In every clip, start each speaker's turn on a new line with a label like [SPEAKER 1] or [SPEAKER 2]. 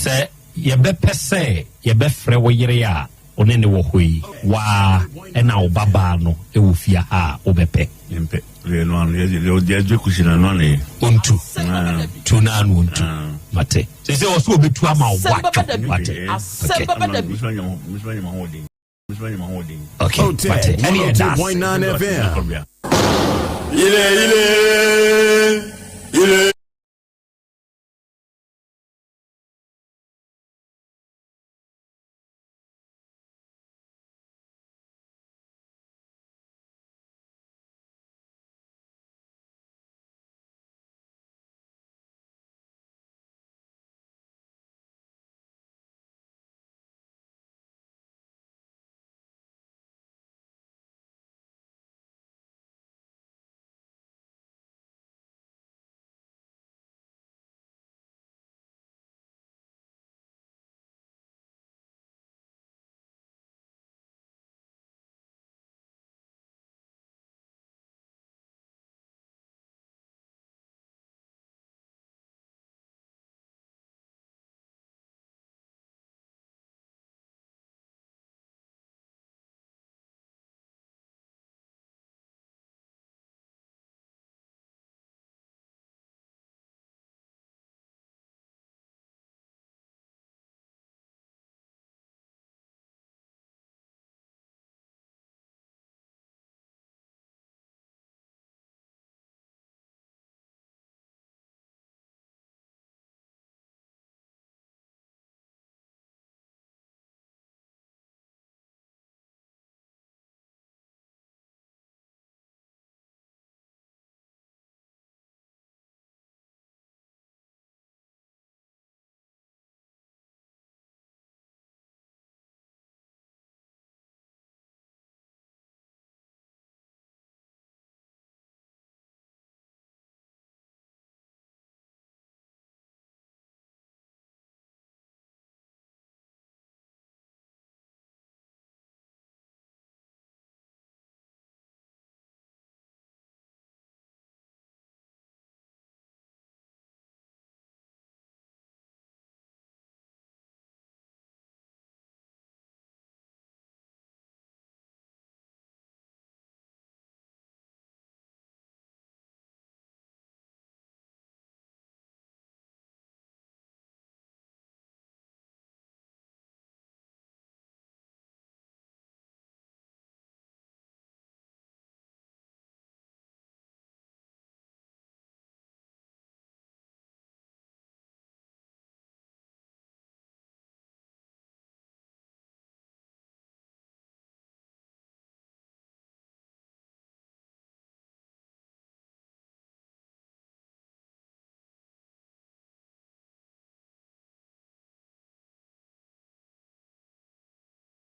[SPEAKER 1] Sɛ yɛbɛpɛ sɛ yɛbɛfrɛ wo yere a wo ne no wɔ hɔ yi, wo ara na wo babaa no wɔ fie ha a, wobɛpɛ?
[SPEAKER 2] Mempɛ. Deɛ ɛno ano, deɛ deɛ kusi no ɛno ano yɛ.
[SPEAKER 1] Ontu. Tu no ano ontu. Mate. Sɛ sɛ ɔsɛ obetu ama wo boatwo. Mate. Okay. Okay. Mate. Ɛne ɛda ase.
[SPEAKER 3] 102.9 FM.
[SPEAKER 2] Ile ile ile.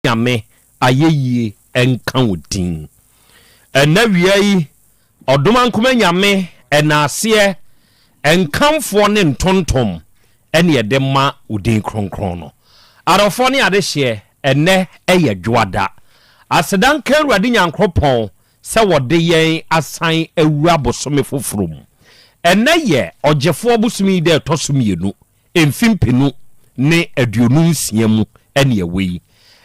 [SPEAKER 1] Nyame ayɛyie nka wo din. Ɛnɛ wia yi, Ɔdomankoma Nyame ɛnaaseɛ, nkamfoɔ ne ntontom ɛne yɛde ma wo din kronkron no. Adɔfoɔ ne adehyeɛ, ɛnɛ ɛyɛ Dwoada. Aseda nka Awurade Nyankoropɔn sɛ wɔde yɛn asan awura bosome foforɔ mu. Ɛnɛ yɛ Ɔgyefoɔ bosome yi da ɛtɔ so mmienu mfe mpenu ne 26 mu ne ɛwɔ yi.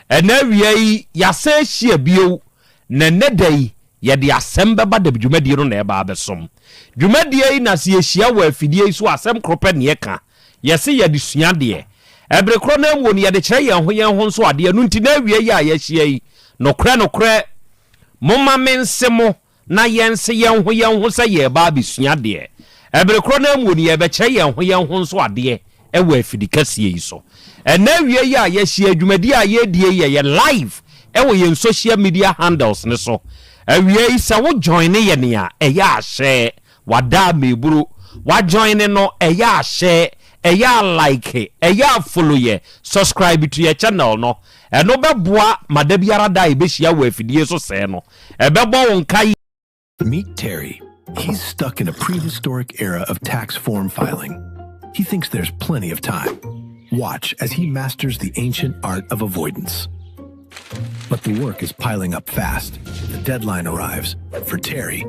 [SPEAKER 1] Ɛnnɛ awia yi, yɛasan ahyia bio, na ɛnnɛ da yi, yɛde asɛm bɛba dɛm dwumadie no na ɛba abɛsom. Dwumadie yi na sɛ yɛhyia wɔ afidie yi so a, asɛm koro pɛ na yɛka. Yɛse yɛde sua adeɛ. Ɛbere korɔ no ara mu no, yɛde kyerɛ yɛn ho yɛn ho nso adeɛ. Ɛno nti, na awia yi a yɛahyia yi, nokorɛ nokorɛ, momma mense mo na yɛnse yɛn ho yɛn ho sɛ yɛreba abɛsua adeɛ. Ɛbere korɔ no ara mu no, yɛrebɛkyerɛ yɛn ho yɛn ho nso adeɛ wɔ afidi kɛseɛ yi so. Ɛnnɛ awia yi a yɛahyia, dwumadie a yɛredie yi, ɛyɛ live wɔ yɛn social media handles no so. Awia yi, sɛ wo joine yɛn a, ɛyɛ ahyɛ, wada ameburo, wa joine no, ɛyɛ ahyɛ, ɛyɛ a like, ɛyɛ a follow yɛ, subscribe to yɛ channel no. Ɛno bɛboa ma da biara da a yɛbɛhyia wɔ afidie so sɛɛ no, ɛbɛbɔ wo nka.
[SPEAKER 3] Meet Terry. He's stuck in a prehistoric era of tax form filing. He thinks there's plenty of time. Watch as he masters the ancient art of avoidance. But the work is piling up fast. The deadline arrives. For Terry,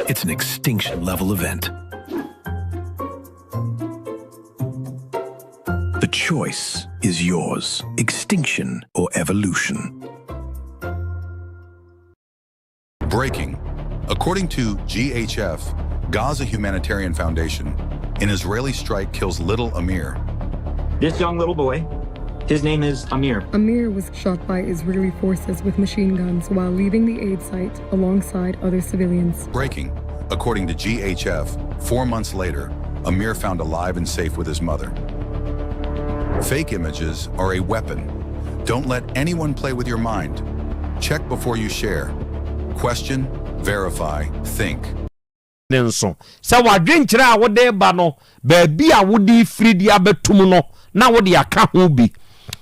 [SPEAKER 3] it's an extinction level event. The choice is yours extinction or evolution.
[SPEAKER 4] Breaking. According to GHF, Gaza Humanitarian Foundation, an Israeli strike kills little Amir.
[SPEAKER 5] This young little boy, his name is Amir.
[SPEAKER 6] Amir was shot by Israeli forces with machine guns while leaving the aid site alongside other civilians.
[SPEAKER 4] Breaking. According to GHF, 4 months later, Amir found alive and safe with his mother. Fake images are a weapon. Don't let anyone play with your mind. Check before you share. Question, verify, think.
[SPEAKER 1] Ne nso, sɛ w'adwenkyerɛ a wode reba no, baabi a wode refiri de abɛtom no na wode aka ho bi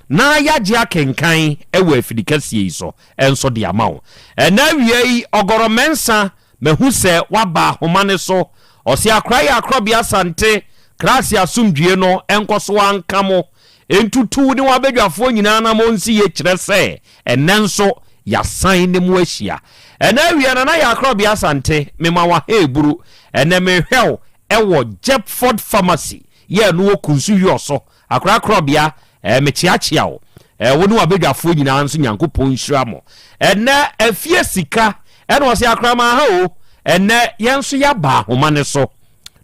[SPEAKER 1] na yɛagye akenkan wɔ afidi kɛseɛ yi so nso de ama wo. Ɛnnɛ awia yi, Ɔgɔrɔ Mensah, mahu sɛ woaba ahoma no so. Ɔse akora yɛ akorɔbea Asante, Krase asomdwie no nkɔ so ara nka mo. Ntutuw ne w'abadwafoɔ nyinaa anammɔn nsi yie kyerɛ sɛ ɛnnɛ nso yɛasan ne mo ahyia. Ɛnnɛ awia Nana Yaa Korɔbea Asante mema wo ahaeburu. Ɛnnɛ mehwɛ wo wɔ Jepford Pharmacy yɛ ɛno wɔ Kunsu Wiɔso. Akora Korɔbea eh, mekyeakyea wo. Eh, wo ne w'abadwafoɔ nyinaa nso Nyankopɔn nhyira mo. Ɛnnɛ afie sika ɛna ɔse akora ma ha o. Ɛnnɛ yɛn nso yɛaba ahoma no so.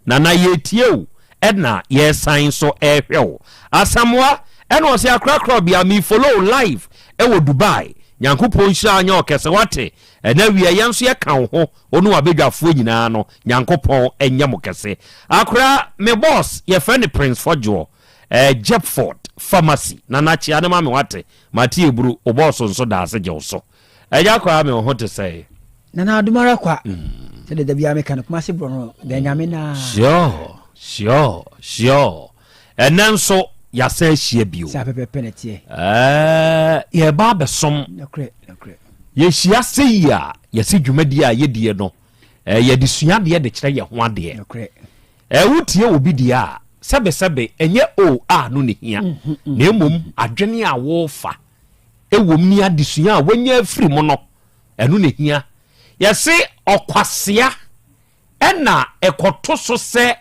[SPEAKER 1] Nana yɛretie wo ɛna yɛresan nso ɛrehwɛ wo. Asamoah ɛna ɔse akora korɔbea me follow wo live ɛwɔ Dubai. Nyankopɔn nhyira wo nyɛ ɔkɛse wate. Ɛna awia yɛn nso yɛka wo ho wo ne wabadwafoɔ nyinaa no Nyankopɔn nyɛ mo kɛse. Akora me boss yɛfrɛ no Prince Fɔdwoɔ ɛɛ Jepford Pharmacy. Nana kyea no ma me wate. Mate eburu wo boss nso daase gye wo so. Agya Kwaa me wo ho te sɛn?
[SPEAKER 7] Nana adom ara kwa. Sɛdeɛ da biara meka no Kumasi borɔ no da Nyame naa.
[SPEAKER 1] Sure sure sure ɛnɛ nso yɛasan ahyia bio.
[SPEAKER 7] Saa pɛpɛpɛ na ɛteɛ.
[SPEAKER 1] Ɛɛ yɛreba abɛsom.
[SPEAKER 7] Nokorɛ nokorɛ.
[SPEAKER 1] Yɛhyia sei a yɛse dwumadie a yɛdie no ɛɛ yɛde sua adeɛ de kyerɛ yɛn ho adeɛ.
[SPEAKER 7] Nokorɛ.
[SPEAKER 1] Ɛɛ wotie obi deɛ a sɛbesɛbe ɛnyɛ o a no na ɛhia na mmom adwene a worefa ɛwom ne adesua a wanya afiri mu no, ɛno na ɛhia. Yɛse ɔkwasea ɛna ɛkɔto so sɛ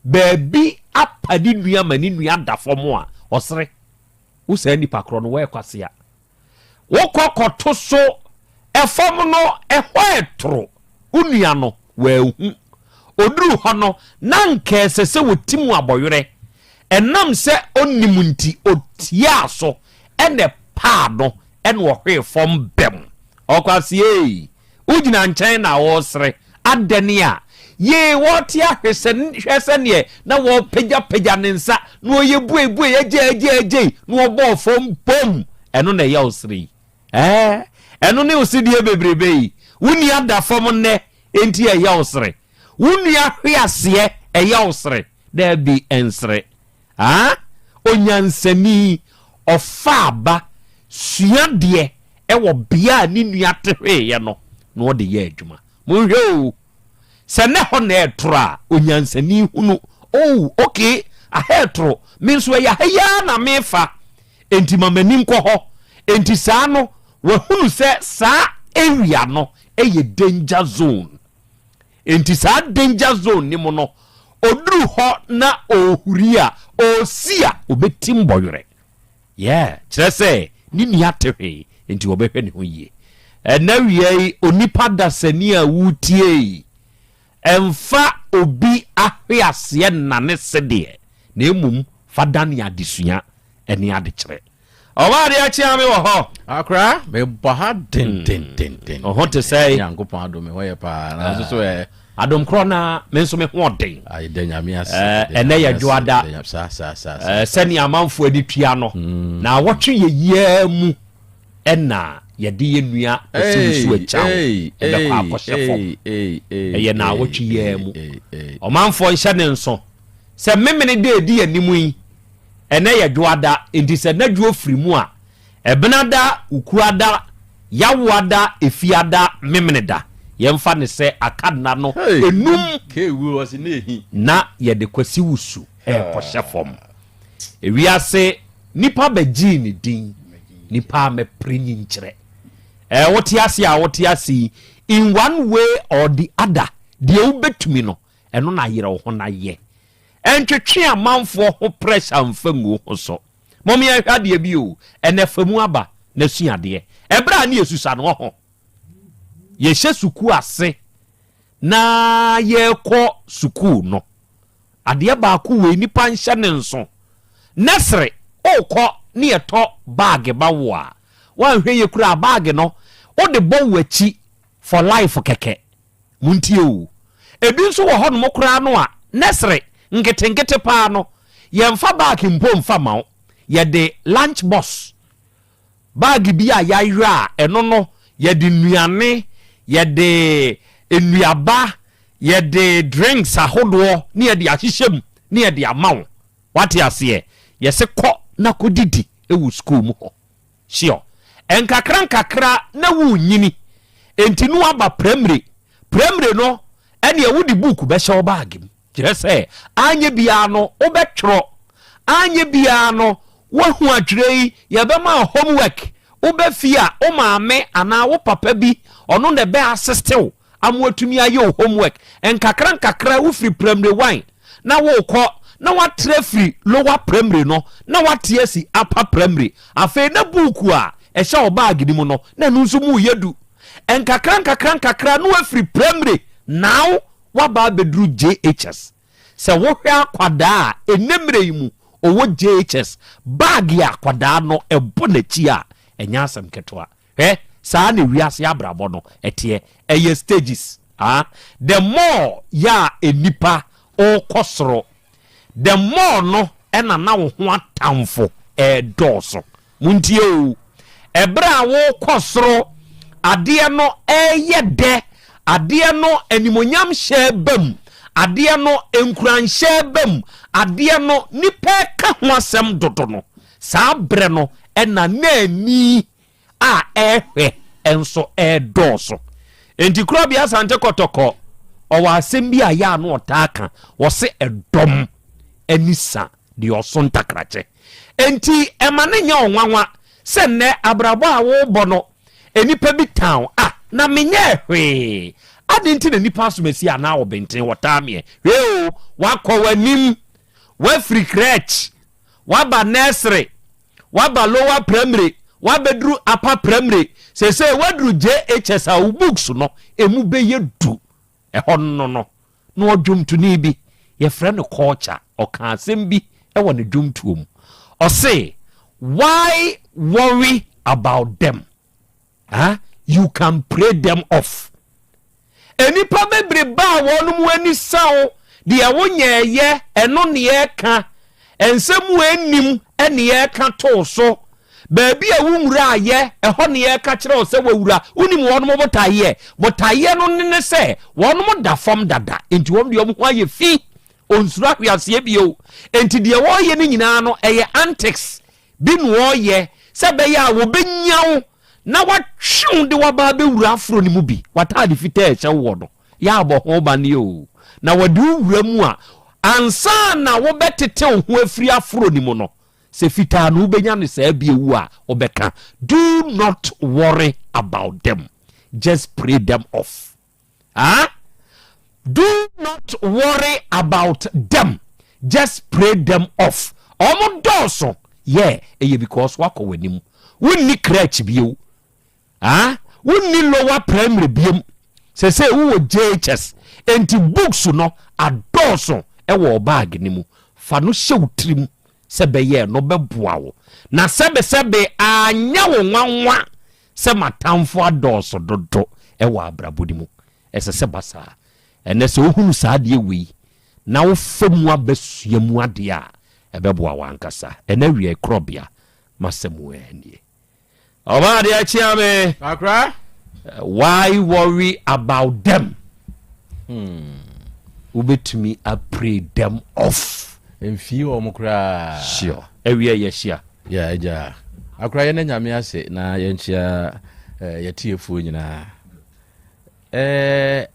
[SPEAKER 1] baabi apa ne nua ma ne nua da fam a, ɔsere. Wo saa nipa korɔ no, woyɛ kwasea. Wokɔ kɔto so ɛfam no, ɛhɔ ɛtoro wo nua no, wanhu. Ɔduruu hɔ no, na anka ɛsɛ sɛ ɔti mu abɔwerɛ. Ɛnam sɛ ɔnnim nti, ɔtiaa so na ɛpaa no na ɔhwee fam bɛm. Ɔkwasea ei, wogyina nkyɛn na woresere. Adɛn a? Yee, wɔrete ahwe sɛ, hwɛ sɛdeɛ na wɔrepagyapagya ne nsa na ɔyɛ buebuei, agyei, agyei, agyei, na ɔbɔɔ fam bom. Ɛno na ɛyɛ wo sere yi. Ɛɛ, ɛno ne wo sedie bebrebe yi. Wo nua da fam nnɛ, enti ɛyɛ wo sere. Wo nua hwe aseɛ, ɛyɛ wo sere. Daabi, ɛnsere. Aa, onyansani, ɔfa aba, sua adeɛ wɔ bea a ne nua te hweeɛ no, na ɔde yɛ adwuma. Monhwɛ o, sɛ na ɛhɔ na ɛretoro a, onyansani hunu, Oh, okay, aha ɛretoro, me nso ɛyɛ ha yi ara na merefa, enti ma m'ani nkɔ hɔ. Enti saa no, wahunu sɛ saa area no yɛ danger zone. Enti saa danger zone no mu no, ɔduru hɔ na ɔrehuri a, ɔresi a, ɔbɛtim bɔwerɛ. Yeah, kyerɛ sɛ ne nua te hwee, enti ɔbɛhwɛ ne ho yie. Ɛnɛ awia yi, onipa dasani a woretie yi, ɛmfa obi ahweaseɛ nnane sedeɛ, na mmom fa dane adesua ne adekyerɛ. Ɔbaa adeɛ akye ame wɔ hɔ.
[SPEAKER 2] Akora mebɔ ha dendendenden.
[SPEAKER 1] Ɔho te sɛ.
[SPEAKER 2] Nyankopɔn adom me hɔ yɛ paa. Na nso so ɛ.
[SPEAKER 1] Adom korɔ na me nso me ho ɔden.
[SPEAKER 2] Ayɛ Nyame ase.
[SPEAKER 1] Ɛnɛ yɛ dwoada.
[SPEAKER 2] Saa saa saa.
[SPEAKER 1] Sɛnea amanfoɔ ani tua no. Na awɔtwe yɛ yiaa mu ɛna yɛde yɛ nua Kwasi Wusu Akyang ɛbɛkɔ akɔhyɛ fam. Ɛyɛ na awɔtwe yiaa mu. Ɔmanfoɔ nhyɛ ne nso sɛ memene da edi anim yi. Ɛnnɛ yɛ Dwoada, enti sɛ na dwo firi mu a, Ɛbenada, Wukuada, Yawoada, Efiada, Memeneda. Yɛmfa no sɛ aka nna no enum na yɛde Kwasi Wusu rekɔhyɛ fam. Ewiase nnipa bɛgyee ne din, nnipa a mɛpere nyinkyerɛ. Ɛɛ, wote ase a wote ase yi, in one way or the other, deɛ wobɛtumi no, ɛno na yerɛ wo ho na yɛ. Ɛntwetwe amanfoɔ ho pressure mfa ngu wo ho so. Mom yɛnhwɛ adeɛ bi o, ɛnɛ fa mu aba na sua adeɛ. Ɛberɛ a ne yɛsusa no ɔho, yɛhyɛ sukuu ase na yɛrekɔ sukuu no, adeɛ baako wei nipa nhyɛ ne nso. Nɛsere, wokɔ ne yɛtɔ baage ba wo a, woanhwɛ yie koraa baage no wode bɔ w'akyi for life kɛkɛ. Montie o. Ebi nso wɔ hɔnom koraa no a, nɛsere nketenkete paa no, yɛmfa bag mpo mfa ma wo. Yɛde lunch box, bag bi a yɛayɔ a ɛno no yɛde nnuane, yɛde nnuaba, yɛde drinks ahodoɔ ne yɛde ahyehyɛ mu ne yɛde ama wo. Wate aseɛ? Yɛse kɔ na kɔdidi wɔ sukuu mu hɔ. Sure. Nkakra nkakra na worenyini. Enti no aba primary. Primary no, ɛneɛ wode book bɛhyɛ wo bag mu. Kyerɛ sɛ, anyɛ biara no wobɛtwerɛ. Anyɛ biara no, woahu atwerɛ yi, yɛbɛma wo homework. Woba fie a, wo maame anaa wo papa bi, ɔno na ɛbɛ assist wo ama watumi ayɛ wo homework. Nkakra nkakra wofiri primary one na wokɔ na watra firi lower primary no na wate asi upper primary. Afei na buuku a ɛhyɛ wo bag no mu no na ɛno nso mu yɛ du. Nkakra nkakra nkakra na wafiri primary now waba abɛduru JHS. Sɛ wohwɛ akwadaa a ɛnnɛ mmerɛ yi mu ɔwɔ JHS, bag a akwadaa no ɛbɔ n'akyi a, ɛnyɛ asɛm ketewa. Hwɛ, saa na wiase abrabɔ no ɛteɛ. Ɛyɛ stages. Ah, the more yɛ a nnipa ɔrekɔ soro, the more no ɛna na wo ho atamfo ɛredɔɔso. Montie o, ɛberɛ a worekɔ soro, adeɛ no ɛreyɛ dɛ, adeɛ no animonyam hyɛ ba mu, adeɛ no nkuranhyɛ ba mu, adeɛ no nipa ɛka ho asɛm dodo no, saa berɛ no ɛna na ani a ɛrehwɛ nso ɛredɔɔso. Enti Korɔbea Asante Kɔtɔkɔ ɔwɔ asɛm bi a yɛ ano ɔtaa ka, wɔse ɛdɔm ani sa deɛ ɔso ntakrakyɛ. Enti ɛma no nyɛ ɔnwanwa sɛ nnɛ abrabɔ a worebɔ no, nnipa bi tan wo. Ah, na menyɛɛ hwee. Adɛn nti na nnipa asomasi anaa ɔbenten wɔtaa meɛ? Hwɛ o, woakɔ w'anim, woafiri crèche, woaba nursery, woaba lower primary, woabɛduru upper primary, seesei woaduru JHS a wo books no, emu bɛyɛ du. Ɛhɔ no no, na ɔdwomtoni bi, yɛfrɛ no Culture, ɔka asɛm bi wɔ ne dwomtoɔ mu. Ɔse, why worry about them? Huh? You can pray them off. Nnipa bebrebe a wɔn mu ani sa wo, deɛ wonyɛɛyɛ, ɛno ne ɛka, nsɛm mu anim ne ɛka too so. Baabi a wonwura ayɛ, ɛhɔ ne ɛka kyerɛ wo sɛ wawura. Wonim wɔn mo botaeɛ. Botaeɛ no ne ne sɛ, wɔn mo da fam dada, nti wɔn deɛ wɔn ho ayɛ fi. Onsuro ahweaseɛ bio. Nti deɛ wɔreyɛ no nyinaa no, ɛyɛ antics bi na wɔreyɛ sɛ ɛbɛyɛ a wɔbɛnya wo na watwe wo de waba abɛwura aforo no mu bi. W'ataade fitaa a ɛhyɛ woɔ no, yɛ abɔ ho ban o. Na wɔde wo wura mu a, ansa na wobɛtete wo ho afiri aforo no mu no, sɛ fitaa no wobɛnya no saa bio a, wobɛka. Do not worry about them. Just pray them off. Huh? Do not worry about them. Just pray them off. Ɔmo dɔɔso. Yeah, ɛyɛ because wakɔ w'anim. Wonni crèche bio. Ah, wonni lower primary biom. Sɛ wowɔ JHS. Enti books no adɔɔso ɛwɔ bag ne mu. Fa no hyɛ wo tirim sɛ bɛyɛ no bɛboa wo. Na sɛbesɛbe anyɛ wo nwanwa sɛ matamfo adɔɔso dodo ɛwɔ abrabɔ no mu. Ɛsɛ sɛ ba saa. Ɛnɛ sɛ wohunu saa adeɛ wei na wofa mu abɛsua mu adeɛ a, ɛbɛboa wo ankasa. Ɛnɛ wie korɔbea masɛm wɔ nie. Ɔbaa adeɛ kyea me.
[SPEAKER 8] Akra.
[SPEAKER 1] Why worry about them? Wobɛtumi apray them off.
[SPEAKER 8] Mfii wɔn koraa.
[SPEAKER 1] Sure. Awie yɛhyia.
[SPEAKER 8] Ya agya. Akora yɛn Nyame ase na yɛnkyia yɛtiefoɔ nyinaa.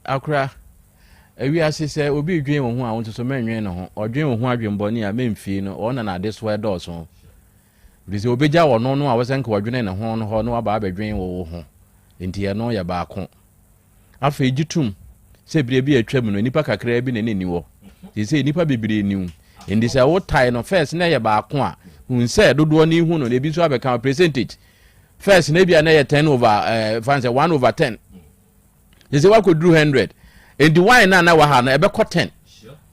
[SPEAKER 8] Akora, ewiase sɛ obi dwen wo ho a wo nso so mɛnwen ne ho. Ɔdwen wo ho adwenbɔne a mɛmfii no, ɔno na n'adesoa ɛdɔɔso. Ɛfiri sɛ obɛgya ɔno no a wɔsɛ nka ɔdwene ne ho no hɔ na waba abɛdwen wo wo ho. Nti ɛno yɛ baako. Afei gye tom sɛ berɛ bi a atwa mu no nnipa kakraa bi na ne ni wɔ. Seesei nnipa bebree ni wo. Nti sɛ wotae no first na ɛyɛ baako a, Hu sɛ dodoɔ no hu no na ebi nso abɛka percentage. First na ebi a na yɛ 10 over fan sɛ 1 over 10, sɛ wakɔduru 100, nti one na na wɔ ha no ɛbɛkɔ 10.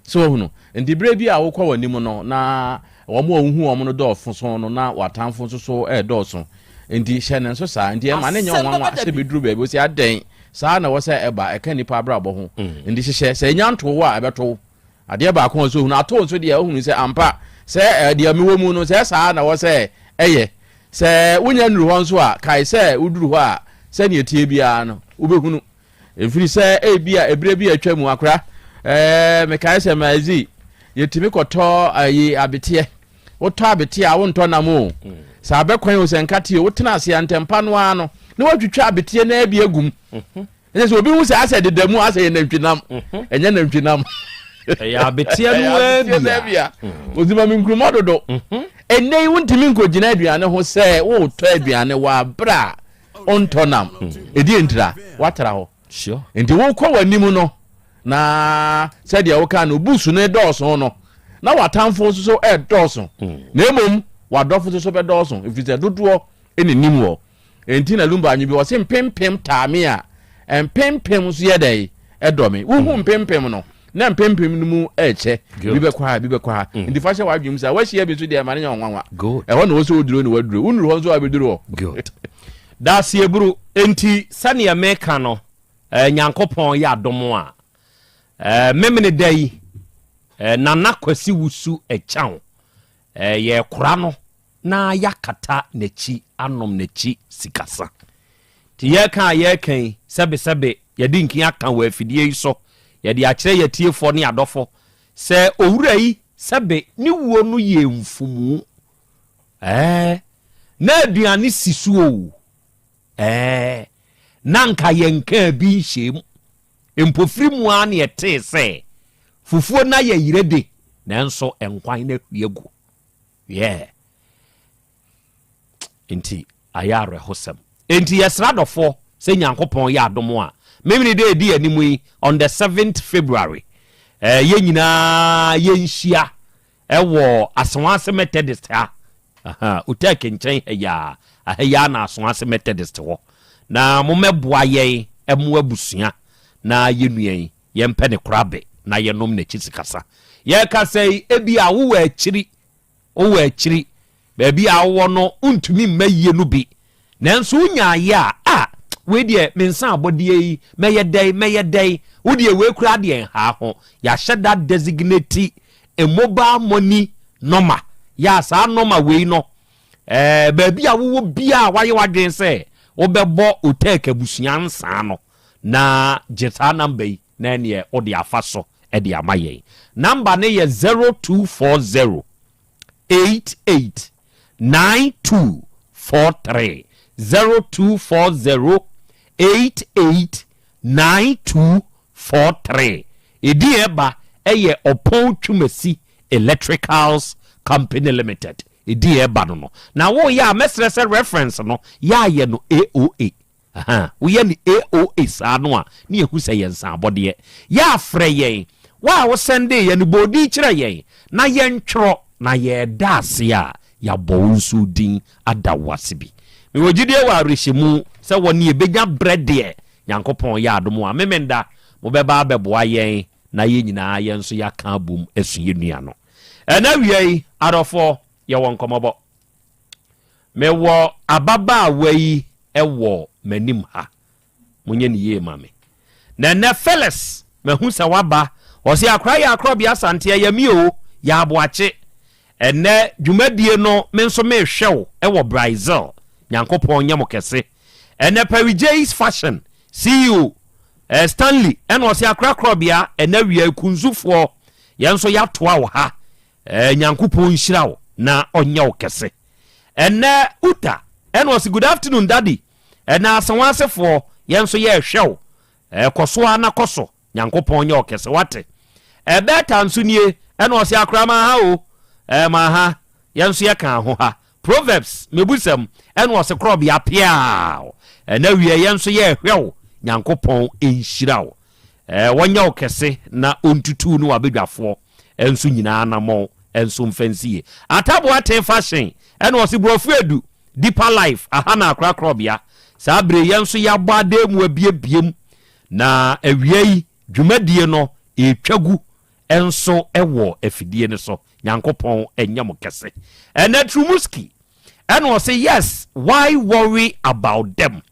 [SPEAKER 8] So ohunu nti berɛ bi a wokɔ w'anim no na wɔn a wohu wɔn no dɔɔso so no, na w'atamfo nso so ɛɛdɔɔso. Nti hyɛ ne nso saa nti ɛma ne nyɛ
[SPEAKER 9] Asɛm
[SPEAKER 8] nwanwa
[SPEAKER 9] bɛba da
[SPEAKER 8] sɛ
[SPEAKER 9] bi.
[SPEAKER 8] bɛduru baabi o sɛ adɛn saa na wɔ sɛ ɛba ɛka nipa abrabɔ ho. Nti hyehyɛ sɛ ɛnya nto wo a, ɛbɛto wo. Adeɛ baako a nso ohunu ato nso deɛ, ohunu sɛ ampa sɛ deɛ mewɔ mu no sɛ saa na wɔ sɛ ɛyɛ. Sɛ wonya nnuru hɔ nso a, kae sɛ woduru hɔ a, sɛnea tie biara no wobɛhunu, ɛfiri sɛ ebi a ebire bi a atwa mu akora mekae sɛ maazi yɛtumi kɔtɔ ayi abeteɛ. Wotɔ abeteɛ a, wontɔ nam o, sɛ abɛkwan o, sɛ nkateɛ o, wotena ase a, ntɛmpa no ara no na woatwitwa abeteɛ no bi agum. Ɛsɛ sɛ obi hu sɛ asɛ deda mu, asɛ yɛ nantwinam. Ɛnyɛ nantwinam.
[SPEAKER 1] Ɛyɛ abeteɛ no.
[SPEAKER 8] Ɛyɛ abeteɛ no.
[SPEAKER 1] Abia.
[SPEAKER 8] Abia ozima mi nkuruma dodo. Ɛnɛ yi wontumi nkɔgyina aduane ho sɛ wotɔ aduane wɔ aberɛ a ɔntɔ nam. Ɛdi ntira woatra hɔ. Nti wokɔ w'anim no na sɛdeɛ woka no, busu no dɔɔso no na w'atamfo nso so ɛdɔɔso, na mmom w'adɔfo nso so bɛdɔɔso, ɛfiri sɛ dodoɔ ɛne nim wɔ. Enti na Lumba anwe bi wɔ se mpempem taame a, mpempem nso yɛ dɛ ɛdɔ me. Wohu mpempem no na mpempem no mu ɛkyɛ, bi bɛkɔ ha, bi bɛkɔ ha. Nti fa hyɛ w'adwene mu sɛ wahyia bi nso deɛ, ɛma no nyɛ ɔnwanwa. Ɛhɔ na wɔ sɛ woduro ne waduro, wonuru hɔ nso a, bɛduru hɔ.
[SPEAKER 1] Good. Daseɛburu. Enti sɛneɛ meka no, Nyankopɔn yɛ adom a, memene da yi, Nana Kwasi Wusu Ɛkyɛw, yɛkora no na yɛakata n'akyi anom n'akyi sikasa. Nti yɛka a yɛreka yi, sɛbesɛbe yɛde nkin aka wɔ afidie yi so, yɛde akyerɛ yɛtiefoɔ ne adɔfo sɛ owura yi, sɛbe ne wuo no yɛ mfumu. Na aduane si so o, na nka yɛnkaa bi nhyɛ mu. Mpofiri mu ara na yɛtee sɛ fufuo no ayɛ yerɛ de, nanso nkwan no ahwie agu. Yeah. Nti ayɛ awerɛhosɛm. Enti yɛsrɛ adɔfoɔ sɛ Nyankopɔn yɛ adom a, memene dɛ ɛdi anim yi, on the 7th February, yɛn nyinaa yɛnhyia ɛwɔ Asawase Methodist ha. Aha, Utek nkyɛn ha yi ara, aha yi ara na Asawase Methodist wɔ. Na mommɛboa yɛn ɛmo abusua na yɛn nua yi, yɛmpɛ ne korabe na yɛnom n'akyi sikasa. Yɛrekasa yi, ebi a wowɔ akyiri, wowɔ akyiri, baabi a wowɔ no wontumi mma yie no bi, nanso wonyaayɛ a, a wei deɛ me nsa abɔdeɛ yi mɛyɛ dɛn, mɛyɛ dɛn? Wo deɛ wei koraa deɛ nhaa ho. Yɛahyɛ da designate a mobile money number. Yɛ a saa number wei no, baabi a wowɔ biaa a wayɛ w'adwene sɛ wobɛbɔ Otec abusua nsaa no, na gye saa number yi na ɛneɛ wode afa so de ama yɛn. Number no yɛ 0240 88 9243, 0240 88 9243. Ɛdin ɛba ɛyɛ Ɔpɔn Twumasi Electricals Company Limited. Ɛdin ɛba no, na woyɛ a, mɛsrɛ sɛ reference no yɛayɛ no AOA. Aha, woyɛ no AOA saa no a, ne yɛhu sɛ yɛ nsaabɔdeɛ. Yɛ afrɛ yɛn wo a wosɛndee yɛ no, bɔɔdin kyerɛ yɛn na yɛntwerɛ na yɛda ase a yɛabɔ wo nso din ada wo ase bi. Mewɔ gyidie wɔ awerɛhyɛmu sɛ wɔ ne yɛbɛnya berɛ deɛ, Nyankopɔn yɛ adom a, memenda mobɛba abɛboa yɛn na yɛn nyinaa yɛn nso yɛaka abom asu yɛn nua no. Ɛna wia yi, adɔfoɔ, yɛwɔ nkɔmmɔbɔ. Mewɔ ababaawa yi wɔ m'anim ha. Monyɛ ne yie ma me. Na ɛnɛ Phyllis, mahu sɛ waba. Ɔse akora yɛ akorɔbea Asante, ɛyɛ me o, yɛ aboakye. Ɛnɛ dwumadie no me nso mehwɛ wo wɔ Brazil. Nyankopɔn nyɛ mo kɛse. Ɛnɛ Perry J's Fashion CEO Stanley ɛna ɔse akora korɔbea, ɛnɛ wia kunzufoɔ yɛn nso yɛatoa wo ha. Nyankopɔn nhyira wo na ɔnyɛ wo kɛse. Ɛnɛ Uta ɛna ɔse good afternoon daddy. Ɛnɛ Asewasefoɔ yɛn nso yɛrehwɛ wo. Kɔ so ara na kɔ so. Nyankopɔn nyɛ ɔkɛse wate. Ɛbɛta nso nie ɛna ɔse akora ma ha o. Ma ha yɛn nso yɛka ho ha. Proverbs mebusɛm ɛna ɔse korɔbea peaw. Ɛnɛ wie yɛn nso yɛrehwɛ wo. Nyankopɔn nhyira wo. Wɔnyɛ wo kɛse na ɔntutu ne wabadwafoɔ nso nyinaa anammɔn. nso mfa nsi yie. Ataboa Tee Fashion ɛna ɔse Borɔfo Edu, Deeper Life, aha na akorakorɔbea. Saa bere yɛn nso yɛabɔ adan mu abiebiem na awia yi dwumadie no ɛretwa gu nso wɔ afidie no so. Nyankopɔn nyɛ mo kɛse. Ɛnɛ Trumuski ɛna ɔse yes why worry about them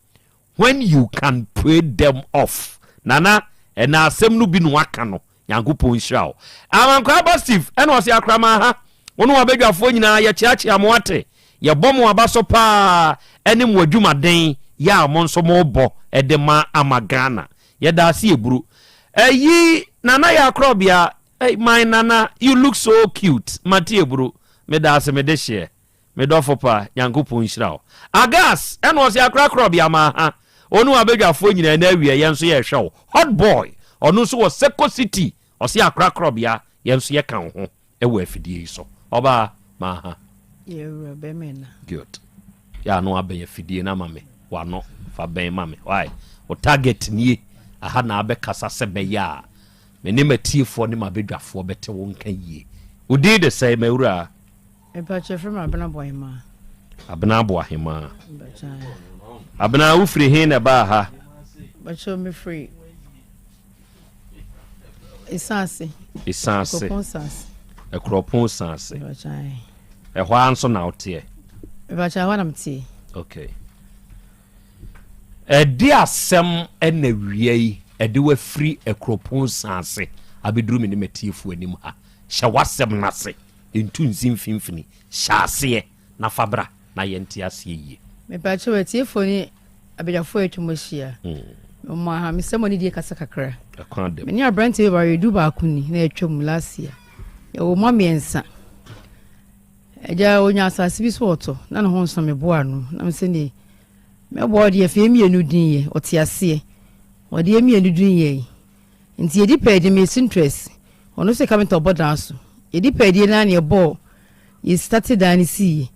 [SPEAKER 1] when you can pray them off. Nana ɛnɛ asɛm no bi na waka no. Nyankopɔn nhyira wo. Amankwaa ba Steve ɛna ɔse Akraman ha wo ne wabadwafoɔ nyinaa yɛkyeakyea mo ate yɛbɔ mo aba so paa ɛne mo adwumaden yɛ a mo nso mo bɔ ɛde ma ama Ghana yɛda ase eburu ɛyi Nana yɛ akorɔbea hey, my Nana you look so cute mate eburu meda ase mede hyeɛ Me dɔfo pa, Nyankopɔn nhyira wo. Agas, ɛna ɔse akora korɔbea ma ha. Wo ne w'abadwafoɔ nyinaa ɛnɛ awia yɛn nso yɛrehwɛ wo. Hot boy, ɔno nso wɔ Seko City, ɔse akora korɔbea yɛn nso yɛka wo ho wɔ afidie yi so. Ɔbaa, ma ha.
[SPEAKER 9] Yɛ wura bɛmɛ na.
[SPEAKER 1] Good. Yɛ ano abɛn afidie no ama me. W'ano, fa bɛn ma me. Why? Wo target nie. Aha na abɛkasa sɛ bɛyɛ a me ne m'atiefoɔ ne m'abadwafoɔ bɛte wo nka yie. Wo din de sɛn, m'awuraa?
[SPEAKER 9] Mpakyɛ frɛ me Abena Boahemaa.
[SPEAKER 1] Abena Boahemaa. Abena wo firi he na ɛbaa ha?
[SPEAKER 9] Mpakyɛ me firi Esaase.
[SPEAKER 1] Esaase.
[SPEAKER 9] Ɛkuropɔn Saase.
[SPEAKER 1] Ɛkuropɔn Saase. Ɛhɔ ara nso na woteɛ?
[SPEAKER 9] Mpakyɛ ɛhɔ na meteɛ.
[SPEAKER 1] Okay. Ɛde asɛm ɛna wia yi ɛde wafiri Ɛkuropɔn Saase abɛduru me ne matiefoɔ anim ha. Hyɛ w'asɛm no ase. Ntu nsi mfimfini. Hyɛ aseɛ na fa bra na yɛnte aseɛ yie.
[SPEAKER 9] Mepakyɛw atiefoɔ ne abadwafoɔ a atwa mu ahyia. Mewɔ ha, mesrɛ mo anidie kasa kakra.
[SPEAKER 1] Ɛkwan dɛm.
[SPEAKER 9] Me ne aberanteɛ bi ware du baako ni na atwa mu last year. Yɛwɔ mma mmiɛnsa. Agya ɔnya asase bi so ɔtɔ na ne ho nso meboa ano. Na mesɛ ne mɛboa ɔde afei mmienu din yɛ ɔte aseɛ. Ɔde mmienu din yɛ yi. Nti yɛdi pɛɛ de mesi interest. Ɔno nso yɛ carpenter ɔbɔ dan so. Yɛdi pɛɛ die no ara na yɛbɔɔ yɛ starte dan no siiɛ.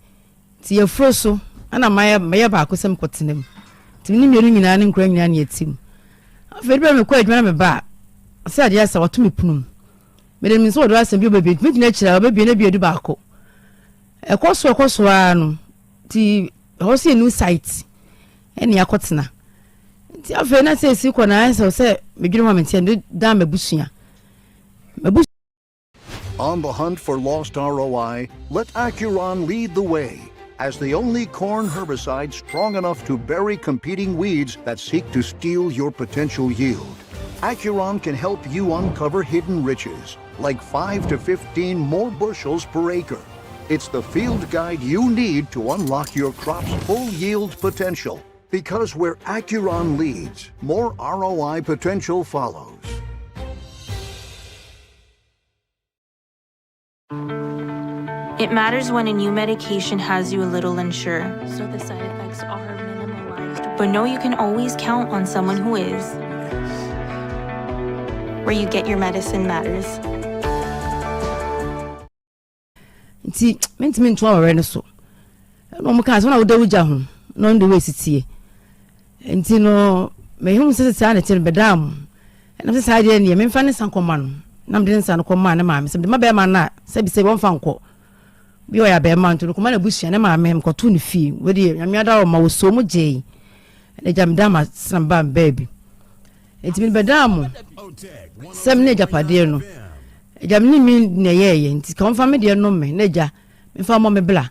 [SPEAKER 9] Nti yɛforo so ɛna mayɛ mɛyɛ baako sɛ mekɔtena mu. Nti me ne mmienu nyinaa ne nkwadaa nyinaa na yɛte mu. Afei de berɛ a mekɔ adwuma na meba a, ɔsɛ adeɛ asa wato me pono mu. Mede menim sɛ ɔdɔ asɛm bi ɔbɛbie nti megyina akyire a ɔbɛbie na bie du baako. Ɛkɔ so ɛkɔ so ara no nti ɛhɔ nso yɛ new site ɛne yɛakɔtena. Nti afei na sɛ esi kɔ na ayɛ sɛ sɛ medwene ho a mente ɛno dan m'abusua. M'abusua.
[SPEAKER 10] On the hunt for lost ROI, let Acuron lead the way as the only corn herbicide strong enough to bury competing weeds that seek to steal your potential yield. Acuron can help you uncover hidden riches, like 5 to 15 more bushels per acre. It's the field guide you need to unlock your crop's full yield potential. Because where Acuron leads, more ROI potential follows.
[SPEAKER 11] It matters when a new medication has you a little unsure. So the side effects are minimalized. But know you can always count on someone who is. Where you get your medicine matters.
[SPEAKER 9] Nti mentumi nto awareɛ no so. Ɛna wɔn kaa sɛ wɔn a woda wogya ho na ɔno de wo esitie. Nti no mehu sɛ saa na ɛte no bɛdaa mo. Ɛna sɛ saa deɛ neɛ memfa ne nsa nkɔma no. Na mede ne nsa no kɔmaa ne maame sɛ mede ma bɛrima no a sɛbi sɛ wɔmfa nkɔ. Bi ɔyɛ abɛrima nti no kɔma n'abusua ne maame mekɔtoo ne fie. Wei deɛ nyame ada wɔ ma wɔsoo mu gyee. Ɛna gya meda ma sena meba baabi. Nti mede bɛdaa mo sɛ me ne agyapadeɛ no. Agya me ne me na ɛyɛɛyɛ nti ka wɔmfa me deɛ nom me na agya memfa mmɔ me bla.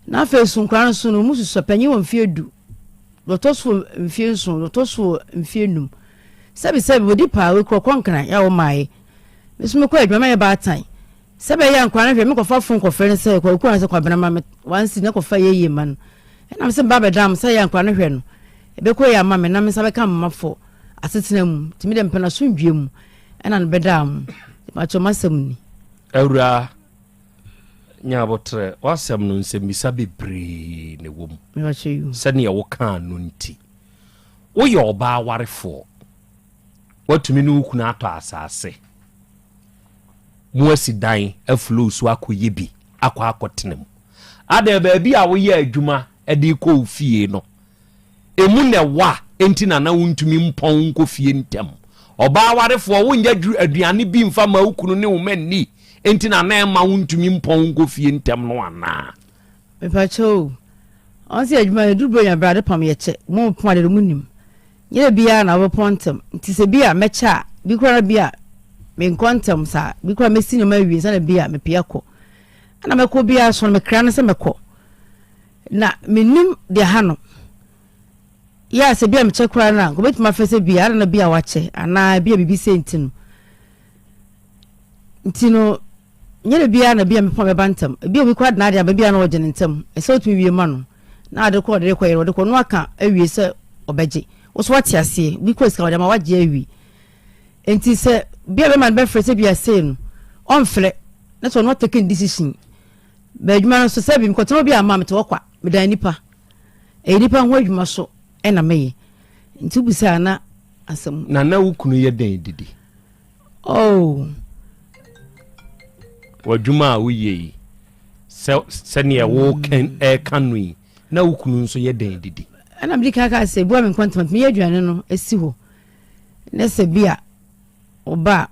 [SPEAKER 9] Na afei so nkwadaa no so no wɔn susua panyin wɔ mfeɛ du, deɛ ɔtɔ so wɔ mfeɛ nson, deɛ ɔtɔ so wɔ mfeɛ num. Sɛbi sɛbi wɔdi paa wɔkura kɔnkran yɛ a wɔmaeɛ. Me nso mekɔ adwuma mɛyɛ baatan. Sɛ ɛbɛyɛ a nkwadaa no hwɛ mekɔfa fon kɔfrɛ no sɛ kwaku anasɛ kwabena ma me wansi na kɔfa yɛyie ma no. Ɛnam sɛ meba abɛda mo sɛ yɛ a nkwadaa no hwɛ no ɛbɛkɔ yie ama me na me nsa bɛka me mma fɔ asetena mu. Nti me deɛ mepɛ no asomdwoeɛ mu ɛna no bɛdaa mo. Mpakyɛw m'asɛm ni.
[SPEAKER 1] Awuraa, nya aboterɛ. W'asɛm no, nsɛmmisa bebree na ɛwɔ mu. Sɛdeɛ wokaa no nti. Woyɛ ɔbaa warefoɔ. Woatumi ne wo kunu atɔ asase. Moasi dan aflow so akɔyɛ bi akɔ akɔtena mu. Adɛn, baabi a woyɛ adwuma de rekɔ wo fie no, Emu na ɛwɔ a enti na na wontumi mpɔn nkɔ fie ntɛm. Ɔbaa warefoɔ, wonyɛ aduane bi mfa mma wo kunu ne wo mma nni. Enti na na ɛmma wontumi mpɔn nkɔ fie ntɛm no anaa?
[SPEAKER 9] Mepakyɛw o, ɔn sɛ adwuma no ɛduru Buronya berɛ a ade pam yɛ kyɛ, mo pɔn ade no mo nim. Nyɛ da biara na wobɛpɔn ntɛm, nti sɛ bi a mɛkyɛ a, bi koraa na bi a menkɔ ntɛm saa, bi koraa mɛsi nneɛma awie nsa na bi a mepue akɔ. Ɛna mɛkɔ biara so no mekra no sɛ mɛkɔ. Na mennim deɛ ha no. Yɛ a sɛ bi a mekyɛ koraa no a, nka obɛtumi afrɛ sɛ bi a ada na bi a wakyɛ anaa bi a biribi sɛ nti no. Nti no, nyɛ da biara na bi a mepɔn bɛba ntɛm. Ebi a obi koraa de n'ade aba, bi a na ɔgye no ntɛm. Ɛsɛ sɛ wotumi wie ma no. Na ade kɔ ɔde rekɔ yɛ no, ɔde kɔ no aka awie sɛ ɔbɛgye. Wo so wate aseɛ. Obi kɔ sika ɔde ama wagye awie. Nti sɛ bi a bɛma no bɛfrɛ sɛ bi a sei no, ɔmfrɛ. Na sɛ ɔno atake ne decision. Bɛ adwuma no nso sɛ bi mekɔtena obi ama mete hɔ kwa. Medan nipa. Ɛyɛ nipa ho adwuma so ɛna meyɛ. Nti wobisa a na asɛm.
[SPEAKER 1] Na na wo kunu yɛ dɛn didi?
[SPEAKER 9] Oh.
[SPEAKER 1] W'adwuma a woyɛ yi, sɛ sɛnea woka ɛka no yi, na wo kunu nso yɛ dɛn didi?
[SPEAKER 9] Ɛna mede kan kaa sɛ bua me nkɔntɛm meyɛ aduane no si hɔ na sɛ bi a ɔba a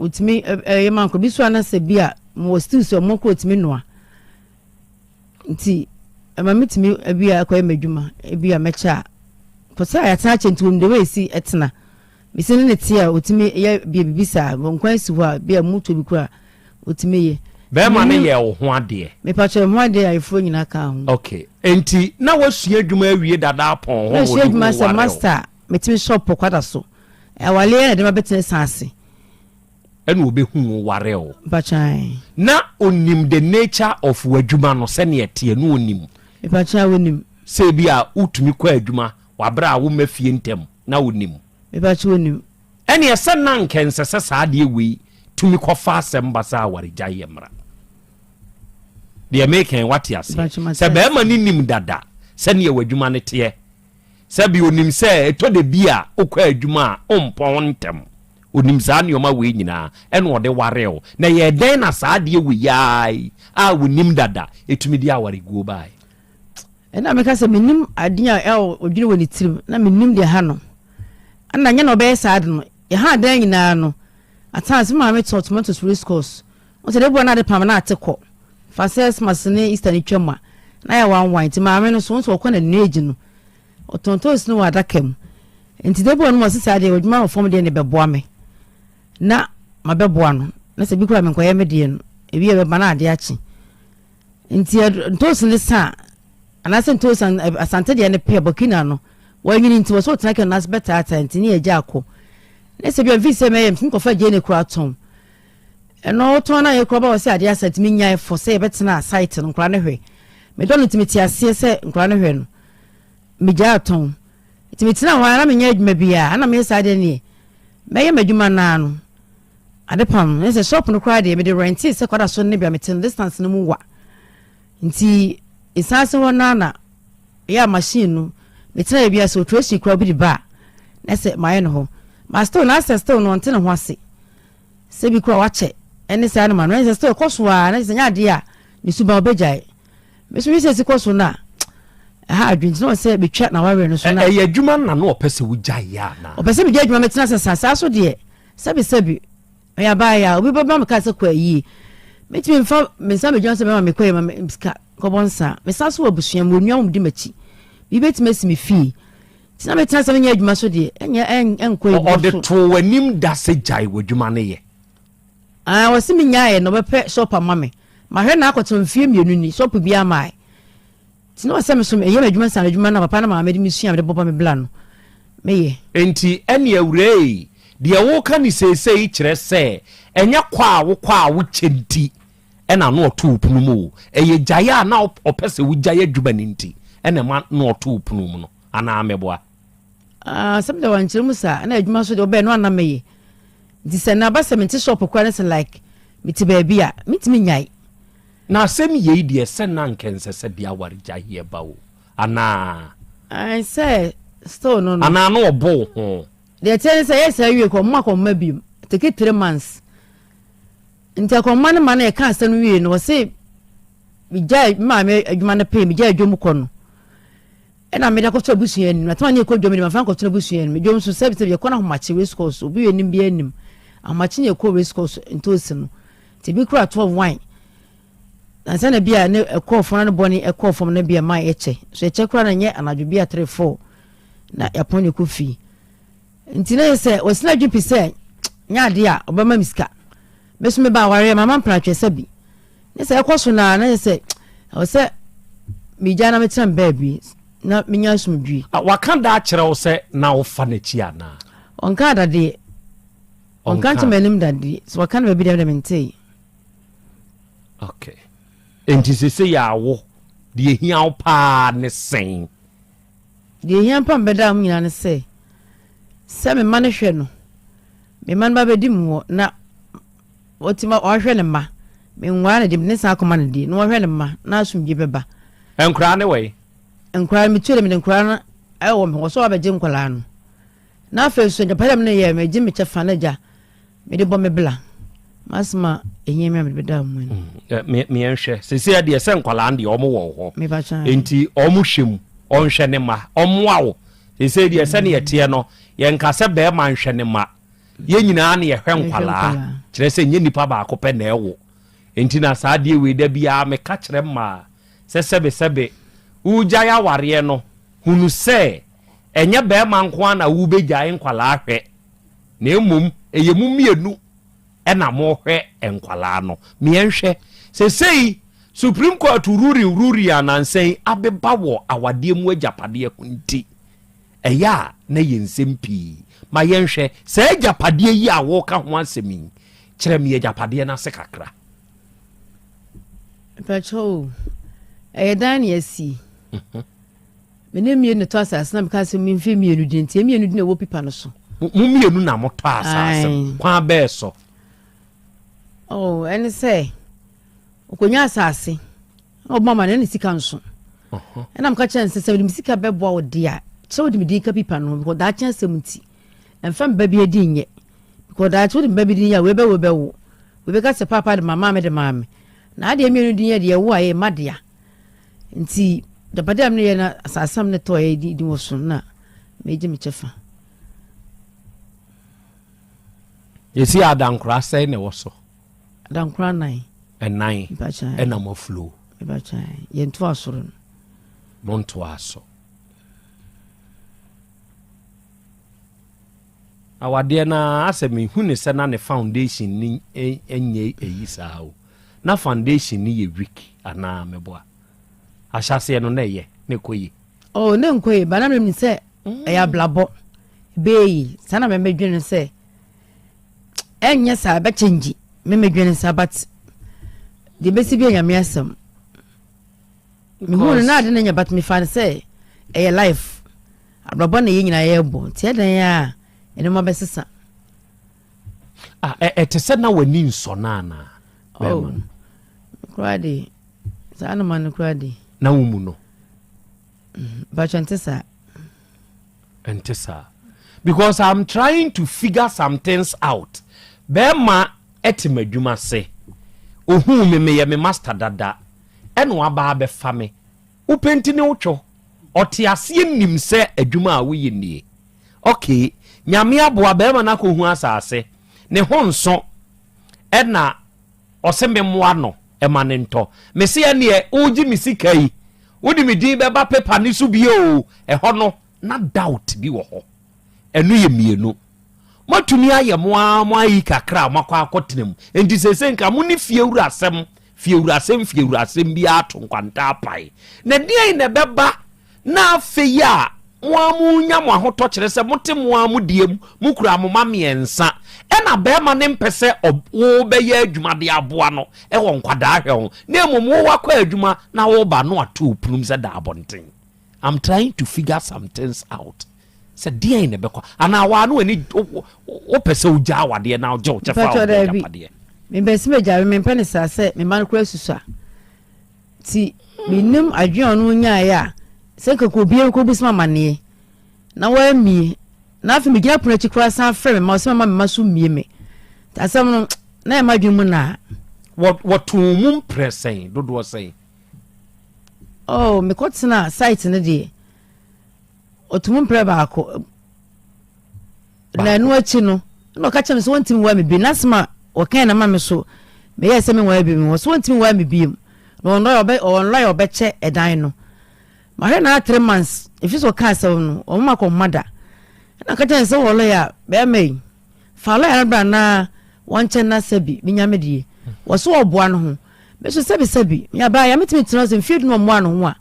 [SPEAKER 9] wɔtumi ɛyɛ ma nkɔ bi so a na sɛ bi a mewɔ stew sɛ ɔmo kɔ ɔtumi noa. Nti ɛma metumi ebia kɔyɛ m'adwuma, ebia mɛkyɛ a, kɔsɛ a yɛatena akyɛ nti wɔnim the way esi ɛtena. Mesi ne ne te a otumi yɛ bia biribi saa, nkwan si hɔ a bia mu tɔ bi kora otumi yɛ.
[SPEAKER 1] Bɛrima no yɛ wo ho adeɛ?
[SPEAKER 9] Mepakyɛ ho adeɛ ayeforɔ nyinaa ka ho.
[SPEAKER 1] Okay, nti na wasua adwuma awie dada apɔn hɔ
[SPEAKER 9] na ɔde wo ware wo? Master, metumi shop kwada so. Awaleɛ na ɛde ma bɛtena san ase.
[SPEAKER 1] Ɛna ɔbɛhu wo waree wo.
[SPEAKER 9] Mpakyɛw.
[SPEAKER 1] Na ɔnim the nature of w'adwuma no sɛnea ɛteɛ na ɔnim.
[SPEAKER 9] Mepakyɛw ɔnim.
[SPEAKER 1] Sɛ ebi a wotumi kɔ adwuma wɔ aberɛ a womma fie ntɛm na ɔnim.
[SPEAKER 9] Mepakyɛw ɔnim.
[SPEAKER 1] Ɛneɛ sɛ na anka ɛnsɛ sɛ saa adeɛ wei tumi kɔfa asɛm ba sɛ awaregyae yɛ mmara. Deɛ meka yi wate aseɛ. Sɛ bɛrima no nim dada sɛnea w'adwuma no teɛ. Sɛbi onim sɛ ɛtɔ da bi a wokɔ adwuma a wompɔn ntɛm. Onim saa nneɛma wei nyinaa ɛna ɔde waree wo. Na ɛyɛɛ dɛn na saa adeɛ wei ara yi a wonim dada ɛtumi de awareguo baeɛ?
[SPEAKER 9] Ɛna meka sɛ menim adeɛ a ɛwɔ ɔdwene wɔ ne tirim na menim deɛ ɛha no. Ɛna nyɛ na ɔbɛyɛ saa ade no. Yɛha adan nyinaa no, at times me maame tɔn tomatoes race course. Wo sɛ de bua na ade pam na ate kɔ. Fa sɛ Xmas ne Easter no twam a, na ayɛ wanwan. Nti maame no so, wo sɛ ɔkɔ na age no, ɔtɔn toast no wɔ adaka mu. Nti da bi wɔ no ma ɔse saa deɛ adwuma wɔ fam deɛ ne bɛboa me. Na mabɛboa no. Na sɛ bi koraa menkɔyɛ me deɛ no, ebi yɛ bɛba na ade akye. Nti ntoos no sa a, anaasɛ ntoos asante deɛ no pɛ Burkina no, wɔanwini nti wɔ sɛ ɔtena kɛ no ase bɛtaataa nti ne yɛgya akɔ. Na sɛ bi a mfii sɛ mɛyɛ mfim kɔfa gyeene koraa tɔn. Ɛno wotɔn no a yɛkura ba wɔ sɛ adeɛ asa nti menyae fo sɛ yɛbɛtena site no nkora no hwɛ. Medɔ no nti mete aseɛ sɛ nkora no hwɛ no. Megyaa tɔn. Nti metena hɔ a na menyɛ adwuma biara na meyɛ saa deɛ neɛ mɛyɛ m'adwuma no ara no. Ade pam no sɛ shop no koraa deɛ mede rentee sɛ kwada so ne bea mete no distance no mu wa. Nti ɛsan ase hɔ no ara na ɛyɛ a machine no metena baabi a sɛ operation koraa obi de ba a na sɛ mayɛ no hɔ. But still na asɛ still no ɔnte ne ho ase. Sɛ bi koraa wakyɛ ɛne saa no ma no ɛne sɛ still ɛkɔ so ara na sɛ nyɛ adeɛ a ne suban ɔbɛgyae. Me nso sɛ si kɔ so no a ɛha adwene nti na ɔsɛ metwa na wawerɛ no so na.
[SPEAKER 1] Ɛyɛ adwuma na na ɔpɛ sɛ wogyae yɛ anaa?
[SPEAKER 9] Ɔpɛ sɛ megyae adwuma metena sɛ saa saa so deɛ sɛbi sɛbi meyɛ abaayewa obi bɛma me kaa sɛ kɔ ayie metumi mfa me nsa megyina sɛ bɛma mekɔ yɛ ma me sika kɔbɔ nsa mesan so wɔ abusua mu onua wɔn di m'akyi biribi bɛtumi asi me fie nti na metena sɛ menyɛ adwuma so deɛ ɛnyɛ ɛnkɔ yi
[SPEAKER 1] Ɔde too w'anim da sɛ gyae w'adwuma no yɛ.
[SPEAKER 9] Ah, ɔse menyaeɛ na ɔbɛpɛ shop ama me. Mahwɛ no akɔtena mfeɛ mmienu ni, shop biara mmae. Nti na ɔsɛ me so meyɛ m'adwuma nsa adwuma no a papa ne maame de me sua a mede bɔbɔ me bla no, meyɛ.
[SPEAKER 1] Enti ɛne awuraa yi, deɛ woreka no seesei kyerɛ sɛ ɛnyɛ kɔ a wokɔ a wokyɛ nti na na ɔto wo pono mu o, ɛyɛ gyae a na ɔpɛ sɛ wogyae adwuma no nti na ɛma na ɔto wo pono mu no, anaa meboa?
[SPEAKER 9] Ah, asɛm deɛ wankyerɛ mu saa, ɛna adwuma nso deɛ ɔbɛn no a na meyɛ. Nti sɛ na aba sɛ mente shop koraa ne sɛ like mete baabi a, mentumi nnyae.
[SPEAKER 1] Na asɛm yei deɛ sɛ na anka ɛnsɛ sɛ deɛ awaregyaeɛ ba o, anaa?
[SPEAKER 9] Ae sɛ still no no.
[SPEAKER 1] Anaa na ɔbɔ wo ho?
[SPEAKER 9] Deɛ ɛteɛ ne sɛ ɛyɛ saa wie kɔ ɔmma akɔmma biom, take 3 months. Nti akɔmma no ma no yɛka asɛm no wie no, wɔse megyae me maame adwuma no pee, megyae adwom kɔ no. Ɛna mede akɔto abusua anim. Na tama ne yɛkɔ dwom de mafa nkɔto abusua anim. Dwom so sɛbi sɛbi yɛkɔ no ahomakye race course. Obi yɛ nim bi anim. Ahomakye ne yɛkɔ race course ntoosi no. Nti ebi koraa 12 wine. Ansa na bi a ne ɛkɔɔ fam na ne bɔne ɛkɔɔ fam na bi a ma ɛkyɛ. So ɛkyɛ koraa na nyɛ anadwo bi a 3 4 na yɛapɔn ne kɔ fie. Nti na yɛ sɛ wɔsi na adwene pi sɛ nyɛ adeɛ a ɔbɛma me sika. Me so meba awareɛ mama mpratwɛ sɛ bi. Ne sɛ ɛkɔ so na na yɛ sɛ ɛwɔ sɛ megya na metena me baabi na menya asomdwie.
[SPEAKER 1] Waka da akyerɛ wo sɛ na wofa n'akyi anaa?
[SPEAKER 9] Ɔnkaa da deɛ. Ɔnka nto m'anim da deɛ. Sɛ waka no baabi deɛ mentee.
[SPEAKER 1] Okay. Enti sese yɛ awo deɛ ehia wo paa ne sɛn?
[SPEAKER 9] Deɛ ehia mpa mbɛda ho nyinaa ne sɛ sɛ me mma no hwɛ no, me mma no ba bɛdi mu hɔ na wɔtumi ɔhwɛ ne mma. Menwaa no deɛ mede ne san akɔma no deɛ na wɔhwɛ ne mma na asomdwie bɛba.
[SPEAKER 1] Nkoraa ne wɔ yi?
[SPEAKER 9] Nkoraa no metua deɛ mede nkoraa no ɛwɔ me hɔ sɛ wɔabɛgye nkoraa no. Na afei nso agyapadeɛ a me ne yɛ megye me kyɛfa no agya mede bɔ me bla m'asɛm a ɛhia me a mede bɛda mu no.
[SPEAKER 1] Mm, meɛnhwɛ sɛsɛ deɛ sɛ nkwadaa no deɛ ɔmo wɔ hɔ nti ɔmo hwɛ mu ɔnhwɛ ne ma ɔmmoa wo sɛsɛ deɛ sɛne yɛteɛ no yɛnka sɛ bɛrima nhwɛ ne ma yɛn nyinaa ne yɛhwɛ nkwadaa kyerɛ sɛ nyɛ nipa baako pɛ na ɛwo nti na saa deɛ wei da biara meka kyerɛ mmaa sɛ sɛbesɛbe wogyae awareɛ no hunu sɛ Ɛnyɛ barima nko ara na wobɛgyae nkwadaa hwɛ, na mmom ɛyɛ mo mmienu na mohwɛ nkwadaa no. Meɛnhwɛ, sesei Supreme Court ruling ruling a nansa yi abeba wɔ awadeɛ mu agyapadeɛ ho nti, ɛyɛ a na ɛyɛ nsɛm pii. Ma yɛnhwɛ, saa agyapadeɛ yi a woka ho asɛm yi, kyerɛ me agyapadeɛ no ase kakra.
[SPEAKER 9] Mpakyɛ o, ɛyɛ dan na yɛasi. Me ne mmienu na ɛtɔ asase na meka sɛ memfie mmienu din nti mmienu din na ɛwɔ pipa no so.
[SPEAKER 1] Mo mmienu na motɔ asase no kwan bɛɛ so?
[SPEAKER 9] Oh, ɛne sɛ ɔkɔnya asase na ɔbɔ ama no ne sika nso. Ɛna meka kyerɛ no sɛ sɛ mede me sika bɛboa wo de a kyerɛ wode me din ka pipa no ho because daakye asɛm nti ɛmfa me ba bi adi nyɛ because daakye wode me ba bi din yɛ a wei bɛwo bɛwo wei bɛka sɛ paapa de ma maame de maa me na adeɛ mmienu din yɛ deɛ ɛwo a ɛyɛ ma dea. Nti agyapadeɛ a meyɛ na asase a metɔeɛ di di wɔ so na megye me kyɛfa.
[SPEAKER 1] Yɛsi adankora sɛn na ɛwɔ so?
[SPEAKER 9] Adankora nan.
[SPEAKER 1] Ɛnan ɛna mo afulo.
[SPEAKER 9] Yɛnto asoro no.
[SPEAKER 1] Monto aso. Awadeɛ no ara asɛ mehu ne sɛ na ne foundation ni nyɛ ɛyi saa o. Na foundation no yɛ weak anaa meboa? Ahyɛaseɛ no na ɛyɛ na ɛkɔ yie.
[SPEAKER 9] Oh na ɛnkɔ yie ba na menim sɛ ɛyɛ abrabɔ ɛbɛyɛ yie saa na mɛmɛdwene sɛ ɛnyɛ saa ɛbɛkyɛngyi mɛmɛdwene saa but deɛ ɛbɛsi bi anyame asɛm mehu no na ade no nyɛ but mefa no sɛ ɛyɛ life abrabɔ na yɛ nyinaa yɛbɔ nti ɛdɛn a ɛnoma bɛsesa.
[SPEAKER 1] Ah, ɛte sɛ na w'ani nsɔ no anaa?
[SPEAKER 9] Oh, bɛrima no. Koraa de, saa anoma no koraa de.
[SPEAKER 1] Na wo mu no?
[SPEAKER 9] Mpakyɛ nte saa.
[SPEAKER 1] Nte saa. Because I'm trying to figure some things out. Bɛrima ɛte m'adwuma se, ohuu me meyɛ me master dada, ɛna waba abɛfa me. Wopenti ne wotwo. Ɔte aseɛ nim sɛ adwuma a woyɛ nie. Okay, Nyame aboa bɛrima no akɔhu asase, ne ho nso ɛna ɔse me mmoa no ɛma no ntɔ. Mese ɛneɛ wogye me sika yi, wode me din bɛba paper no so bio o, ɛhɔ no na doubt bi wɔ hɔ. Ɛno yɛ mmienu. Moatumi ayɛ mo ara mo ayi kakra a moakɔ akɔtena mu. Enti seesei nka mo ne fiewura asɛm, fiewura asɛm, fiewura asɛm biara ato nkwanta apae. Na deɛn na ɛbɛba Na afei a mo ara morenya mo ahotɔ, kyerɛ sɛ, mote mo ara mo deɛ mu, mokura mo mma mmiɛnsa, ɛna barima no mpɛ sɛ wobɛyɛ adwuma de aboa no wɔ nkwadaa hwɛ ho, na mmom wo wakɔ adwuma na woba na wato wo punum sɛ da abɔnten. I'm trying to figure some things out. Sɛ deɛn na ɛbɛkɔ anaa waa no ani wopɛ sɛ wogya awadeɛ na wogye wo kyɛfa a wode agyapadeɛ.
[SPEAKER 9] Mepɛ sɛ megya mempɛ ne saa sɛ me mma no koraa susua. Nti mennim adwene a ɔno nyaeɛ a sɛ nka kɔ obiara kɔbu sɛ amaneɛ na wammie na afei megyina pono akyi koraa san frɛ me ma ɔsɛ mama me ma so mmie me nti asɛm no na ɛma adwene mu naa.
[SPEAKER 1] Wɔtoo mu mprɛ sɛn dodoɔ sɛn?
[SPEAKER 9] Oh, mekɔtena site no deɛ ɔto mu mprɛ baako na ɛno akyi no na ɔka kyerɛ me sɛ wɔntumi wa me bi n'asɛm a wɔkae na ma me so. Meyɛɛ sɛ menware bio no, ɔse ɔntumi nware me bio. Na ɔwɔ lɔya ɔbɛ ɔwɔ lɔya ɔbɛkyɛ ɛdan no. Mahwɛ no ara three months, ɛfiri sɛ ɔkaa asɛm no, ɔmma kɔmma da. Ɛna meka kyerɛɛ no sɛ wowɔ lɔya a, bɛrima yi, fa lɔya no bra na wɔnkyɛ na sɛbi menya me deɛ. Wɔse ɔboa no ho. Me nso sɛbi sɛbi, me abaayewa metumi tena hɔ sɛ mfeɛ du na ɔmmoa ne ho a,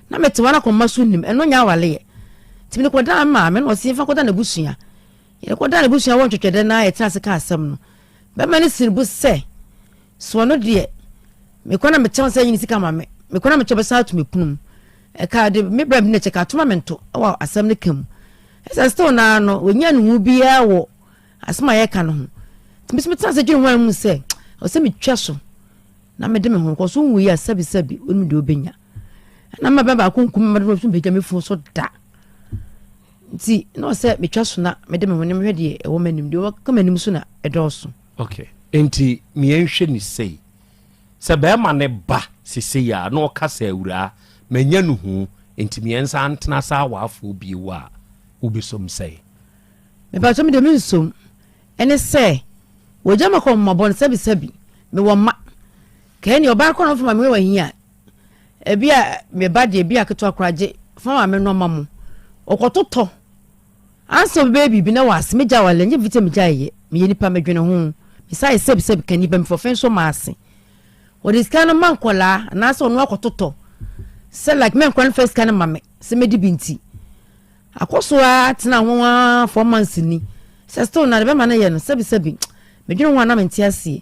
[SPEAKER 9] na mete hɔ na kɔmma so nnim, ɛno nyɛ awaleɛ. Nti mede kɔdaa me maame na ɔse yɛmfa nkɔda n'abusua. Yɛde kɔdaa n'abusua wɔ ntwetwɛdɛ na yɛtena ase kaa asɛm no. Bɛrima no sii ne bo sɛ, So ɔno deɛ, mekɔ na mekyɛ sɛ yi ne sika ma me, mekɔ na mekyɛ bɛsan ato me pono mu. Ɛka de me brɛ me n'akyɛ ka atoma me nto wɔ asɛm no ka mu. Ɛsɛ still naa no, wɔnya ne ho biara wɔ asɛm a yɛka no ho. Nti me nso metena ase dwene ho a mehu sɛ, ɛwɔ sɛ metwa so na mede me ho kɔ so nwui a sɛbisɛbi onim deɛ ɔbɛnya. Ɛna mma bɛn baako nkum me mma de bɛgya me funu so da. Nti na ɔsɛ metwa so na mede me ho ne mehwɛ deɛ ɛwɔ m'anim, deɛ ɔka m'anim so na ɛdɔɔso.
[SPEAKER 1] Ok, nti meɛnhwɛ ni sei, sɛ bɛɛma no ba sesei a na ɔka sɛ awuraa manya nuhuu nti meɛnsan ntena saa awaafoɔ bio a, wobɛsom sɛn?
[SPEAKER 9] Mepakyɛ me deɛ mensom, ɛne sɛ wɔgya me kɔ mmɔbɔ no sɛbi sɛbi mewɔ mma, kɛɛ neɛ ɔbaa korɔ no mfa ma me wɔ ahia, ebi a me ba deɛ ebi a ketewa koraa gye fa ma me nɔma mo, ɔkɔtotɔ Ansa obi bɛyɛ biribi na wase megya wale nyɛ biribi sɛ megya yɛ meyɛ nipa medwene ho mesa yɛ sɛbi sɛbi ka nipa mefɔfe nso maase wɔde sika no ma nkɔlaa anaasɛ ɔno akɔtotɔ sɛ like mɛ nkɔla no fa sika no ma me sɛ mɛdi bi nti akɔ so ara tena ho ara 4 months ni sɛ still na de bɛma no yɛ no sɛbi sɛbi medwene ho a na mente aseɛ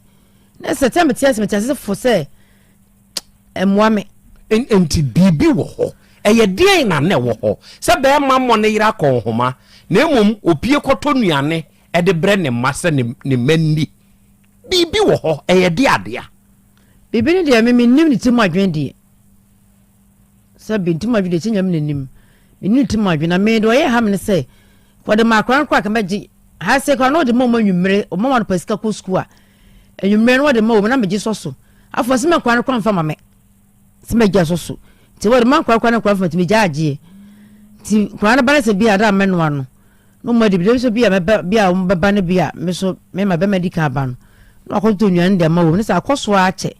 [SPEAKER 9] na sɛ tɛ mete aseɛ mete aseɛ fo sɛ ɛmmoa me.
[SPEAKER 1] Enti biribi wɔ hɔ. Ɛyɛ deɛn na na ɛwɔ hɔ? Sɛ barima mmɔ ne yere akɔnhoma, na mmom ɔpue kɔtɔ nnuane de brɛ ne mma sɛ ne mma nni. Biribi wɔ hɔ. Ɛyɛ deɛ adea?
[SPEAKER 9] Biribi no deɛ, me mennim ne tirim adwene deɛ. Sɛ bi ntim adwene deɛ, kyɛ Nyame na nim. Mennim ne tirim adwene. Na me deɛ ɔyɛ ha me ne sɛ, wɔde ma akora no koraa ka mɛgye. Ha sɛ koraa na ɔde ma wɔn anwummere, ɔma wɔn anɔpa sika kɔ sukuu a, Anwummerɛ no wɔde ma wɔ mu na megye sɔ so. Afei ɔse me nkwadaa no koraa mfa ma me sɛ mɛgye asɔ so. Nti wɔde ma nkwadaa koraa ne nkwadaa mfa nti megya agyeɛ. Nti nkwadaa no ba no sɛ bi a da a mɛnoa no na wɔn adi bi. Da bi nso bi a mɛba bi a wɔn bɛba no bi a me nso me ma bɛma di kan aba no na wakɔtotɔ nnuane de ama wɔ mu ne sɛ akɔ so ara kyɛ.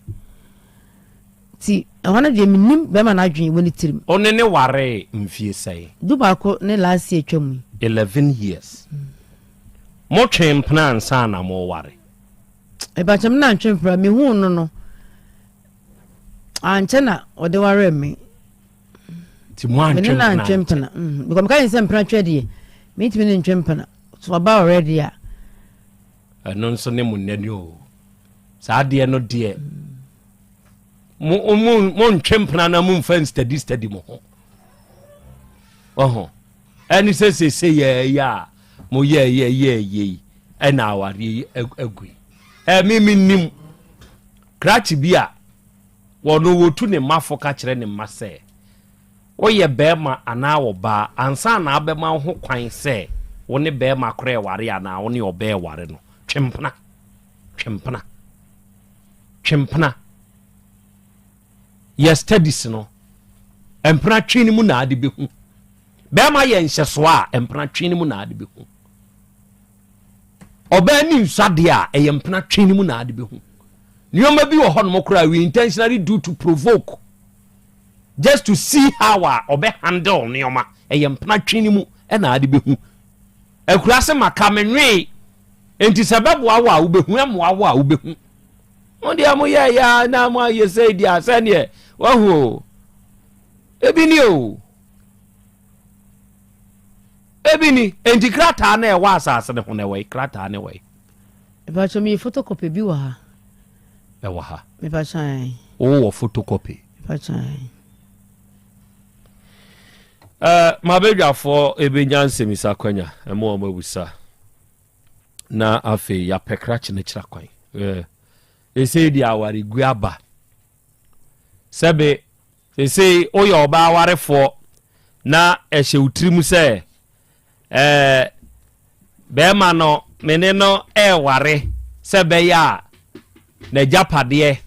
[SPEAKER 9] Nti ɛhɔ no deɛ menim bɛrima no adwene wɔ ne tirim.
[SPEAKER 1] Wo ne no waree mfie sɛn?
[SPEAKER 9] 11 ne last year atwa mu yi.
[SPEAKER 1] 11 years. Motwee mpena ansa na moreware?
[SPEAKER 9] Mepakyɛ me na ntwe mpena mehuu no no ankyɛ na ɔde waree me.
[SPEAKER 1] Nti mo antwe
[SPEAKER 9] mpena
[SPEAKER 1] ankyɛ?
[SPEAKER 9] Me ne no antwe mpena. Because meka yɛn sɛ mpena twɛ deɛ mentumi ne ntwe mpena. So ɔba already a.
[SPEAKER 1] Ɛno nso ne mo nnɛ ni o. Saa adeɛ no deɛ mo mo mo ntwe mpena na mo nfa steady steady mo ho. Ɔho ɛne sɛ sese yɛ yɛ a mo yɛ yɛ yɛ yɛ yi ɛna awareɛ yi agu yi. Ɛmi mi nim krakye bi a wɔn wɔtu ne mmafo ka kyerɛ ne mma sɛ woyɛ bɛrima anaa ɔbaa ansa na abɛma wo ho kwan sɛ wo ne bɛrima korɔ ɛware anaa wo ne ɔbaa ɛware no, twempena twempena twempena yɛ studies no mpena twe no mu na ade bɛhu bɛrima yɛ nhyɛsoɔ a mpena twe no mu na ade bɛhu ɔbaa ni nsadeɛ a ɛyɛ mpena twe no mu na ade bɛhu nneɛma bi wɔ hɔnom koraa we intentionally do to provoke just to see how a ɔbɛ handle nneɛma ɛyɛ mpena twe no mu ɛna ade bɛhu akura se maka menwee nti sɛ bɛboa wo a wobɛhu ɛmmoa wo a wobɛhu mo deɛ mo yɛ ya na mo ayɛ sɛ di a sɛneɛ wahu o ebi ni o ebi ni nti krataa na ɛwɔ asase ne ho na ɛwɔ yi krataa ne ɛwɔ yi.
[SPEAKER 9] Mepakyɛ mi photocopy bi wɔ ha.
[SPEAKER 1] Ɛwɔ ha.
[SPEAKER 9] Mepakyɛ.
[SPEAKER 1] Wowɔ photocopy.
[SPEAKER 9] Mepakyɛ.
[SPEAKER 1] Mabadwafoɔ ebenya nsɛmisa kwanya ɛmo wɔn abusa na afei yɛapɛ krakye no kyerɛ kwan ɛsei deɛ awaregu aba sɛbe sesei woyɛ ɔbaa awarefoɔ na ɛhyɛ wo tirim sɛ bɛrima no me ne no ɛɛware sɛ bɛyɛ a n'agyapadeɛ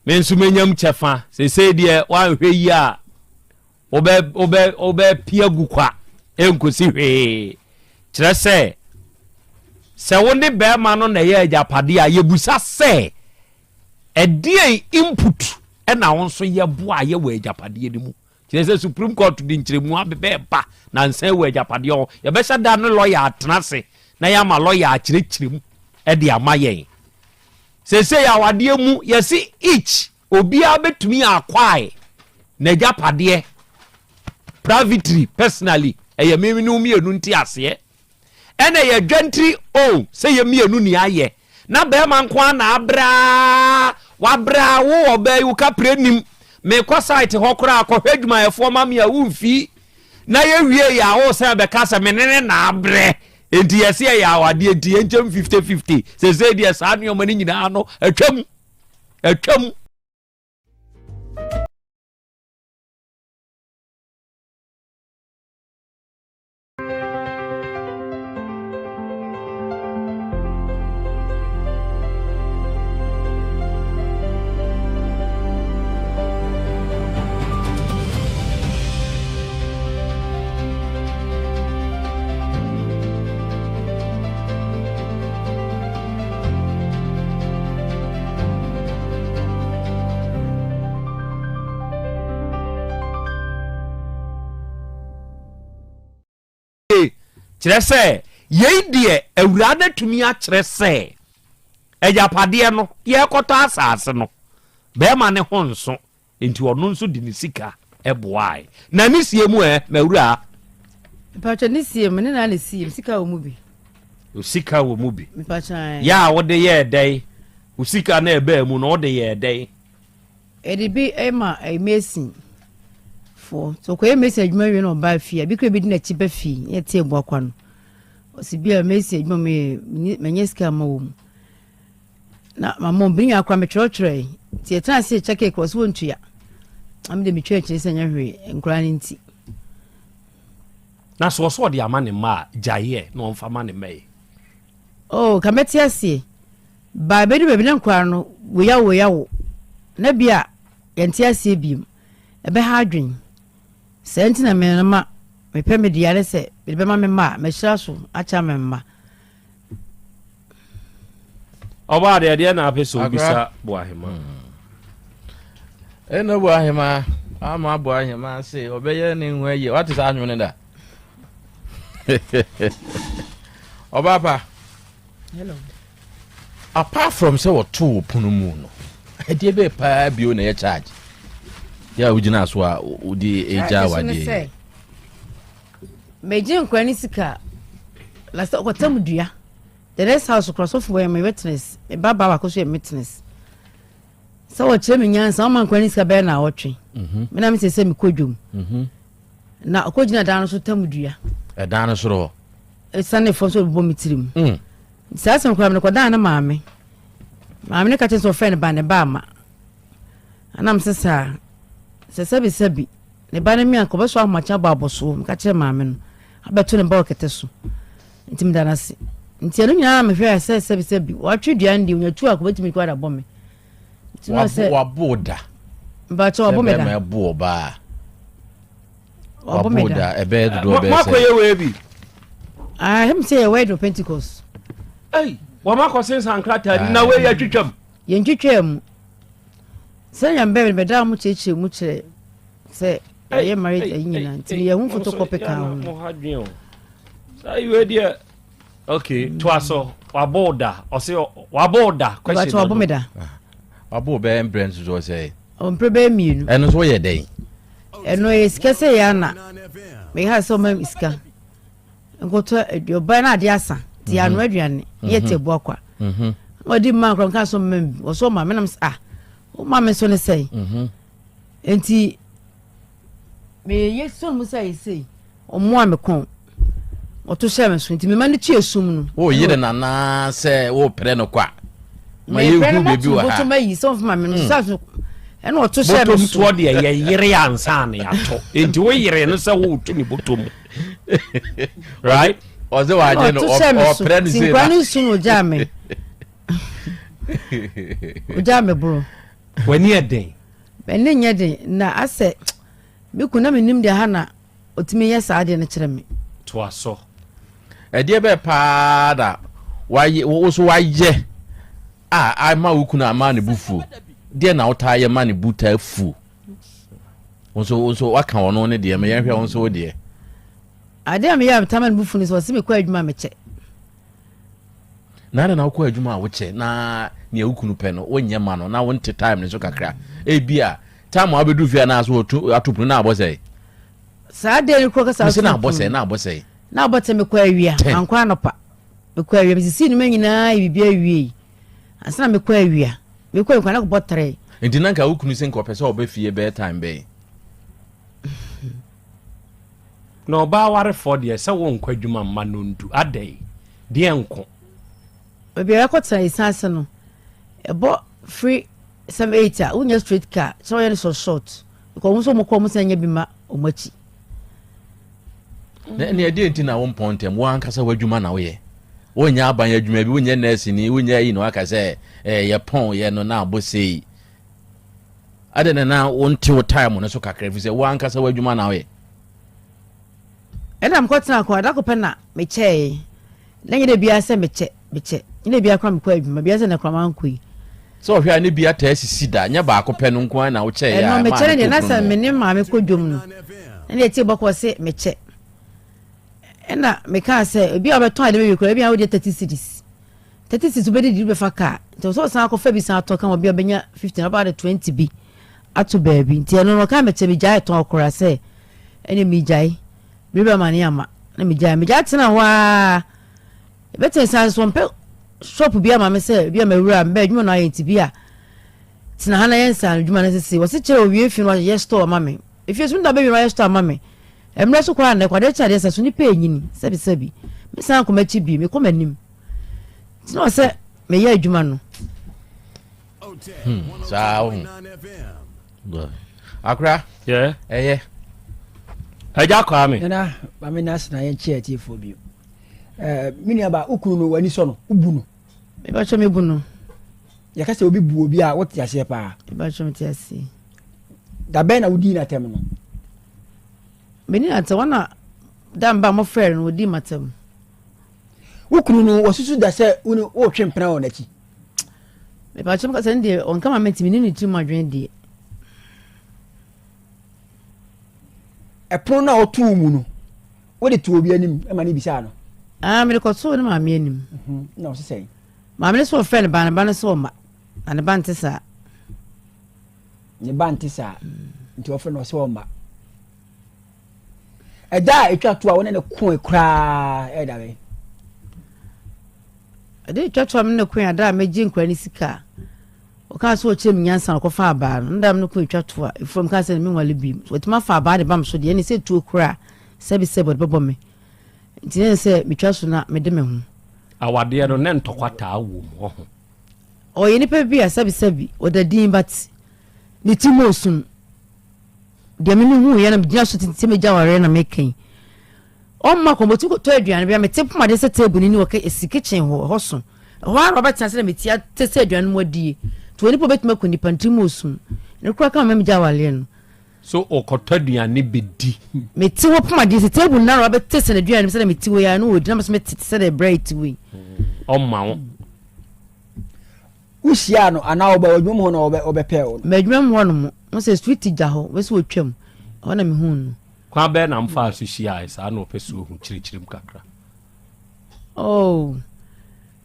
[SPEAKER 1] me nso menyam kyɛfa sesei deɛ woanhwɛ yi a wobɛ wobɛ wobɛpia gu kwa ɛnkosi hwee kyerɛ sɛ sɛ wo ne bɛrima no na ɛyɛ agyapadeɛ a yɛbusa sɛ. Ɛdeɛn input na wo nso yɛboaeɛ wɔ agyapadeɛ no mu? Kyerɛ sɛ Supreme Court de nkyerɛmu abɛbɛ ba nansa yi wɔ agyapadeɛ ho. Yɛbɛhyɛ da ne lɔya atena ase na yɛama lɔya akyerɛkyerɛ mu de ama yɛn. Seesei awadeɛ mu yɛse each obiara bɛtumi acquire n'agyapadeɛ privately, personally, ɛyɛ me ne wo mmienu nteaseɛ. Ɛna ɛyɛ dwantiri o sɛ yɛ mmienu ni ayɛ na bɛrima nko ara na abrɛ aa wabrɛ a wo ɔbaa yi wo kaprɛ nim mekɔ site hɔ koraa kɔhwɛ adwumayɛfoɔ ma me a womfii na yɛwie yɛ a wo sɛ bɛka sɛ me ne ne na abrɛ enti yɛse ɛyɛ awadeɛ nti yɛnkyɛm 50 50 sɛsei deɛ saa nneɛma no nyinaa no atwam atwam. Kyerɛ sɛ, yei deɛ awuraa no atumi akyerɛ sɛ agyapadeɛ no yɛrekɔtɔ asase no, barima no ho nso, nti ɔno nso de ne sika boae. Na ne sie mu ɛ, m'awuraa?
[SPEAKER 9] Mpakyɛ ne sie mu, ne na ne sie mu, sika wɔ mu bi.
[SPEAKER 1] O sika wɔ mu bi.
[SPEAKER 9] Mpakyɛ.
[SPEAKER 1] Yɛ a wode yɛɛ dɛn? O sika na ɛbaa mu no, wode yɛɛ dɛn?
[SPEAKER 9] Yɛde bi ma mason foɔ. Sɛ ɔkɔyɛ mason adwuma wie na ɔba fie a, bi kura bi di n'akyi ba fie na yɛte abu akwa no. Ɔsi bi a mason adwuma mu yɛ manyɛ sika ama wɔ mu. Na mama ɔmo nyinaa koraa metwerɛtwerɛe. Nti yɛtena ase kyɛ keeki ɔsi wɔntua. Na me de metwa akyire sɛ nyɛ hwee nkoraa no nti.
[SPEAKER 1] Na sɛ ɔsɛ ɔde ama ne mma a, gyaeɛ na ɔmfa ma ne mma yi.
[SPEAKER 9] Oh, ka mɛte aseɛ. Ba ɛbɛdu baabi na nkoraa no woya wo woya wo na bi a yɛnte aseɛ biom ɛbɛha adwen saa nti na me no ma mepɛ me deɛ ne sɛ mede bɛma me mma a mahyira so akyɛ me mma.
[SPEAKER 1] Ɔbaa deɛ deɛ na apɛ sɛ obisa Boahema.
[SPEAKER 8] Ɛna Boahema ama Boahema se ɔbɛyɛ ne ho ayie wate saa anwene da. Ɔbaa pa.
[SPEAKER 9] Hello.
[SPEAKER 8] Apart from sɛ wɔto wo pono mu no, ɛdeɛ bɛyɛ paa bio na ɛyɛ charge yɛ a wogyina so a wode ɛgya awadeɛ yi.
[SPEAKER 9] Megye nkora ne sika last ɔkɔtam dua the next house kora sɔfo yɛ me witness me ba ba baako so yɛ witness sɛ wɔkyerɛ me nyansa ɔma nkora ne sika bɛyɛ na awɔtwe mhm. me na mesɛ sɛ mekɔ dwom mhm. na ɔkɔgyina dan no so tam dua
[SPEAKER 8] ɛdan no soro hɔ
[SPEAKER 9] Esiane fam sɛ ɔbɛbɔ me tirim. Mm. Saa asɛm koraa mede kɔdaa ne maame. Maame no ka kyerɛ sɛ ɔfrɛ ne ba ne ba ama. Anam sɛ saa sɛ sɛbisɛbi ne ba no me anka ɔbɛso ahomakye abɔ abɔsoɔ meka kyerɛ maame no abɛto ne ba wɔ kɛtɛ so nti meda no ase nti ɛno nyinaa mehwɛ sɛ sɛbisɛbi watwe dua no deɛ onya tu a kɔbɛtumi kɔ adabɔ me
[SPEAKER 8] wabo da
[SPEAKER 9] mpakyɛ wabo me da
[SPEAKER 8] sɛ bɛrima ɛbo ɔbaa
[SPEAKER 9] wabo me da
[SPEAKER 8] ɛbɛyɛ dodoɔ bɛyɛ sɛ
[SPEAKER 1] moakɔyɛ wei bi
[SPEAKER 9] ahɛm sɛ yɛ word of Pentecost
[SPEAKER 1] ei wɔn akɔ sensan krataa na wei yɛtwitwam
[SPEAKER 9] yɛntwitwaa mu sɛ nyame bɛbɛ bɛda mo kyerɛkyerɛ mu kyerɛ sɛ ɛyɛ marriage ayi nyinaa nti meyɛ ho photocopy ka ho
[SPEAKER 1] saa yi deɛ okay mm. toa so wabɔ wo da ɔse wabɔ wo da
[SPEAKER 9] question no wabɔ me da
[SPEAKER 8] ah, wabɔ wo bɛyɛ mprɛ nso so ɔsɛ
[SPEAKER 9] ɔmprɛ bɛyɛ mmienu
[SPEAKER 8] ɛno nso woyɛ dɛn
[SPEAKER 9] ɛno ɛyɛ sika sɛ yɛ ana meyɛ sɛ ɔma sika nkɔtɔ aduɔba no adeɛ asa nti mhm. anoa aduane ne yɛ te aboa kwa mhm. na ɔde mma nkora nka so mma bi ɔsɛ ɔma me nam sɛ ah woma me so ne sɛn mhm. nti meyɛ sɔn mu sɛ ayɛ sei Ɔmoa me kɔn, ɔto hyɛ me so nti mema no tua sum no.
[SPEAKER 8] Wo yere no anaa sɛ wo pere no kwa? Ma yɛ hu baabi wɔ ha.
[SPEAKER 9] Bɔtɔm ayi sɛ ɔmfa ma me no hmm. sa so ɛna ɔto hyɛ me so.
[SPEAKER 1] Bɔtɔm toɔ deɛ yɛ yere ansa na yɛato nti wo yere no sɛ wo to ne bɔtɔm mu. Right?
[SPEAKER 8] Ɔsɛ wagye no ɔpere no sɛ na.
[SPEAKER 9] Nkura no nsu no ogyaa me. Ogyaa me boro.
[SPEAKER 1] W'ani yɛ den.
[SPEAKER 9] M'ani nyɛ den na asɛ me kun na menim deɛ ha na ɔtumi yɛ saa adeɛ no kyerɛ me.
[SPEAKER 1] Toa so.
[SPEAKER 8] Ɛdeɛ bɛɛ paa na wayɛ wo so wayɛ a ama wo kunu ama ne bo fuo? Deɛ na wotaa yɛ ma ne bu taa fu? Wo nso wo nso waka ɔno ne deɛ, ma yɛnhwɛ wo nso wo deɛ.
[SPEAKER 9] Adeɛ a meyɛ a metaa ma ne bu fu ne sɛ ɔse mekɔ adwuma a mekyɛ.
[SPEAKER 8] Na adɛn na wokɔ adwuma a wokyɛ na nea wo kunu pɛ no wonyɛ ma no na wonte time no so kakra? Ebia time a wobɛduru fie a na aso ato pono na abɔ sɛe.
[SPEAKER 9] Saa deɛ no kura kasa
[SPEAKER 8] ato na abɔ sɛe na abɔ sɛe.
[SPEAKER 9] Na abɔ sɛ mekɔ awia mankɔ anɔpa mekɔ awia mesisi nneɛma nyinaa yɛ biribi awie ansa na mekɔ awia mekɔ awia na kɔbɔ tere.
[SPEAKER 8] Nti na nka wo kunu sɛ nka ɔpɛ sɛ ɔbɛ fie bɛyɛ time bɛn?
[SPEAKER 1] Na ɔbaa warefoɔ deɛ sɛ wonkɔ adwuma mma no ndu adɛn deɛ nko.
[SPEAKER 9] Baabi a yɛakɔtena esiane ase no, ɛbɔ firi 7 8 a wonya straight car sɛ wɔyɛ no sɔ short because wɔn nso wɔn kɔ wɔn san nya bi ma wɔn akyi.
[SPEAKER 8] Na ɛne ɛdeɛ nti na wompɔn ntɛm wo ankasa w'adwuma na woyɛ wonyɛ aban adwuma bi wonyɛ nurse ni wonyɛ ayi na waka sɛ eh, yɛpɔn yɛ no na abɔ sei adɛn na na wonte wo time no so kakra fi sɛ wo ankasa w'adwuma na woyɛ.
[SPEAKER 9] Ɛna mekɔtena kɔ adako pɛ na mekyɛe na nyɛ dɛ biara sɛ mekyɛ mekyɛ nyɛ dɛ biara kora mekɔ adwuma biara sɛ na kora mankɔ yi.
[SPEAKER 8] Sɛ ɔhwɛ a ne bi ataa sisi da nyɛ baako pɛ no nko ara na wokyɛe a
[SPEAKER 9] ɛno mekyɛ no deɛ na sɛ me ne maame kɔ dwom no na deɛ tie bɔkɔ se mekyɛ ɛna mekaa sɛ obi a ɔbɛtɔn ade bɛwie kora ebi a wodeɛ 30 cedis 30 cedis wobɛdidi wobɛfa kaa nti ɔsɛ ɔsan akɔfa bi san atɔ ka obi a ɔbɛnya 15 ɔbɛba de 20 bi ato baabi nti ɛno no ɔkaa mekyɛ megyae tɔn koraa sɛ ɛne megyae bere bi ama ne ama na megyae megyae tena hɔ ara ɛbɛtena san so ɔmpɛ shop bi ama me sɛ bi a mawura mbɛ adwuma no ayɛ nti bi a tena ha na yɛ nsa adwuma no sese wɔse kyerɛ owie fi no ayɛ store ama me efie so nda bɛwie no ayɛ store ama me mmerɛ so koraa nnɛ kwadeɛ kyɛ adeɛ sa so nipa ɛnyini sɛbi sɛbi mesan kɔ m'akyi bi mekɔ m'anim nti na ɔsɛ meyɛ adwuma no
[SPEAKER 8] Saa wo akora ɛyɛ
[SPEAKER 1] agya kwaa me
[SPEAKER 7] nana maame na asena yɛn kyɛ atiefoɔ bio ɛɛ me nua ba wo kunu no w'ani sɔ no wobu no
[SPEAKER 9] mebakyɛ mebu no
[SPEAKER 7] yɛka sɛ obi bu obi a wote aseɛ paa
[SPEAKER 9] mebakyɛ mete aseɛ
[SPEAKER 7] da bɛn na wodii n'atɛm no
[SPEAKER 9] meni n'atɛm wɔna da mba mɔfrɛ no wɔdii m'atɛm
[SPEAKER 7] Wo kunu no, wasusu da sɛ wo ne woretwe mpena wɔ n'akyi?
[SPEAKER 9] Mepakyɛ mka sɛ ne deɛ ɔnka ma mente mene ne tirim adwene deɛ.
[SPEAKER 7] Ɛpono no a ɔtoo mu no, wode too obi anim ma ne bisaa no?
[SPEAKER 9] Ah, mede kɔtoo ne maame anim.
[SPEAKER 7] Mhm, na ɔse sɛn?
[SPEAKER 9] Maame no sɛ ɔfrɛ ne ba, ne ba no sɛ ɔma, na ne ba nte saa.
[SPEAKER 7] Ne ba nte saa, nti ɔfrɛ no ɔsɛ ɔma. Ɛda a ɛtwa to a wo ne no koe koraa ɛyɛ da bɛn?
[SPEAKER 9] Ɛda a ɛtwa to a me ne no koe ada a megye nkwadaa no sika a ɔkaa sɛ ɔkyerɛ me nyansa na ɔkɔfa abaa no nda me no ko ɛtwa to a ɛfura mu kaa sɛ menwale bi wɔtumi afa abaa de ba me so deɛ ɛne sɛ tuo koraa sɛbisɛbi ɔde bɛbɔ me nti ne sɛ metwa so na mede me ho.
[SPEAKER 1] Awadeɛ no ne ntɔkwa taa wɔ mu ɔho.
[SPEAKER 9] Ɔyɛ nipa bi a sɛbisɛbi ɔda din but ne ti mu osum. Deɛ me mehuiɛ na megyina so tete sɛ megya awareɛ na meka yi. Ɔmma kɔn bɔtumi kɔtɔ aduane bia mete poma de sɛ table ni wɔ esi kitchen hɔ ɛhɔ so. Ɛhɔ ara ɔbɛtena sɛ na meti ate sɛ aduane mu adie. Nti onipa obɛtumi akɔ nipa ntiri mu osum. Ne kora ka ma megya awareɛ no.
[SPEAKER 1] So ɔkɔtɔ aduane bɛdi.
[SPEAKER 9] Mete hɔ poma de sɛ table no ara ɔbɛte sɛ n'aduane mu sɛ na mete hɔ yi ara na ɔdi na me nso mete te sɛ deɛ brɛ yi te hɔ yi.
[SPEAKER 1] Ɔmma wo.
[SPEAKER 7] Wohyiaa no anaa ɔba w'adwuma mu hɔ na ɔbɛpɛɛ wo no?
[SPEAKER 9] M'adwuma mu hɔ nom, ho sɛ street gya hɔ, wɔ sɛ wɔtwam, ɛhɔ na mehuu no.
[SPEAKER 1] Kwan bɛn na mofaa so hyiae? Saa na ɔpɛ sɛ ohu. Kyerɛkyerɛ mu kakra.
[SPEAKER 9] Oh,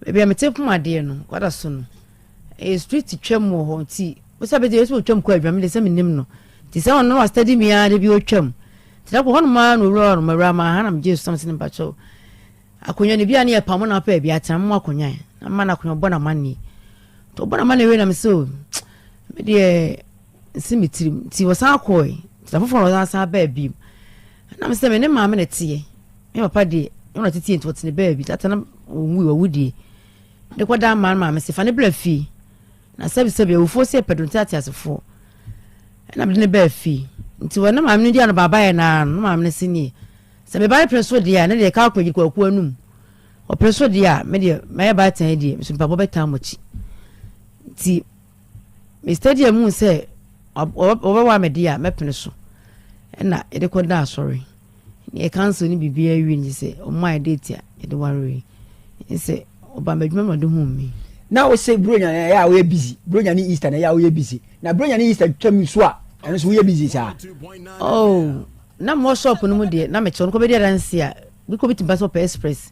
[SPEAKER 9] baabi a mete pom adeɛ no, kwada so no, ɛyɛ street twam wɔ hɔ nti, wo sɛ bɛgye sɛ wɔtwam kɔ adwuma, mede sɛ menim no. Nti sɛ ɔno na wastadi me ara de bi ɔtwam. Nti da kɔ hɔnom ara na owura hɔ nom, awura maa ha na megye so sɛ mesɛ ne mpakyɛw. Akonnwa no, bi a na yɛpamo no apɛ baabi atena, moma akonnwa na mema no akonnwa, ɔbɔ no amanneɛ. Nti ɔbɔ no amanneɛ wie na mesɛ o, me deɛ nsi me tirim. Nti wɔsan kɔe, nti da foforɔ na wɔsan san baa bio. Na mesɛ me ne maame na ɛteɛ, me papa deɛ, ɔna teteɛ nti ɔtene baabi, tata na ɔnwui, wawu deɛ. Mede kɔdaa maa no maame sɛ fa ne bra fie. Na sɛbisɛbi awufoɔ sɛ yɛpɛ donte ateasefoɔ. Ɛna mede ne baa fie. Nti wɔne maame no di ano baabaeɛ no ara no, na maame no se nie. Sɛ me ba no pene so deɛ a, ne deɛ ka akɔgye kwaku anum. Ɔpene so deɛ a, me deɛ mɛyɛ baatan yi deɛ, meso mpaebɔ bɛtaa mo akyi. Nti, me study a muhu sɛ wɔbɛwa me deɛ a, mɛpene so. Ɛna yɛde kɔda asɔre. Ne yɛ council ne biribiara wie no sɛ ɔmo ayɛ date a yɛde waree. Sɛ ɔba m'adwuma mu na ɔde huu me.
[SPEAKER 7] Na wo se Buronya na ɛyɛ a woyɛ busy, Buronya ne Easter na ɛyɛ a woyɛ busy. Na Buronya ne Easter twam nso a, ɛno nso woyɛ busy saa?
[SPEAKER 9] Oh, na mewɔ shop no mu deɛ, na mekyɛ, ɔno kɔ bɛdi adanse a, bi kɔ bi tumi ba sɛ ɔpɛ express,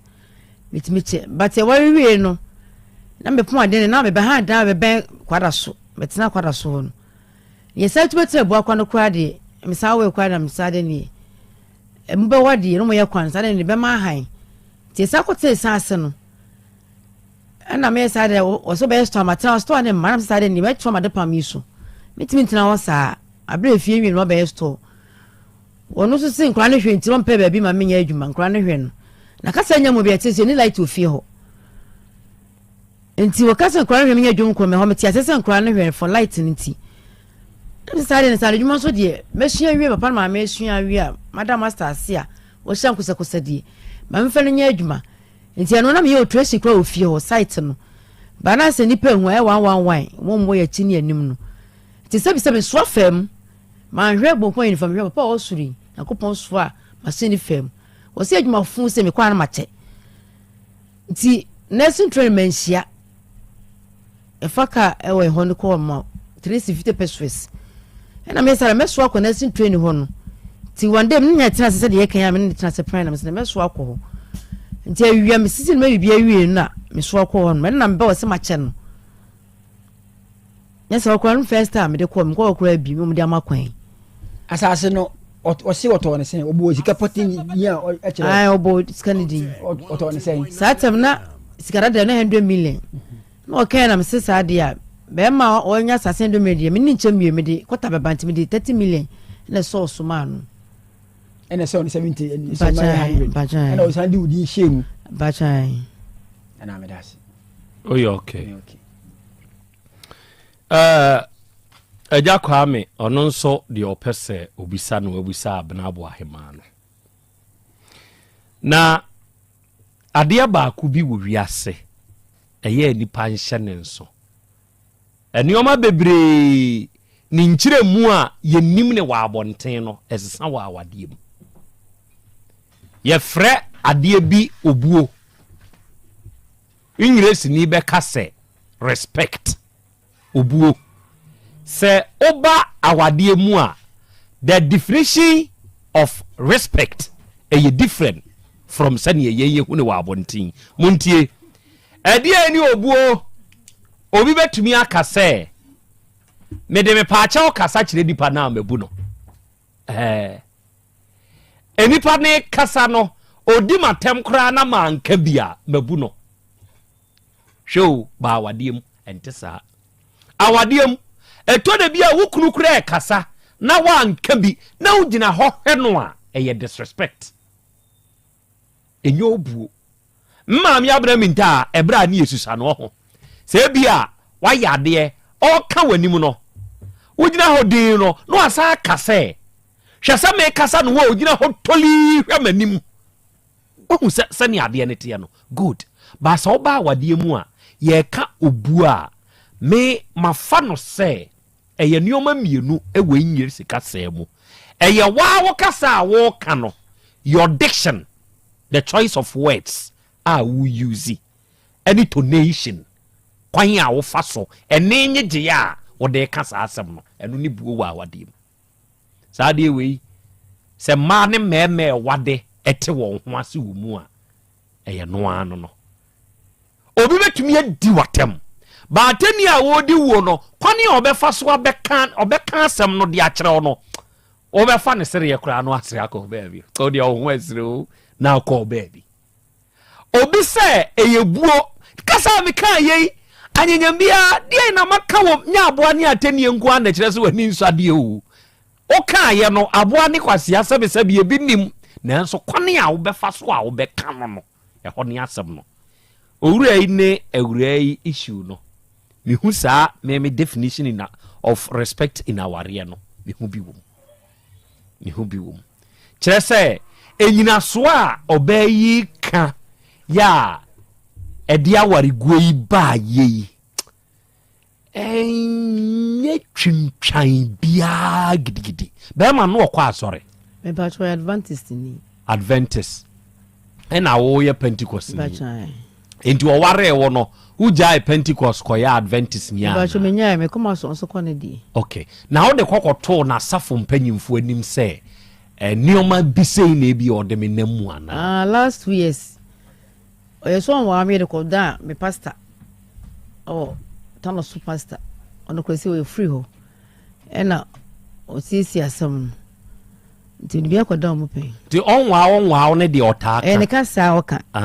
[SPEAKER 9] metumi kyɛ. But ɛware wie no, na mepɔn ade no, na mebɛha dan bɛbɛn kwada so, mɛtena kwada so hɔ no. Yɛsan tumi tena Abuakwa no koraa deɛ, mesan wɔ koraa na mesan de neɛ, ɛmu bɛwa deɛ, na wɔyɛ kwan, saa de ne bɛma ahan. Nti yɛsan kɔtena ɛsan ase no, Ɛna meyɛ saa deɛ wɔsɛ bɛyɛ store matena store ne mma na saa deɛ ne mɛtena made pam yi so metumi ntena hɔ saa abere efie nwie no mabɛyɛ store wɔn nso se nkora no hwɛ nti wɔn pɛ baabi ma menyɛ adwuma nkora no hwɛ no na kasa nya mu bi ɛte sɛ ni light wɔ fie hɔ nti wɔka sɛ nkora no hwɛ menyɛ adwuma nkɔ mɛ hɔ mete ase sɛ nkora no hwɛ for light no nti ɛna saa deɛ no saa adwuma nso deɛ mɛsua wie papa no maame asua wie a madam master ase a wɔhyɛ nkosɛkosɛ deɛ ma memfa no nyɛ adwuma Nti ɛno na meyɛ operation koraa wɔ fie hɔ site no ba na sɛ nipa ehu ayɛ one one one wɔn mmɔ yɛ akyi ne anim no nti sɛbi sɛbi soa fam manhwɛ bonkum ayɛ nifa mehwɛ papa a ɔwɔ soro yi Nyankopɔn soa machine fam wɔsi adwuma fun sɛ mekɔ ano makyɛ nti nursing training manhyia Ɛfa car ɛwɔ ɛhɔ no kɔɔ ma 350 pesos. Ɛna me sara mɛso akɔ nursing training hɔ no. Ti one day me nya tena ase sɛ deɛ yɛka yi a me ne tena ase pran na me sɛ mɛso akɔ hɔ. Nti awia me sisi no ma biribi awie no na meso akɔ hɔ no. Ɛna na mebɛ wɔ sɛ makyɛ no. Nyɛ sɛ ɔkora no first time mede kɔɔ mekɔ ɔkora bi me de ama kwan.
[SPEAKER 7] Asase no ɔse ɔtɔɔ ne sɛn ɔbɔ sika pɔte ni a ɛkyerɛ.
[SPEAKER 9] Ayi ɔbɔ sika ne din.
[SPEAKER 7] Ɔtɔɔ ne sɛn.
[SPEAKER 9] Saa tɛm na sika dada na 100 million. Na ɔkae na mese saa deɛ a bɛrima a ɔnya asase no dɔmɛ deɛ mene nkyɛn mmienu mede kɔta bɛba nti mede 30 million na ɛsɔɔ so maa no.
[SPEAKER 7] Ɛna ɛsɔɔ no 70 ɛsɔɔ no 100 ɛna ɔsan de wo din hyɛ mu.
[SPEAKER 9] Bakyan.
[SPEAKER 7] Ɛna meda ase.
[SPEAKER 1] Oyɛ okay. Uh, Agya Kwame ɔno nso deɛ ɔpɛ sɛ obisa no wabisa Abena Aboahemaa no. Na adeɛ baako bi wɔ wiase ɛyɛ a nnipa nhyɛ ne nso. Nneɛma bebree ne nkyerɛmu a yɛnnim ne wɔ abɔnten no, ɛsesa wɔ awadeɛ mu. Yɛfrɛ adeɛ bi obuo. Ngiresini bɛka sɛ respect. Obuo. Sɛ woba awadeɛ mu a, the definition of respect ɛyɛ different from sɛdeɛ yɛn yɛhu no wɔ abɔnten. Montie. Ɛdeɛn ne obuo? Obi bɛtumi aka sɛ, mede mepaakyɛw kasa kyerɛ nipa no a mabu no. Ɛɛ. Nipa ne kasa no, ɔdi m'atɛm koraa na manka bi a, mabu no. Hwɛ o, ba awadeɛ mu, ɛnte saa. Awadeɛ mu, ɛtɔ da bi a wo kunu koraa ɛkasa na woanka bi na wogyina hɔ hwɛ no a, ɛyɛ disrespect. Ɛnyɛ obuo. Me maame Abena Mintaa, ɛberɛ a ne yɛsusa no ɔho, sɛ ebi a wayɛ adeɛ, ɔreka w'anim no, wogyina hɔ dinn no, na wasan aka sɛ, hwɛ sɛ mekasa no wo a ogyina hɔ tolii hwɛ m'anim. Woahu sɛ sɛnea adeɛ no teɛ no? Good. But sɛ woba awadeɛ mu a, yɛreka obuo a, me mafa no sɛ ɛyɛ nneɛma mmienu wɔ English kasa mu. Ɛyɛ wo ara wo kasa a woreka no, your diction, the choice of words a wo use, ɛne tonation, kwan a wofa so, ɛne nnyegyeeɛ a wode reka saa asɛm no, ɛno ne buo wɔ awadeɛ mu. Saa adeɛ wei, sɛ mmaa ne mmarima ɛwade ɛte wɔn ho ase wɔ mu a, ɛyɛ no ara no no. Obi bɛtumi adi w'atɛm. Baatani a wɔredi wuo no, kwan a ɔbɛfa so abɛka ɔbɛka asɛm no de akyerɛ wo no, wobɛfa ne sereɛ koraa no asere akɔ baabi. Wo deɛ wo ho asere o, na akɔ baabi. Obi sɛ ɛyɛ buo. Kasa a mekaa yei, anyanyam biara, deɛn na maka wɔ nyɛ aboa ne atɛnnie nko ara na ɛkyerɛ sɛ w'ani nsɔ adeɛ o. Wokaeɛ no, aboa ne kwasea sɛbesɛbe ebi nnim, nanso kwan a wobɛfa so a wobɛka no no, ɛhɔ ne asɛm no. Owura yi ne awuraa yi issue no, mehu saa me me definition in of respect in awareɛ no, mehu bi wɔ mu. Ne ho bi wɔ mu. Kyerɛ sɛ, nnyinasoɔ a ɔbaa yi reka yɛ a ɛde awareguo yi baayɛ yi, ɛnyɛ twintwan biara gidigidi. Bɛrima no ɔkɔ asɔre.
[SPEAKER 9] Mepatwa ɔyɛ Adventist ni.
[SPEAKER 1] Adventist. Ɛna woyɛ Pentecost ni. Enti ɔwaree wo no, wogyae Pentecost kɔyɛɛ Adventist ni anaa?
[SPEAKER 9] Mpakyɛ menyae, mekɔ m'asɔr nso kɔ ne deɛ.
[SPEAKER 1] Ok. Na wode kɔ kɔtoo n'asafo mpanyimfoɔ anim sɛ nneɛma bi sei na ebia ɔde me nam mu anaa?
[SPEAKER 9] Ah, last 2 years, ɔyɛ sɛ ɔnwaa me de kɔdaa me pastor ɔwɔ Tano so pastor, ɔno kora sɛ ɔyɛ firi hɔ ɛna ɔsiesie asɛm no nti mede bi akɔda ɔmo pɛn.
[SPEAKER 1] Nti ɔnwaa ɔnwaa wo ne deɛ ɔtaa ka?
[SPEAKER 9] Ɛyɛ ne ka saa ɔka.
[SPEAKER 1] Ah.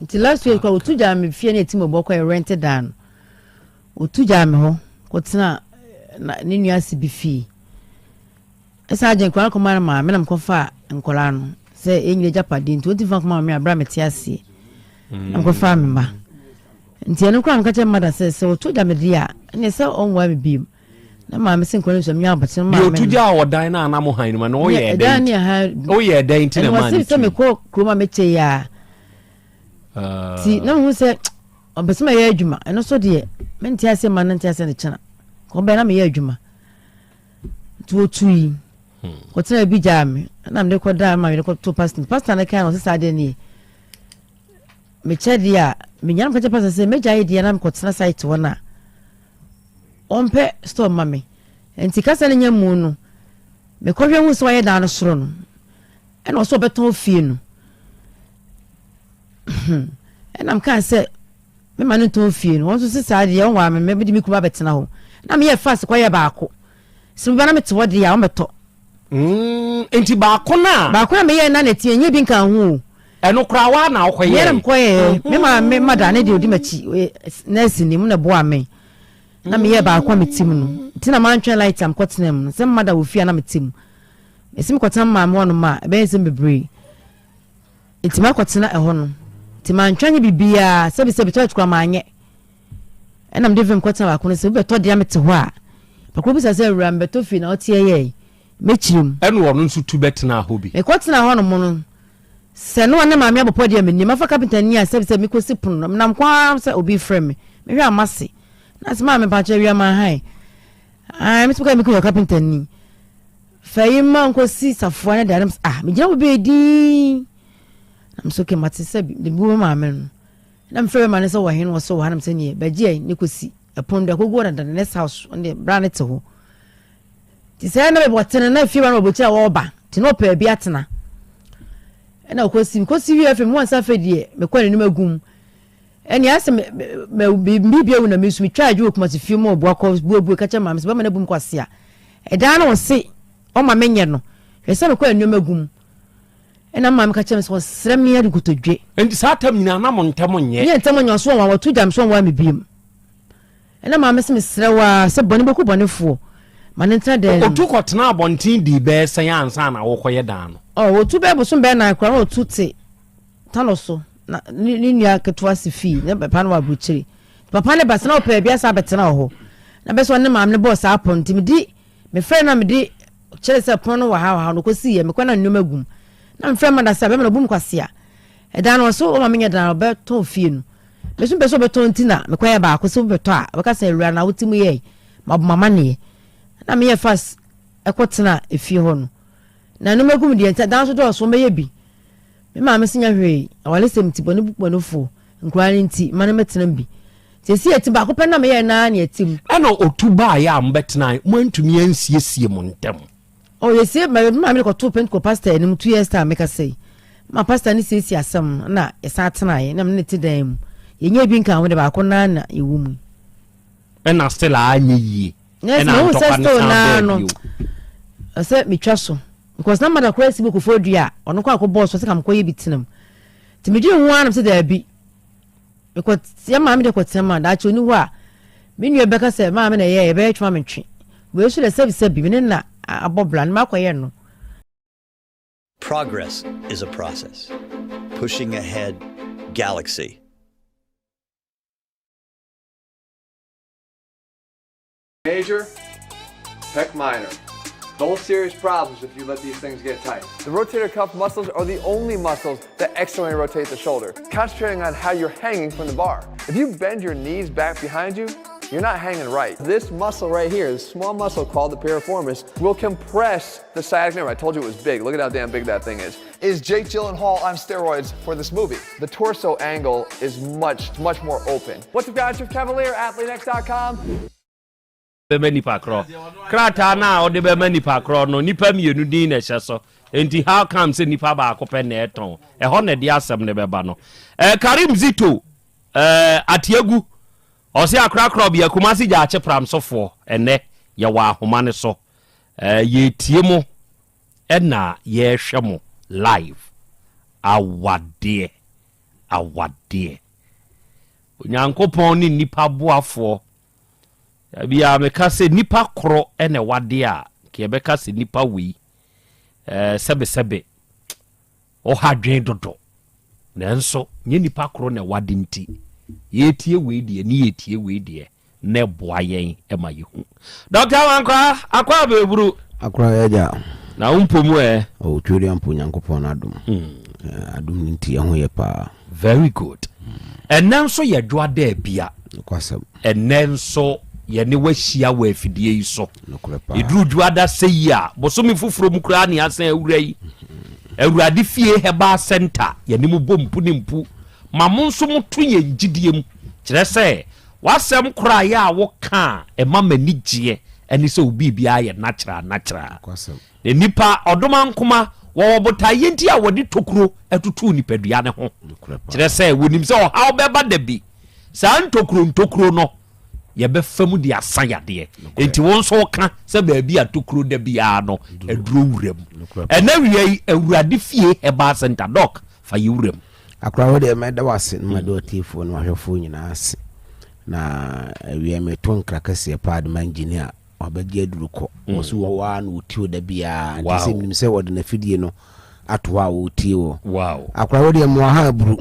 [SPEAKER 9] Nti last week kora ɔtu gyaa me fie ne ɛti mɔbɔ kɔ rent dan no, ɔtu gyaa me hɔ kɔtena ne nua ase bi fie. Ɛsan agye nkwadaa no kɔma no maame na mekɔfaa nkwadaa no sɛ yɛn nyina agyapadeɛ nti wɔntumi fa nkɔma maame a berɛ a mete aseɛ na mekɔfaa me mma. Nti ɛno koraa meka kyerɛ mada sɛ sɛ ɔto gya me deɛ a ɛneɛ sɛ ɔnwaa me biom na maame sɛ nkwadaa no nso menya abɔkyere maame
[SPEAKER 1] deɛ ɔtu gya a ɔdan no a na mo han no mu no woyɛ dɛn woyɛ dɛn nti na maa ne
[SPEAKER 9] tu sɛ mekɔ kurom a mekyɛ yi a nti na mehu sɛ ɔmpɛ sɛ mɛyɛ adwuma ɛno so deɛ mente aseɛ ma no nte aseɛ no kyena kɔbɛn na meyɛ adwuma Nti wɔtui kɔtenaa bi gyaa me na mede kɔdaa ma mede kɔto pastor. Pastor no kae no ɔsɛ saa deɛ nie mekyɛ deɛ a menya no mekɔkyɛ pastor sɛ mɛgya yɛ deɛ na mekɔtena site hɔ no a ɔmpɛ store ma me. Nti kasa no nya mu no mekɔhwɛ hu sɛ ɔyɛ dan no soro no ɛna ɔsɛ ɔbɛtɔn fie no ɛna mekaa sɛ Me ma no ntɔn fie no, wɔn nso se saa deɛ wɔn me mede me kunu abɛtena hɔ. Na meyɛ fast kɔyɛ baako. Sɛ meba na mete hɔ deɛ a wɔbɛtɔ.
[SPEAKER 1] Mm, nti baako no a.
[SPEAKER 9] Baako na meyɛ na na ɛteɛ nyɛ bi nka ho o.
[SPEAKER 1] Ɛno koraa waa na wokɔyɛɛ?
[SPEAKER 9] Meyɛ na mekɔyɛɛ. Me ma me mada ne deɛ ɔdi m'akyi, nurse ni mu na ɛboa me. Na meyɛ baako a mete mu no. Nti na mantwɛn light a mekɔtena mu no. Sɛ mada wɔ fie a na mete mu. Mesi mekɔtena maame hɔ nom a, ɛbɛyɛ nsɛm bebree. Nti makɔtena ɛhɔ no nti mantwa nyɛ biribiaa sɛbisɛbi toilet koraa manyɛ ɛna mede vim kɔtena baako no sɛ wobɛtɔ deɛ mete hɔ a baako bisa sɛ awura mebɛtɔ fie na ɔteɛ yɛe mɛkyerɛ mu.
[SPEAKER 1] Ɛna ɔno nso tu bɛtenaa hɔ bi.
[SPEAKER 9] Mekɔtenaa hɔ nom no sɛ no ɔne maame abɔpɔ deɛ mennim mafa kapenta ni a sɛbisɛbi mekɔsi pono no menam kwan ara sɛ obi frɛ me mehwɛ a mase na sɛ maame mpakyɛ awia mahan ae mesɛ mekɔ mekɔ yɛ kapenta ni Fa yi ma nkosi safoa no da. Na ah, megyina hɔ bɛyɛ dinn. Na mesɛ okay, mate sɛ de bu maame no. Na mefrɛ bɛma no sɛ wɔ he no wɔsɛ wɔ ha na mesɛ neɛ bɛgye ɛ ne kɔsi ɛpono de akɔgu hɔ dada next house ɔne bra ne te hɔ. Nti sɛ na baabi ɔtene na fie ba no wɔbɔkyiri a wɔreba nti na ɔpɛ baabi atena. Ɛna ɔkɔsi mekɔsi wie afei mehu ansa afei deɛ mekɔ n'anim agum. Ɛne asɛ biribi awu na mesu metwa adwo wɔ Kumasi fie mu ɔboa kɔ buebue ka kyerɛ maame sɛ bɛma no abum kwasea. Ɛdaa na ɔse ɔma menyɛ no. Hwɛ sɛ mekɔ a nneɛma gu mu. Ɛna maame ka kyerɛ me sɛ ɔsrɛ me ade kotodwe.
[SPEAKER 1] Enti saa tam nyinaa na mo ntam nyɛ?
[SPEAKER 9] Ne ntam nyɛ, ɔso ɔnwa wɔto gya me so ɔnwa me biem. Ɛna maame se mesrɛ wo ara sɛ bɔne bɛku bɔnefoɔ ma no ntena dan no mu.
[SPEAKER 1] Ɔtu kɔtenaa abɔnten dii bɛyɛ sɛn ansa na worekɔyɛ dan no?
[SPEAKER 9] Ɔ, ɔtu bɛyɛ bosom bɛyɛ nan koraa na ɔtu te Tano so na ne ne nua ketewa si fii ne papa no wɔ aburokyire. Papa no ba sɛ na ɔpɛ baabi asa abɛtena wɔ hɔ. Na bɛsɛ ɔne maame no bɔɔ saa pɔn nti mede mefrɛ no na mede kyerɛ sɛ pɔn no wɔ ha wɔ ha no kɔsi yɛ mekɔ na nneɛma gum. Na mefrɛ mada sɛ bɛma no ɔbum kwasea. Ɛdan no ɔso ɔma menyɛ dan ɔbɛtɔn fie no. Meso mpɛ sɛ ɔbɛtɔn nti na mekɔyɛ baako sɛ wobɛtɔ a ɔbɛka sɛ awura na wote mu yɛ mabɔ m'amanneɛ. Na meyɛ fast ɛkɔtena efie hɔ no. Na nneɛma gum deɛ nti dan so dɔɔso wɔbɛyɛ bi. Me maame se nyɛ hwee, awaresɛm nti, bɔne bu bɔnefoɔ, nkoraa no nti, mma no mmɛtena mu bi. Nti ɛsi ɛti baako pɛ na meyɛɛ no ara na ɛte mu.
[SPEAKER 1] Ɛna ɔtu baeɛ a mobɛtenae, moantumi ansiesie mo ntam.
[SPEAKER 9] Oh, yɛsie, me maame de kɔtoo Pentecost pastor anim 2 years time meka sɛ, ma pastor no siesie asɛm no, na yɛsan tenaeɛ, na me ne te dan mu. Yɛnyɛɛ bi nkaa ho de baako no ara na yɛwɔ mu.
[SPEAKER 1] Ɛna still a anyɛ yie.
[SPEAKER 9] Yes,
[SPEAKER 1] Ɛna
[SPEAKER 9] mehu sɛ
[SPEAKER 1] ntɔkwa no
[SPEAKER 9] still
[SPEAKER 1] san
[SPEAKER 9] naa
[SPEAKER 1] baa
[SPEAKER 9] no,
[SPEAKER 1] bio.
[SPEAKER 9] ɛsɛ metwa so. Because na mada koraa si mu kofo dua a, ɔno kɔ akɔbɔɔ so sɛ ka mekɔyɛ bi tena mu. Nti medwene ho ara na mesɛ daabi. Mekɔ yɛ maame de kɔtena mu a, daakye ɔni hɔ a, me nua bɛka sɛ maame na ɛyɛɛ, ɛbɛyɛ twema mentwe. Wei nso deɛ sɛbisɛbi, me ne na abɔ bra no makɔyɛ no.
[SPEAKER 12] Progress is a process. Pushing ahead, Galaxy.
[SPEAKER 13] Major, pec minor. Both serious problems if you let these things get tight. The rotator cuff muscles are the only muscles that externally rotate the shoulder, concentrating on how you're hanging from the bar. If you bend your knees back behind you, You're not hanging right. This muscle right here, this small muscle called the piriformis, will compress the sciatic nerve. I told you it was big. Look at how damn big that thing is. Is Jake Gyllenhaal on steroids for this movie? The torso angle is much, much more open. What's up, guys? Jeff Cavaliere, AthleanX.com.
[SPEAKER 1] bɛma nipa korɔ krataa no a ɔde bɛma nipa korɔ no nipa mmienu din na ɛhyɛ so nti how come sɛ nipa baako pɛ na ɛtɔn ɛhɔ na ɛde asɛm no bɛba no ɛɛ Karim Zito ɛɛ Atiagu ɔsi akorakora bi Kumasi gyaakye pramsofoɔ ɛnɛ yɛwɔ ahoma ne so ɛɛ yɛtie mo ɛna yɛrehwɛ mo live awadeɛ awadeɛ Onyankopɔn ne nipa boafoɔ bia meka sɛ nipa korɔ ɛna ɛwadeɛ a nka yɛbɛka sɛ nipa wei ɛɛ sɛbesɛbe ɔha dwen dodo nanso nye nipa korɔ na ɛwade nti yɛtie wei deɛ ne yɛtie wei deɛ na ɛboa yɛn ɛma yɛhu Dr. Wankwa akɔ abɛburu.
[SPEAKER 14] Akora yɛgya.
[SPEAKER 1] Na wo mpo mu ɛ?
[SPEAKER 14] Ɔtweri ampo Nyankopɔn no adom. Adom no nti ɛho yɛ paa.
[SPEAKER 1] Very good. Ɛnɛ nso yɛ dwoa da bia.
[SPEAKER 14] Nokwasɛm.
[SPEAKER 1] Ɛnɛ nso yɛne wahyia wɔ afidie yi so.
[SPEAKER 14] Nokorɛ paa.
[SPEAKER 1] Ɛduru dwoada sɛ yi a bosome foforɔ mu koraa ne asan awura yi Awurade Fie Herbal Center yɛne mu bɔ mpu ne mpu ma mo nso moto yɛn gyidie mu kyerɛ sɛ w'asɛm koraeɛ a woka a ɛma m'ani gyeɛ ɛne sɛ wo biribiara yɛ natural natural.
[SPEAKER 14] Nokwasɛm.
[SPEAKER 1] Na nipa ɔdoma nkoma wɔwɔ botaeɛ nti a wɔde tokuro atutu nipadua ne ho
[SPEAKER 14] Nokorɛ paa.
[SPEAKER 1] kyerɛ sɛ wɔnim sɛ ɔhaw bɛba da bi saa ntokuro ntokuro no yɛbɛfa mu de asa yadeɛ enti wo nso woka sɛ baabi a tokuro da biara no aduro wura mu.
[SPEAKER 14] Nokorɛ paa.
[SPEAKER 1] Ɛnɛ wia yi Awurade Fie Herbal Center Doc fa yɛ wura mu.
[SPEAKER 14] Akora wo deɛ mɛda wo ase na mada ɔtiefoɔ ne wahwɛfoɔ nyinaa ase na awia meto nkra kɛseɛ paa de ma engineer wabɛgye aduru kɔ wɔ so wɔ waa na ɔtie wo da biara nti sɛ menim sɛ wɔde n'afidie no ato hɔ a wɔretie wɔ. Akora wo deɛ mmoa ha aburu.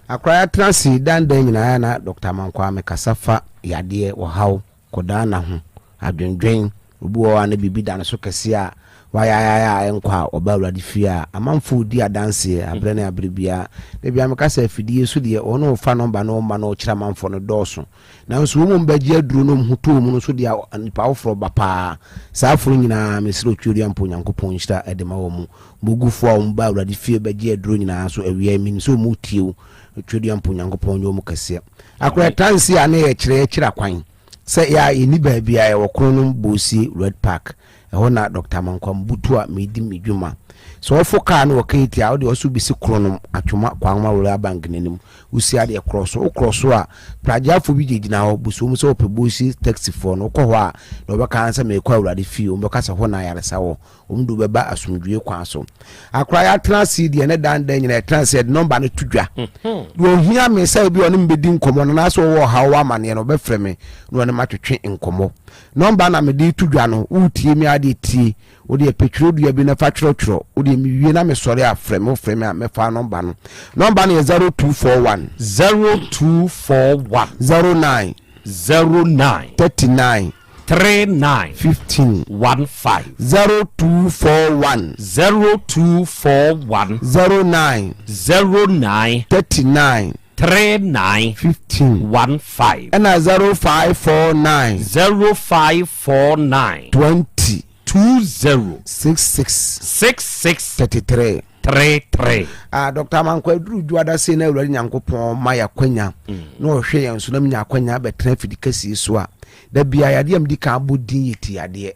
[SPEAKER 14] Akora yɛatena ase dandan nyinaa na Dr. Amankwaa mekasa fa yadeɛ ɔhaw kɔdaa na ho adwendwen obi wɔ hɔ a na biribi da ne so kɛseɛ a wayayaya a ɛnkɔ a ɔba Awurade fie a amanfoɔ di adanseɛ aberɛ ne aberɛ biara. Da biara meka sɛ afidie so deɛ wɔn a wɔfa nɔmba na wɔma na wɔkyerɛ amanfoɔ no dɔɔso. Nanso wɔn mmom bɛgye aduro na wɔn ho tɔ wɔn no nso deɛ nnipa afoforɔ ba paa. Saa afoforɔ nyinaa mesrɛ Otweaduampɔ Onyankopɔn nhyira de ma wɔn. Mogufoɔ a wɔn ba Awurade fie bɛgye aduro nyinaa nso awia yi menim sɛ wɔn retie wo. Otweaduampɔ Onyankopɔn nyɛ wɔn kɛseɛ. Akorɛ tansi a na yɛkyerɛ yɛkyerɛ akwan sɛ yɛ a yɛnni baabi a yɛwɔ Kronom Bosie Red Park. Ɛhɔ na Dɔkta Amankwah Mbutu a medi me dwuma. Sɛ wɔfo kaa no wɔ Keiti a, wode ɔso besi Kronom, Atwoma, Kwangma Royal Bank no anim. Wosi adeɛ korɔ so. Wokorɔ so a, pragyeafoɔ bi gyinagyina hɔ, bu so wɔn sɛ wɔpɛ Bosie taxifoɔ no. Wokɔ hɔ a, deɛ wɔbɛka ara ne sɛ merekɔ Awurade fie. Wɔbɛka sɛ hɔ na ayaresa wɔ. Wɔn de wo bɛba asomdwoeɛ kwan so. Akora yɛatena ase yi deɛ ne dan dan nyinaa yɛtena ase yɛde nɔmba no to dwa. Deɛ ɔhia me sɛ ebi ɔne me bɛdi nkɔmmɔ no anaasɛ ɔwɔ ɔhaw wɔ amaneɛ no ɔbɛfrɛ me na ɔne matwetwe nkɔmmɔ. Nɔmba na mede reto dwa no, woretie me ara deɛ tie. Wo deɛ pɛ twerɛdua bi na fa twerɛtwerɛ. Wo deɛ mewie na mesɔre a frɛ me, wofrɛ me a mɛfa nɔmba no. Nɔmba no yɛ 0241.
[SPEAKER 1] 0241.
[SPEAKER 14] 09.
[SPEAKER 1] 09.
[SPEAKER 14] 39.
[SPEAKER 1] 39.
[SPEAKER 14] 15.
[SPEAKER 1] 15.
[SPEAKER 14] 0241.
[SPEAKER 1] 0241.
[SPEAKER 14] 09.
[SPEAKER 1] 09.
[SPEAKER 14] 39.
[SPEAKER 1] 39.
[SPEAKER 14] 15.
[SPEAKER 1] 15.
[SPEAKER 14] Ɛna 0549.
[SPEAKER 1] 0549.
[SPEAKER 14] 20.
[SPEAKER 1] 20.
[SPEAKER 14] 66.
[SPEAKER 1] 66.
[SPEAKER 14] 33.
[SPEAKER 1] 33.
[SPEAKER 14] Ah, Dr. Amankwa aduru dwoada sei na Awurade Nyankopɔn ma yɛ akwanya na ɔhwɛ yɛn so na menya akwanya abɛtena afidi kɛseɛ so a da biara yadeɛ a medi kan abɔ din yɛ ti yadeɛ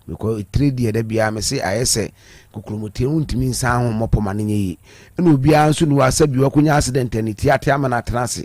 [SPEAKER 14] because etire deɛ da biara mese ayɛ sɛ kokuromotire no wontumi nsan ho mmɔpɔ ma no nyɛ yie ɛna obiara nso ni hɔ a sɛ bi wakonya accident a ne ti ate ama no atena ase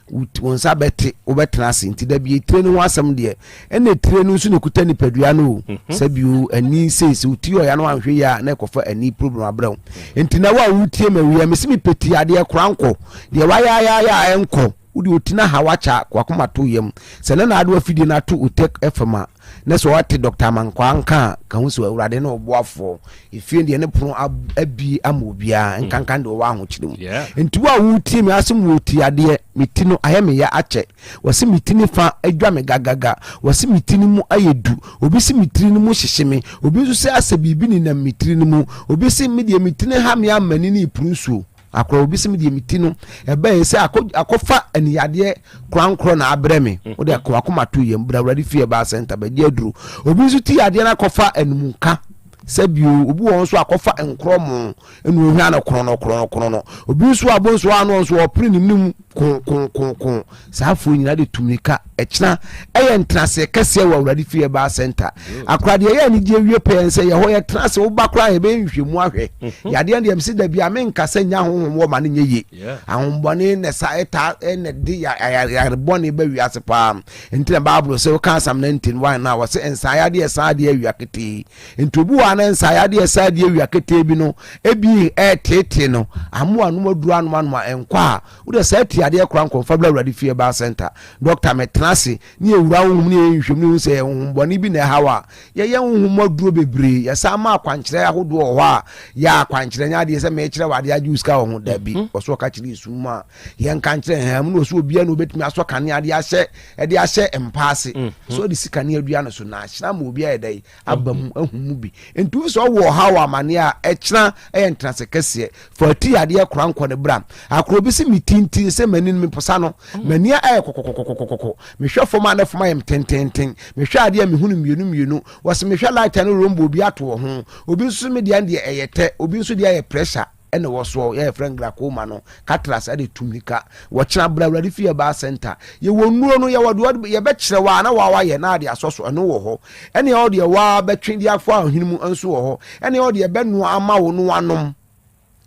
[SPEAKER 14] wo nsa bɛte wobɛtena ase nti da bi etire no ho asɛm deɛ ɛna etire no nso na ekuta nipadua no o mhm. sɛ bi o ani seesi o ti ɔya no anhwɛ yie a na ɛkɔfa ani problem abrɛ wo nti na wo a wotie ma wia mesi mi peti adeɛ kora nkɔ deɛ wayɛ ayɛ a ɛnkɔ wode oti na ha wakyɛ wakoma to yam sɛ ne na ade wafidie no ato otec fm a na sɛ ɔte Dɔkta Amankwaa nka a, ka ho sɛ Awurade ne ɔboafoɔ. Efie deɛ ne pono abie ama obiara, mm. nkankan deɛ ɔwɔ ahokyere mu. Nti wo a wotie me ase mu wɔti adeɛ, me ti no ayɛ me ya akyɛ. Wɔse me ti ne fa adwa me gagaga. Wɔse me ti no mu ayɛ du. Obi se me tiri no mu hyehye me. Obi nso sɛ asɛ biribi nenam me tiri no mu. Obi se me deɛ me ti no ha me ama ni ne epuru nsuo. Akora obi sɛ medeɛ me ti no ɛbɛyɛ sɛ akɔfa aniyadeɛ korankorɔ na abrɛ me. Mm. Wode akɔ akoma to yam bra Awurade fie ɛbaa sɛnta bɛgye aduro. Obi nso ti yadeɛ no akɔfa animuka sɛ bio obi wɔ nso akɔfa nkorɔmo ɛna ohwɛ ano korɔno korɔno korɔno. Obi nso abo nso ano nso ɔpere ne mu ko ko ko ko. Saa afoɔ nyinaa de tu mmirika. Ɛkyena ɛyɛ ntenaseɛ kɛseɛ wɔ Awurade fie Herbal Center. Akora deɛ ɛyɛ anigyeɛ wie pɛɛ nsɛ yɛhɔ yɛtena ase woba koraa yɛbɛyɛ nhwehwɛmu ahwɛ. Mhm. Yadeɛ no deɛ mese da bi a menka sɛ nya honhom wɔ ma no nyɛ yie. Ahombɔne na sa ɛta ɛna de yare bɔne ba wiase paa. Nti na Bible sɛ woka Psalm 91 na wɔse nsa yadeɛ saa adeɛ awia ketee. Nti obi wɔ a na nsa yadeɛ saa adeɛ awia ketee bi no ebi ɛɛteetee no amoa anom aduru anom anom a ɛnkɔ a Wo deɛ saa ti adeɛ kora nkɔ mfa bra awurade fie herbal center doctor me tena ase ne yɛ wura honhom ne yɛ nhwɛm ne hu sɛ yɛ honhom bɔne bi na ɛhaw a yɛyɛ honhom mu aduro bebree yɛsan ma akwankyerɛ ahodoɔ wɔ hɔ a yɛ akwankyerɛ nyɛ adeɛ sɛ mekyerɛ wɔ adeɛ agye wo sika wɔ ho dabi mhm. ɔso ɔka kyerɛ esum mu a yɛnka nkyerɛ hɛn mu na ɔso obiara na obetumi asɔ kanea de ahyɛ ɛde ahyɛ mpa ase mhm. so ɔde si kanea dua no so na ahyerɛ ama obi ayɛ dɛ aba mu ahu mu bi. Nti wofi sɛ ɔwɔ ɔhaw wɔ amaneɛ a, ɛkyena ɛyɛ ntenase kɛseɛ. Fa ti yadeɛ kora nkɔ ne bra. Akoro bi se me ti nti sɛ m'ani no meposa no, m'ani ayɛ kɔkɔkɔkɔkɔkɔ. Mehwɛ fam a na fam ayɛ me tententen. Mehwɛ adeɛ a mehu no mmienu mmienu. Wɔse mehwɛ light a ne rombo bi ato wɔ ho. Obi nso se me deɛ no deɛ ɛyɛ tɛ, obi nso deɛ ayɛ pressure. Ɛna ɛwɔ soɔ yɛ yɛfrɛ no glaucoma no cataracts ɛde tu mirika wɔkyena bra awurade fie herbal center yɛwɔ nnuro no yɛwɔ deɛ yɛbɛkyerɛ waa na waa wayɛ na ade asɔ so ɛno wɔ hɔ ɛne ɛwɔ deɛ waa bɛtwe de afɔ ahwene mu nso wɔ hɔ ɛne ɛwɔ deɛ bɛnoa ama wo no wanom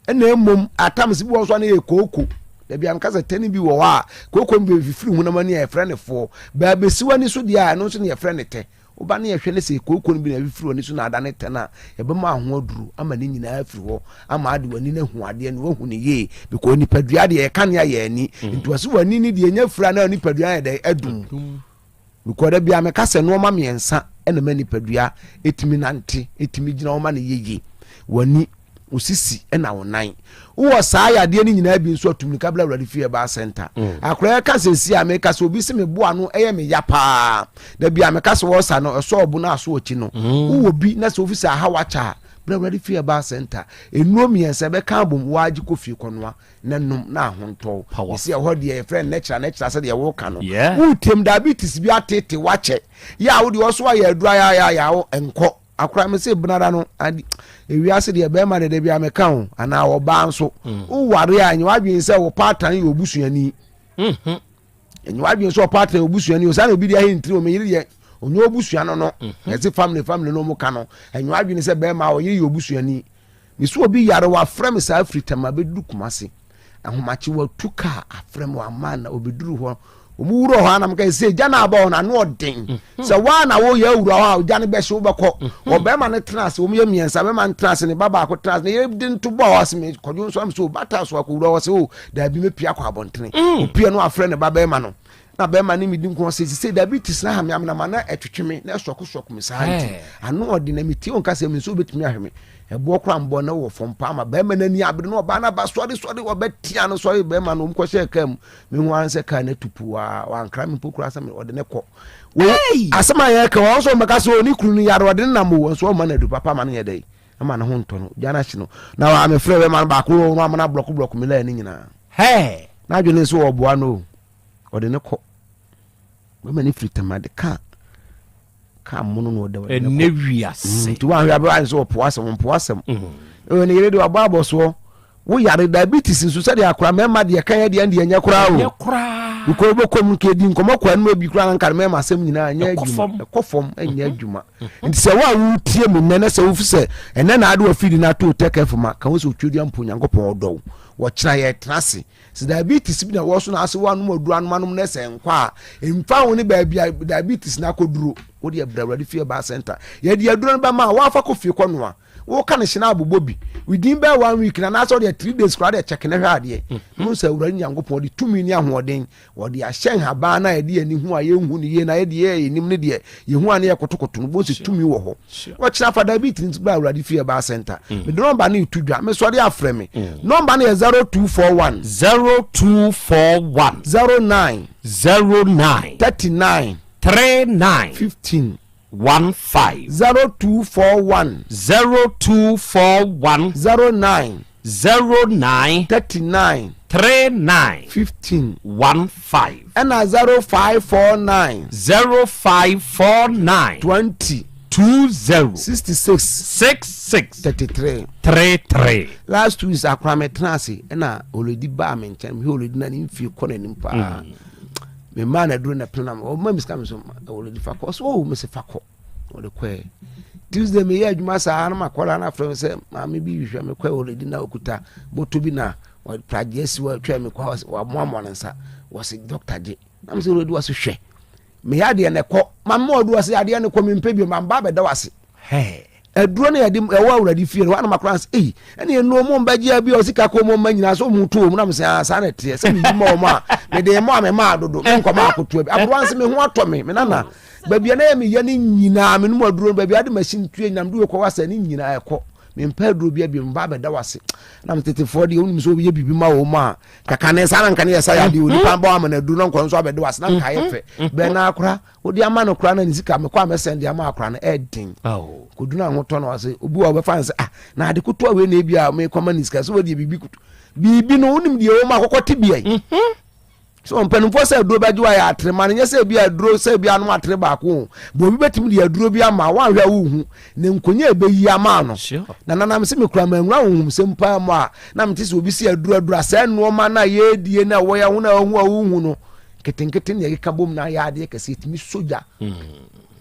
[SPEAKER 14] ɛna mmom atams bi wɔ nso ana yɛ kooko dabi amka sɛ tɛne bi wɔ hɔ a kooko no bi fifiri honam ani a yɛfrɛ no foɔ baabi w'ani so deɛ a ɛno nso ne yɛfrɛ no tɛ Woba na yɛhwɛ no sɛ kooko no bi na afifiri w'ani so na adane tɛn a, yɛbɛma ho aduro ama ne nyinaa afiri hɔ ama ade w'ani no ahu adeɛ no wahu no yie because nipadua deɛ yɛka ne ayɛ ani mm. nti wɔse w'ani no deɛ ɛnya fira na nipadua yɛ dɛn adum because da bia meka sɛ nneɛma mmiɛnsa ɛna ma nipadua ɛtumi nante ɛtumi gyina hɔ ma no yie w'ani wo sisi na wo nan wowɔ saa yadeɛ no nyinaa bi nso atum nika bla awurade fie ɛbaa center mm. akora yɛka sɛ si a meka sɛ obi se me boa no ɛyɛ me ya paa da bi a meka sɛ wɔsa no ɛsɔ ɔbo no aso akyi no mm. wowɔ bi na sɛ ofi sɛ aha wakyɛ a bla awurade fie ɛbaa center nnuro mmiɛnsa bɛka abom waagye kɔ fie kɔnoa na nom na ahontɔw ɛsi ɛhɔ deɛ yɛfrɛ no nɛkyerɛ nɛkyerɛ sɛ deɛ woka no wotem diabetes bi atete wakyɛ yɛ a wodeɛ ɔso ayɛ aduru ayɛ ayɛ nkɔ Akora me se benada no ade ewiase deɛ bɛrima deɛ dabi a meka ho anaa ɔbaa nso mm. woware a nyɛ w'adwene sɛ wo paatan yɛ obusuani mm-hmm. nyɛ w'adwene sɛ ɔpaatan yɛ obusuani o saa na obi de ahe ntiri o meyere deɛ ɔnyɛ obusua no no mm-hmm. ɛse family family no ɔmo ka no ɛnyɛ w'adwene sɛ bɛrima a ɔyere yɛ obusuani Mese obi yare wafrɛ me saa firi Tema bɛduru Kumase ahomakye watu kaa afrɛ me wama na obɛduru hɔ wɔn wura hɔ anam ka sɛ gya no abɔ hɔ no ano ɔden mhm. sɛ waa na woyɛ awura hɔ a gya no bɛhye wobɛkɔ mhm. ɔbɛrima no tena ase wɔn yɛ mmiɛnsa bɛrima no tena ase ne ba baako tena ase ne yɛ de nto bɔ hɔ ase me kɔdwo nso am sɛ ɔbata so akɔwura hɔ sɛ o daabi mepia kɔ abɔntene mm. opia no afrɛ ne ba bɛrima no Na bɛrima ne me di nkɔmmɔ sɛ sisei diabetes no aha me amena ma na ɛtwetwe me na ɛsɔkosɔko me saa nti ano ɔde na metie wo nkasa mu nso wobɛtumi ahwɛ me ɛboɔ koraa mbɔ na wɔ fam paa ma bɛrima no ani abere na ɔbaa no aba sɔre sɔre ɔbɛtea no sɔre bɛrima no ɔmkɔhyɛɛ kaa mu mehu ara sɛ kaa no atu puu a wankra me mpo koraa sɛ ɔde ne kɔ asɛm a yɛka wɔn nso wɔbɛka sɛ ɔne kunu no yare ɔde ne nam o nso ɔma no adu papa ma no yɛ dɛn ama ne ho ntɔ no gya no ahye no na wɔamefrɛ bɛrima no baako no amana blɔko blɔko me laa ne nyinaa na adwene nso wɔboa no o ɔde ne kɔ bɛma ne firi tamade kaa kaa mono na ɔda ɔde ne kɔ
[SPEAKER 1] ɛnɛ wiase
[SPEAKER 14] mm, nti wɔahwɛ abɛwɔ ayɛ sɛ ɔpo asɛm ɔmpo asɛm mm. ɛwɔ ne yere de wabɔ abɔsoɔ wo yare diabetes nso sɛdeɛ akora mmarima deɛ kan yɛ deɛ deɛ nyɛ koraa o nkɔ wobɛkɔ mu nka di nkɔmmɔ kɔ anum abi koraa nka mmarima asɛm nyinaa nyɛ adwuma ɛkɔ fam nyɛ mhm. adwuma mhm. nti sɛ wo a wotie me nnɛ na sɛ wofi sɛ ɛnɛ na ade wafidi no ato tɛkɛ fama ka wo sɛ otwadua mpo nyankopɔn ɔdɔ wo wɔkyena yɛtena ase Sɛ diabetes bi na ɛwɔ so na ase woanom aduro anom anom na sɛ nkɔ a, mfa ho ne baabi a diabetes no akɔduro. Wo deɛ brɛ Awurade fie baa center. Yɛde aduro no bɛma a woafa kɔ fie kɔnoa. Woka no hyena abobɔ bi. Within bɛyɛ one week na anaasɛ wodeɛ 3 days koraa deɛ kyɛke na hwɛ adeɛ. Mm. Wohu sɛ Awurade Nyankopɔn de tumi ne ahoɔden wɔde ahyɛ nhaban no a yɛde yɛn ani hu a yɛnhu no yie na yɛde yɛ yɛnim no deɛ yɛhu a ne yɛkotokoto no bohu sɛ tumi wɔ hɔ. Wɔkyerɛ afa diabetes nti bra Awurade fie herbal center. Mm. Mede nɔmba no reto dwa. Mesɔre afrɛ me. Mm. Nɔmba no yɛ 0241.
[SPEAKER 1] 0241.
[SPEAKER 14] 09.
[SPEAKER 1] 09.
[SPEAKER 14] 39.
[SPEAKER 1] 39.
[SPEAKER 14] 15.
[SPEAKER 1] 15.
[SPEAKER 14] 0241.
[SPEAKER 1] 0241.
[SPEAKER 14] 09.
[SPEAKER 1] 09.
[SPEAKER 14] 39.
[SPEAKER 1] 39.
[SPEAKER 14] 15.
[SPEAKER 1] 15.
[SPEAKER 14] Ɛna 0549.
[SPEAKER 1] 0549.
[SPEAKER 14] 20.
[SPEAKER 1] 20.
[SPEAKER 14] 66.
[SPEAKER 1] 66.
[SPEAKER 14] 33.
[SPEAKER 1] 33.
[SPEAKER 14] Last 2 weeks akora me tena ase ɛna oledi baa me nkyɛn, mehwɛ oledi na ne mfie kɔ n'anim paa. Me maa na duro na pene na ɔma me sika, me so oledi fa kɔ, ɔso oh, me se fa kɔ, ɔde kɔɛ. Tuesday meyɛ adwuma saa na makɔla no afrɛ me sɛ maame bi hwehwɛ me kɔɛ. Oledi na okuta bɔtɔ bi na pragye asi hɔ atwa me kɔ, wamoamoa ne nsa, wɔse doctor gye na me sɛ oledi, wɔse hwɛ meyɛ adeɛ no ɛkɔ ma mma ɔdu, ɔse adeɛ no kɔ, mempɛ bio, mamba bɛda wase. Aduro no yɛde ɛwɔ Awurade fie no hɔ anam akora sɛ ei, ɛne ɛnuo mu mbɛgye bi a ɔsika kɔ mu mma nyinaa sɛ ɔmu to wɔ mu, nam sɛ ah, saa na ɛteɛ sɛ meyi ma ɔm a mede mɔ a mema adodo menkɔma akotoa bi aborowa nse me ho atɔ me me nana baabi a na yɛ meyɛ no nyinaa, menom aduro no baabi a de machine tue nyinam de wekɔ wasa ne nyinaa ɛkɔ, mempɛ aduro bi abi mba bɛda wase. Na metetefoɔ deɛ wonim sɛ wobɛyɛ biribi ma wɔ mu a kaka ne saa na nka ne yɛ sa yɛ adeɛ onipa bɔ ama no aduro na nkɔ nso abɛda wase na nka yɛ fɛ bɛn na akora wode ama no koraa na ne sika mekɔ a mɛsɛn de ama akora no ɛden kɔdu no ahotɔ no ase. Obi wɔ ɔbɛfa no sɛ ah, na ade kotoa wei na ebi a mekɔma ne sika sɛ wɔdeɛ biribi koto biribi no, wonim deɛ ɛwɔ mu akɔkɔ te bia yi so. Mpanimfoɔ sɛ aduro bɛgye wa yɛ atere ma no, nyɛ sɛ ebi aduro sɛ ebi anom atere baako o, bɛ obi bɛtumi de aduro bi ama wanhwɛ a wohu ne nkonya ɛbɛyi ama no. Na nanam sɛ mekura manwura honhomsɛm paa mu a na mete sɛ obi si aduro aduro a saa nnoɔma no a yɛdie no a wɔyɛ ho na ahu a wohu no nketenkete ne yɛkeka bom na ayɛ adeɛ kɛseɛ ɛtumi sogya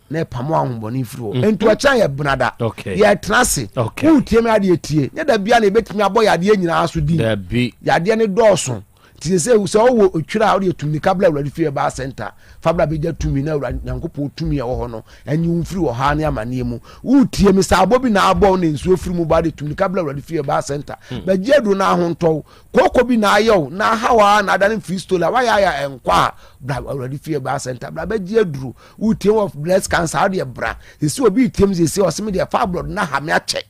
[SPEAKER 14] na ɛpamo ahombɔne firi hɔ. Nti ɔkyena yɛ benada, yɛtena ase, wotie me adeɛ tie, nyɛ da bia na yɛbɛtumi abɔ yadeɛ nyinaa so din, yadeɛ ne dɔɔso. Nti sɛ sɛ wowɔ otwira a wode atum nika bla Awurade fie baa center fa bla bɛgya tumi na Awurade Nyankopɔn tumi a ɛwɔ hɔ no ɛnye wo mfiri ɔhaw ne amanneɛ mu. Wotie me sɛ abɔ bi na abɔ wo na nsuo firi mu ba de tum nika bla Awurade fie baa center bɛgye aduro no ahontɔw. Kooko bi na ayɛ wo na ahaw a na adane mfiri stole a wayɛ ayɛ ɛnkɔ a, bra Awurade fie baa center bra bɛgye aduro. Wotie wɔ breast cancer wodeɛ bra. Sɛsi obi tiem sɛsi ɔse me deɛ fibroid na ha me akyɛ,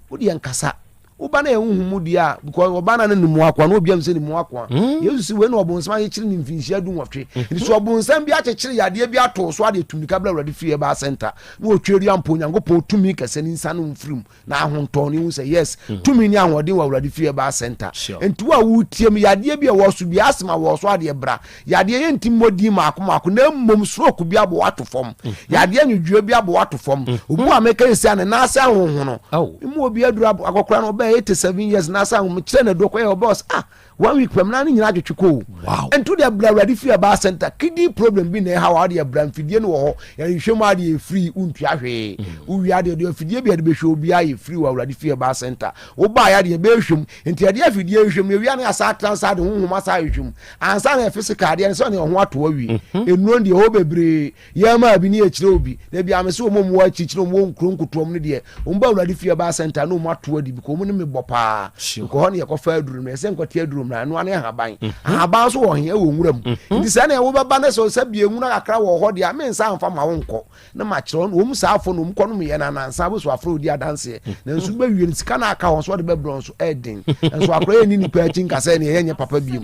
[SPEAKER 14] wodeɛ nkasa woba na ɛhuhu mu deɛ a, because ɔba na ne ne mu akoa na obiam sɛ ne mu akoa. Yesu si wei na ɔbonsam akyekyere ne mfinhyia 18. Nti sɛ ɔbonsam bi akyekyere yadeɛ bi ato so adeɛ tumika bla Awurade fie baa center na ɔtwa dua mpo Onyankopɔn tumi kɛsɛ ne nsa no mfiri mu na ahontɔn ne hu sɛ yes, tumi ne ahoɔden wɔ Awurade fie baa center. Nti wo a wotie mu yadeɛ bi a ɛwɔ so bi asɛm a wɔ so adeɛ bra. Yadeɛ yɛ nti mmɔ din maako maako na mmom stroke bi abɔ wato fam, yadeɛ nwodwoɔ bi abɔ wato fam. Obi a meka sɛ a ne nan ase ahohono mu obi aduru akɔkora no ɔbɛyɛ 87 years nan ase ahohono kyerɛ na aduro kɔyɛ ɔbɛ ɔsɛ ah, one week pɛm na ne nyinaa atwetwe kɔ o. Nti deɛ bra Awurade fie baa center. Kidney problem bi na ɛha wa deɛ bra, mfidie no wɔ hɔ, yɛhwehwɛ mu adeɛ free, wontua hwee. Wowie adeɛ deɛ afidie bi a yɛde bɛhwɛ obiara yɛ free wɔ Awurade fie baa center. Wobaa yɛ adeɛ bɛhwɛ mu nti yɛde afidie hwehwɛ mu, yɛwia no yɛasa atra nsa de honhom asa ahwehwɛ mu ansa na physical adeɛ no sɛ ɔne ɔho ato awie. Nnuro deɛ ɛhɔ bebree yɛma bi ne yɛkyerɛ obi na bi ame sɛ wɔn mu wɔ akyirikyiri, wɔn wɔ nkuro nkotoa mu no deɛ wɔn ba Awurade fie baa center na wɔn ato adi because wɔn ne me bɔ paa nkɔ hɔ ne yɛkɔfa aduro no yɛsɛ nkɔte aduro mu na ɛno ane ahaban. Ahaban nso wɔ he ɛwɔ nwura mu. Nti sɛ na ɛwo bɛba ne sɛ sɛ bie nwura kakra wɔ hɔ deɛ me nsa amfa ma wo nkɔ na ma kyerɛ wɔn saa afɔ na wɔn kɔ nom yɛ na nansa bɛ so afro odi adanseɛ na nso bɛwie no sika na aka wɔn so wɔde bɛbrɛ nso ɛɛden nso akora yɛ ni nipa akyi nkasa ɛne ɛyɛ nyɛ papa biem.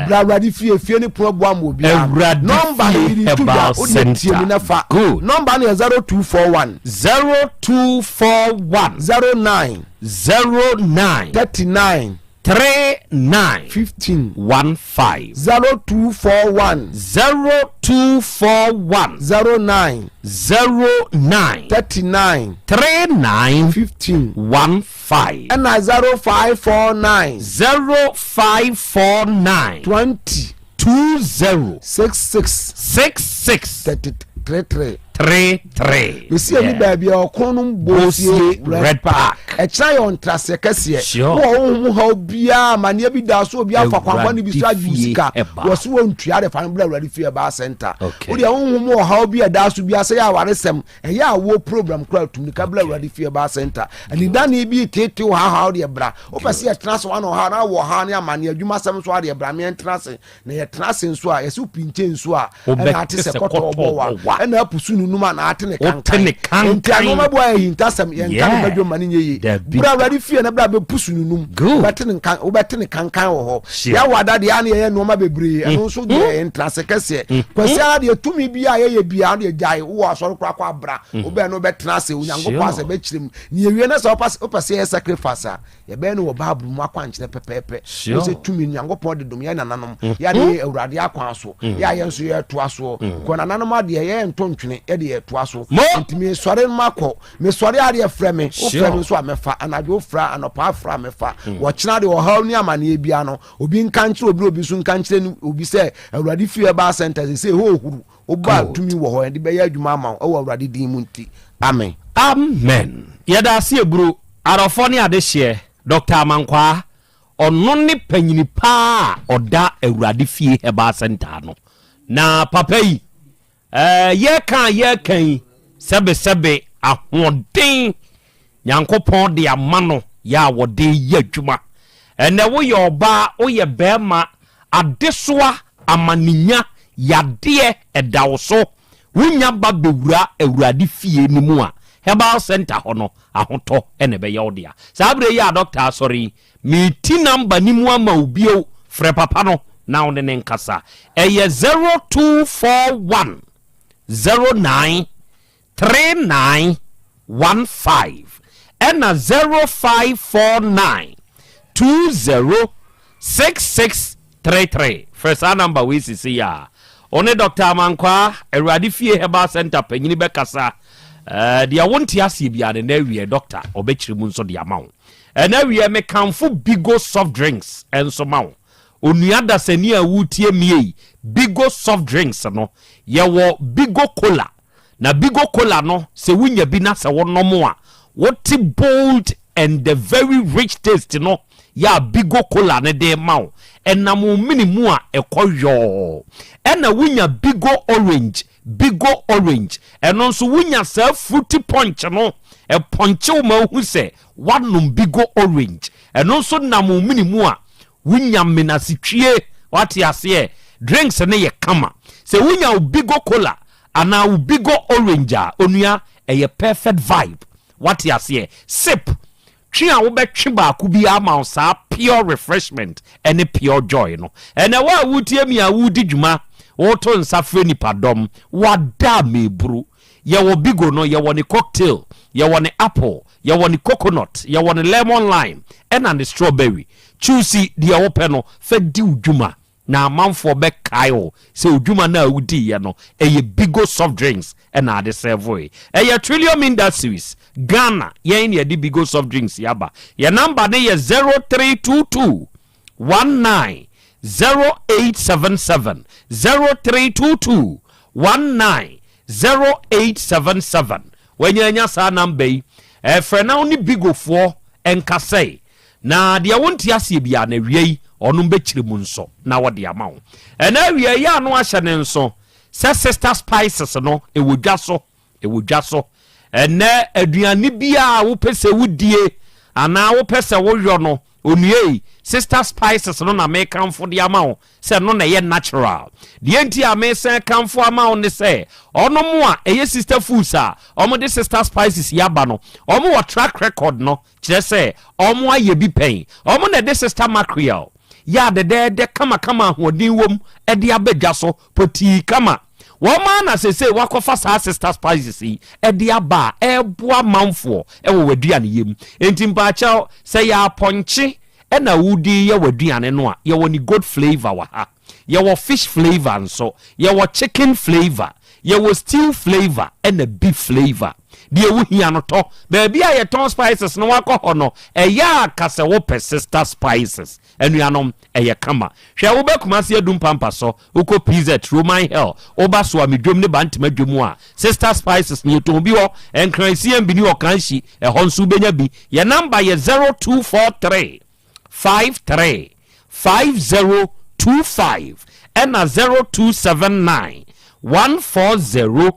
[SPEAKER 14] Bra Awurade fie, fie ne pono aboa ma obiara. Nɔmba no yiri tu dwa o de tie mi na fa nɔmba no yɛ 0241
[SPEAKER 1] 0241
[SPEAKER 14] 09
[SPEAKER 1] 09
[SPEAKER 14] 39
[SPEAKER 1] 39
[SPEAKER 14] 15
[SPEAKER 1] 15.
[SPEAKER 14] 0241
[SPEAKER 1] 0241
[SPEAKER 14] 09
[SPEAKER 1] 09
[SPEAKER 14] 39
[SPEAKER 1] 39
[SPEAKER 14] 15
[SPEAKER 1] 15.
[SPEAKER 14] Ɛna 0549
[SPEAKER 1] 0549
[SPEAKER 14] 20
[SPEAKER 1] 20
[SPEAKER 14] 66
[SPEAKER 1] 66
[SPEAKER 14] 33.
[SPEAKER 1] 33.
[SPEAKER 14] Mesi ani baabi a ɔko no Bosie Red Park ɛkyerɛ yɛ ɔntraseɛ kɛseɛ. Wɔ honhom haw biara amanneɛ bi da so obi afa kwanbɔne bi so agye wo sika wɔ so wɔntua de fa no bra Awurade fie ɛbaa center. Wodeɛ honhom ɔhaw bi a ɛda so bi asɛ yɛ awaresɛm ɛyɛ awoɔ program kora tumika bra Awurade fie ɛbaa center. Anidane bi tetew hahaw deɛ bra. Wopɛ sɛ yɛtena ase wane ɔhaw na wɔ ɔhaw ne amanneɛ adwuma sɛm so adeɛ bra meɛntena ase na yɛtena ase nso a yɛsɛ wopinkyɛ nsuo a ɛna ate sɛ kɔtɔ bɔ wa ɛna apusu no num a na ate ne kankan. Nti anoma bu a ahintasɛm yɛnka no badwam ma no nyɛ yie. Bra Awurade fie na bra bɛpu sununum. Wobɛte ne nka wobɛte ne kankan wɔ hɔ. Yɛwɔ ada deɛ ana yɛyɛ nneɛma bebree. Ɛno nso deɛ yɛ ntenase kɛseɛ. Kwasi ara deɛ tumi bi a yɛyɛ biara deɛ gyae wowɔ asɔre koraa kɔ abra. Wobɛn no wobɛtena ase Onyankopɔn asɛ bɛkyerɛ mu. Ne yɛwie na sɛ wopɛ sɛ yɛ sacrifice a yɛbɛyɛ no wɔ Bible mu akwankyerɛ pɛpɛɛpɛ. Wo sɛ tumi Nyankopɔn de dom yɛ nananom. Yɛ ade yɛ Awurade akwan so. Yɛ a yɛn nso yɛtoa soɔ. Kɔ nananom adeɛ yɛ nto ntwene yɛde yɛtoa so. Nti mesɔre makɔ. Mesɔre a deɛ frɛ me. Wofrɛ me nso a mɛfa. Anadwo wofrɛ a anɔpa afrɛ a mɛfa. Wɔkyena deɛ ɔhaw ne amaneɛ bia no obi nka nkyerɛ obi na obi nso nka nkyerɛ obi sɛ Awurade fie ɛbaa center sɛ sɛ ɛhɔ ohuru. Woba a tumi wɔ hɔ yɛde bɛyɛ adwuma ama wo ɛwɔ Awurade din mu nti. Amen.
[SPEAKER 1] Amen yɛda ase aburo arɔfɔ ne adehyeɛ Doctor Amankwaa ɔno ne panyini paa a ɔda Awurade fie herbal center ano na papa yi ɛɛ yɛka a yɛka yi sɛbesɛbe ahoɔden Nyankopɔn de ama no yɛ a wɔde yɛ adwuma ɛnɛ woyɛ ɔbaa woyɛ bɛrima adesoa amanenya yadeɛ ɛda wo so Wonya ba bɛwura Awurade fie no mu a, Herbal Centre hɔ no, ahotɔ na ɛbɛyɛ wo dea. Saa berɛ yi a dɔkta asɔre yi, mereti number no mu ama wo bio, frɛ papa no na wo ne no nkasa. Ɛyɛ 0241 09 39 15 ɛna 0549 20 6633. Frɛ saa number wei sesei a. Wo ne Doctor Amankwaa, Awurade Fie Herbal Centre panyini bɛkasa. Ɛɛ, deɛ wonte aseɛ biara no, ɛnɛ awieɛ doctor ɔbɛkyerɛ mu nso de ama wo. Ɛnɛ awieɛ mekamfo Bigo soft drinks nso ma wo. Onua dasani a woretie me ei, Bigo soft drinks no, yɛwɔ Bigo Cola. Na Bigo Cola no, sɛ wonya bi na sɛ wonom a, wote bold and the very rich taste no yɛ a Bigo Cola no de rema wo. Ɛnam wo mene mu a, ɛkɔ yɔɔ. Ɛna wonya Bigo Orange, Bigo Orange, ɛno nso wonya saa fruity punch no, ɛpɔnkye wo ma wohu sɛ woanom Bigo Orange. Ɛno nso nam wo mene mu a, Wonya menasitwie, wate aseɛ, drinks no yɛ kama. Sɛ wonya wo Bigo Cola anaa wo Bigo Orange a, onua, ɛyɛ perfect vibe, wate aseɛ. Sip, twe a wobɛtwe baako biara ma wo saa pure refreshment ne pure joy no. Ɛnɛ wo a woretie me a woredi dwuma, woreto nsa frɛ nnipadɔm, woada a meburu. Yɛwɔ Bigo no, yɛwɔ ne cocktail, yɛwɔ ne apple, yɛwɔ ne coconut, yɛwɔ ne lemon lime, ɛna ne strawberry. Choose deɛ wopɛ no fa di wo dwuma na amanfoɔ bɛkae wo sɛ wo dwuma no a wodiiɛ no ɛyɛ Bigo soft drinks na ade sɛvoe. Ɛyɛ Trillium Industries, Ghana, yɛn na yɛde Bigo soft drinks yi aba. Yɛn number no yɛ 0322 19 0877, 0322 19 0877. Wanya anya saa number yi, frɛ na wo ne Bigofoɔ nkasɛe. Na deɛ wonte aseɛ biara no, awia yi ɔnom bɛkyerɛ mu nso na wɔde ama wo. Ɛna awia yi ano ahyɛ ne nso sɛ Sister Spices no ɛwɔ dwa so, ɛwɔ dwa so. Ɛnɛ aduane biara a wopɛ sɛ wodie anaa wopɛ sɛ woyɔ no, onua yi, Sister Spices no na mekamfo de ama wo sɛ ɛno na ɛyɛ natural. Deɛ nti a mesan kamfo ama wo ne sɛ ɔnom a ɛyɛ Sister Foods a wɔde Sister Spices yi aba no, wɔn wɔ track record no. Kyerɛ sɛ, wɔn ayɛ bi pɛn. Wɔn na ɛde Sister Mackerel yɛ a dɛdɛɛdɛ kamakama ahoɔden wom de aba dwa so potii kama. Wɔn ara na seesei wɔakɔfa saa Sister Spices yi de aba a ɛreboa manfoɔ wɔ w'aduaneyɛ mu. Enti mpaakyɛw, sɛ ɛyɛ apɔnkye na wode reyɛ w'aduane no a, yɛwɔ ne goat flavour wɔ ha. Yɛwɔ fish flavour nso, yɛwɔ chicken flavour, yɛwɔ stew flavour ɛna beef flavour. Deɛ wohia no tɔ. Baabi a yɛtɔn spices no wakɔ hɔ no, ɛyɛ a ka sɛ wopɛ sister spices. Anuanom, ɛyɛ kama. Hwɛ, woba Kumasi Adum Pampa so, wokɔ PZ, Roman Hill, woba Soame Dwom ne Bantama Dwom a, sister spices no yɛtɔn bi hɔ. Nkran CMB ne Ɔkanhyi, ɛhɔ nso wobɛnya bi. Yɛn number yɛ 0243. 53 5025 ɛna 0279 140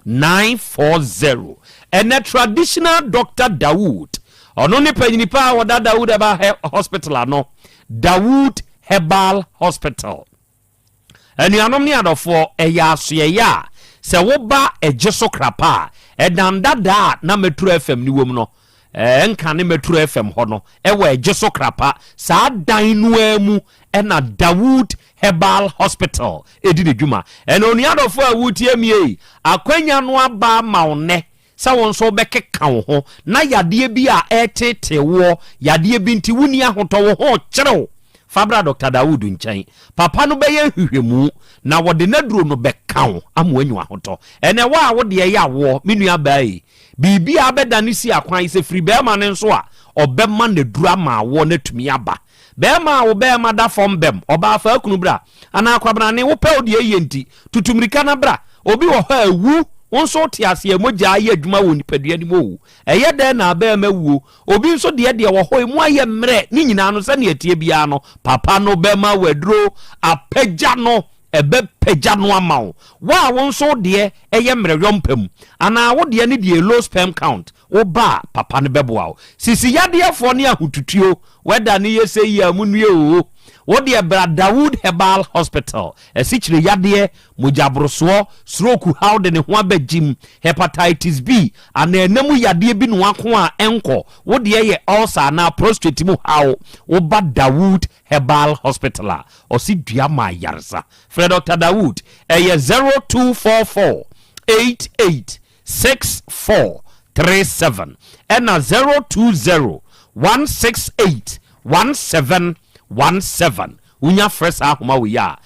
[SPEAKER 1] 940. Ɛnɛ traditional doctor Dawood, ɔno ne panyini pa a ɔda Dawood Herbal Hospital ano, Dawood Herbal Hospital. Anuanom ne adɔfoɔ, ɛyɛ asoɛeɛ a sɛ woba Ɛgye so Krapa a, ɛdan dadaa a na Metro FM no wom no. Ɛnka ne Metro FM hɔ no, ɛwɔ Ɛgye so Krapa. Saa dan no ara mu ɛna Dawood Herbal Hospital ɛdi ne dwuma. Ɛna onua dɔfo a wotie mi ei, akwanya no aba ama wo nnɛ sɛ wo nso wobɛkeka wo ho na yadeɛ bi a ɛreteetee woɔ, yadeɛ bi nti wonni ahotɔ, wo ho rekyere wo, fa bra Dɔkta Dawood nkyɛn. Papa no bɛyɛ nhwehwɛmu na wɔde n'aduro no bɛka wo ama woanya ahotɔ. Ɛnɛ wo a wo deɛ yɛ awoɔ, me nua baa yi, biribi a bɛda no si akwan sɛ firi bɛrima no nso a, ɔbɛma n'aduro ama awoɔ no atumi aba. Bɛrima a wo bɛrima da fam bɛm, ɔbaa fa kunu bra, anaa kwabrane, wopɛ wo deɛ yie nti, tutu mmirika na bra. Obi wɔ hɔ a awu, wo nso wote aseɛ, mogya ayɛ adwuma wɔ nipadua no mu o. Ɛyɛ dɛn na abɛrima wuo? Obi nso deɛ deɛ wɔ hɔ, emu ayɛ mmerɛ, ne nyinaa no sɛdeɛ ɛteɛ biara no, papa no bɛma waduro apagya no, ɛbɛpagya no ama wo. Wo a wo nso wo deɛ ɛyɛ mmerɛyɔ mpa mu, anaa wo deɛ ne deɛ low sperm count, wo ba a, papa no bɛboa wo. Sisi yadeɛfoɔ ne ahotutuo, wɛda no yɛ sɛ yi a, mo nnue oo. Wo deɛ bra Dawood Herbal Hospital, asikyire yadeɛ, mogyaborosoɔ, stroke haw de ne ho aba gyim, hepatitis B, anaa ɛna mu yadeɛ bi no ako a ɛnkɔ, wo deɛ yɛ ulcer anaa prostate mu haw, wo ba Dawood Herbal Hospital a, ɔse dua ma ayaresa. Frɛ Dr. Dawood, ɛyɛ 0244 88 6437 ɛna 020 168 1717. Wonya frɛ saa ahoma wei a,